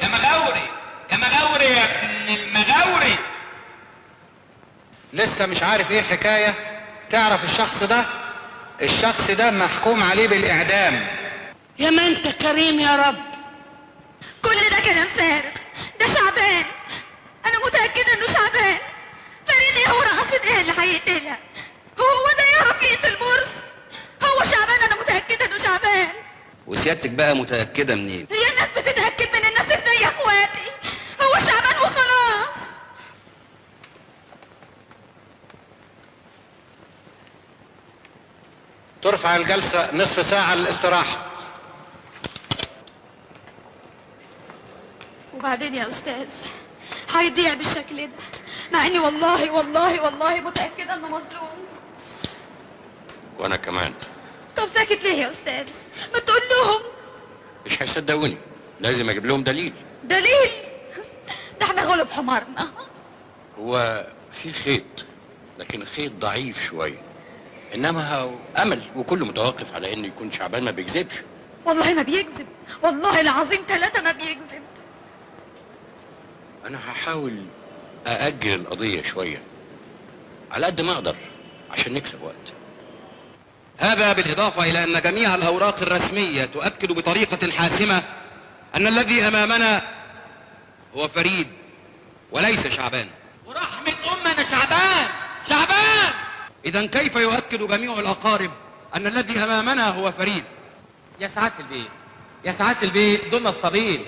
يا مغاوري، يا مغاوري، يا ابن المغاوري. لسه مش عارف ايه الحكاية؟ تعرف الشخص ده؟ الشخص ده محكوم عليه بالاعدام. يا ما انت كريم يا رب. كل ده كلام فارغ، ده شعبان، انا متأكدة انه شعبان. فريد ايه ورقصة ايه اللي هيقتلها؟ هو ده يعرف يقتل برص؟ هو شعبان، انا متأكدة انه شعبان. وسيادتك بقى متأكدة منين؟ هي الناس بتتأكد من الناس ازاي يا اخواتي؟ هو شعبان وخلاص. ترفع الجلسة نصف ساعة للاستراحة. وبعدين يا أستاذ هيضيع بالشكل ده، مع إني والله والله والله متأكدة إنه مظلوم. وأنا كمان. طب ساكت ليه يا أستاذ؟ ما تقول لهم. مش هيصدقوني، لازم أجيب لهم دليل. دليل؟ ده احنا غلب حمارنا. هو في خيط، لكن خيط ضعيف شوية، إنما هو أمل، وكله متوقف على إنه يكون شعبان ما بيكذبش. والله ما بيكذب، والله العظيم 3 ما بيكذب. أنا هحاول أأجل القضية شوية على قد ما أقدر عشان نكسب وقت. هذا بالإضافة إلى أن جميع الأوراق الرسمية تؤكد بطريقة حاسمة أن الذي أمامنا هو فريد وليس شعبان. ورحمة أمنا شعبان شعبان. إذا كيف يؤكد جميع الأقارب أن الذي أمامنا هو فريد؟ يا سعادة البيه، يا سعادة البيه، دول نصابين،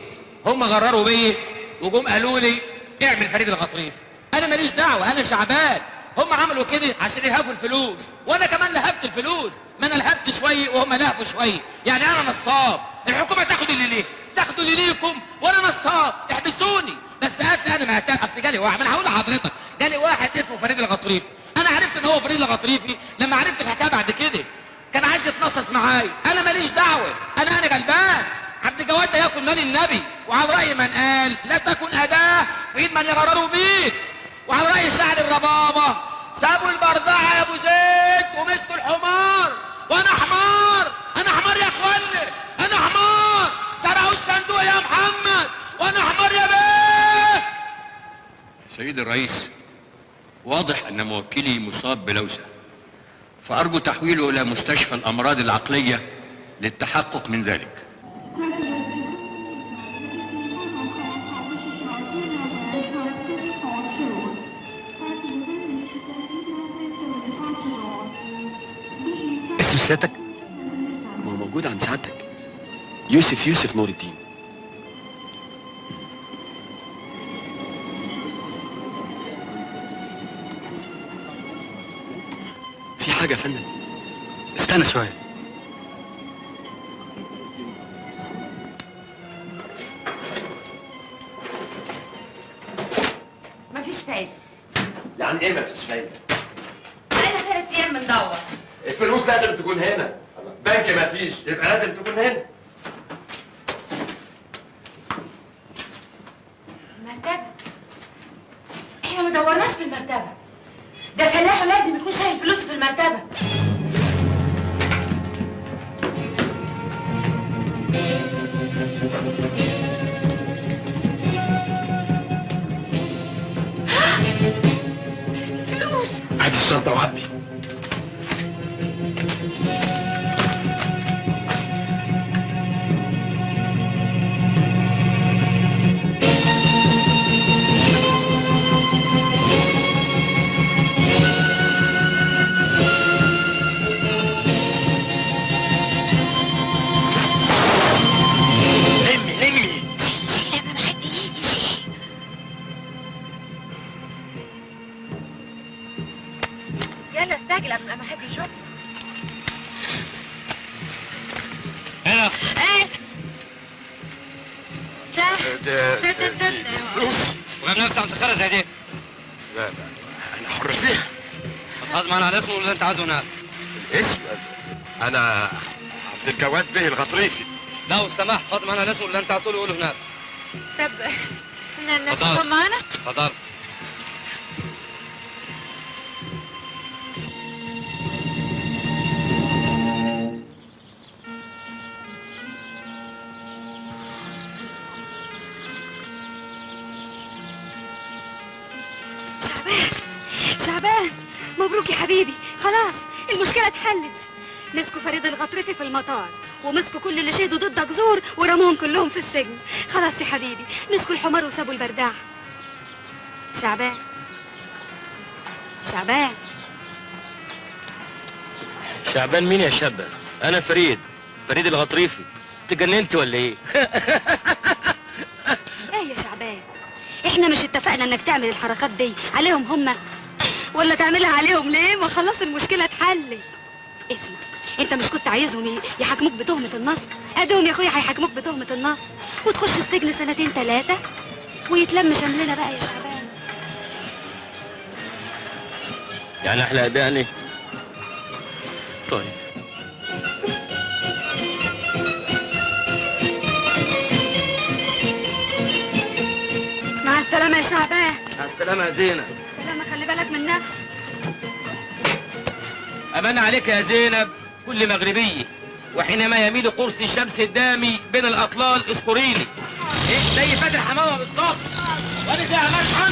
هم غرروا بيه وجم قالوا لي اعمل فريد الغطريفي. انا ماليش دعوه، انا شعبان. هم عملوا كده عشان يلهفوا الفلوس، وانا كمان لهفت الفلوس، ما انا لهفت شوية وهم لهفوا شوية، يعني انا نصاب. الحكومة تاخد اللي ليه، تاخدوا اللي ليكم، وانا نصاب، احبسوني. بس قالت لي انا ما هتاخد، اصل جالي واحد، انا هقول لحضرتك، جالي واحد اسمه فريد الغطريفي، انا عرفت ان هو فريد الغطريفي لما عرفت الحكاية بعد كده. كان عايز يتنصص معايا، انا ماليش دعوه، انا غلبان. عبد الجواد ده ياكل مال النبي، وعلى راي من قال لا تكن اداه في ايد من يغرروا بيك، وعلى راي شاعر الربابه سابوا البردعه يا ابو زيد ومسكوا الحمار. وانا حمار، انا حمار يا اخوانا، انا حمار. سرقوا الصندوق يا محمد وانا حمار يا بيه. سيد الرئيس، واضح ان موكلي مصاب بلوسه، فارجو تحويله الى مستشفى الامراض العقلية للتحقق من ذلك. اسم سيادتك؟ ما هو موجود عند سعادتك، يوسف يوسف نور الدين. في حاجة يا فندم؟ استنى شوية. مفيش فايدة. يعني ايه مفيش فايدة؟ بقالنا 3 أيام بندور. الفلوس لازم تكون هنا، بنك مفيش يبقى لازم تكون هنا. مرتبة؟ احنا ما دورناش في المرتبة. ده فلاحة لازم يكون شايل فلوسه في المرتبة. فلوس. هاتي الشنطة وعبي. زي دي؟ لا لا، انا حر فيها. هتقعد معانا على اسمه ولا انت عايزه هناك؟ الاسم؟ انا عبد الجواد بيه الغطريفي. لو سمحت اتفضل معانا على اسمه ولا انت عايزه قوله هناك. طب ناخدهم معانا؟ اتفضل. شعبان مبروك يا حبيبي، خلاص المشكلة اتحلت. مسكوا فريد الغطرفي في المطار، ومسكوا كل اللي شهدوا ضدك زور ورموهم كلهم في السجن. خلاص يا حبيبي، مسكوا الحمار وسابوا البرداع. شعبان، شعبان. شعبان مين يا شابة؟ أنا فريد، فريد الغطريفي. تجننت ولا إيه؟ إيه يا شعبان؟ إحنا مش اتفقنا إنك تعمل الحركات دي عليهم هما؟ ولا تعملها عليهم ليه؟ ما خلاص المشكلة اتحلت. اسمع، انت مش كنت عايزهم يحاكموك بتهمة النصب؟ اديهم يا اخويا هيحاكموك بتهمة النصب وتخش السجن 2 3 ويتلم شملنا بقى يا شعبان. يعني احلى اداني؟ طيب مع السلامة يا شعبان. مع السلامة يا زينب. سلامة، خلي بالك من نفسك. أمان عليك يا زينب كل مغربية، وحينما يميل قرص الشمس الدامي بين الأطلال اذكريني. إيه زي فاتن حمامة بالظبط، وأنا زي عماد حمد.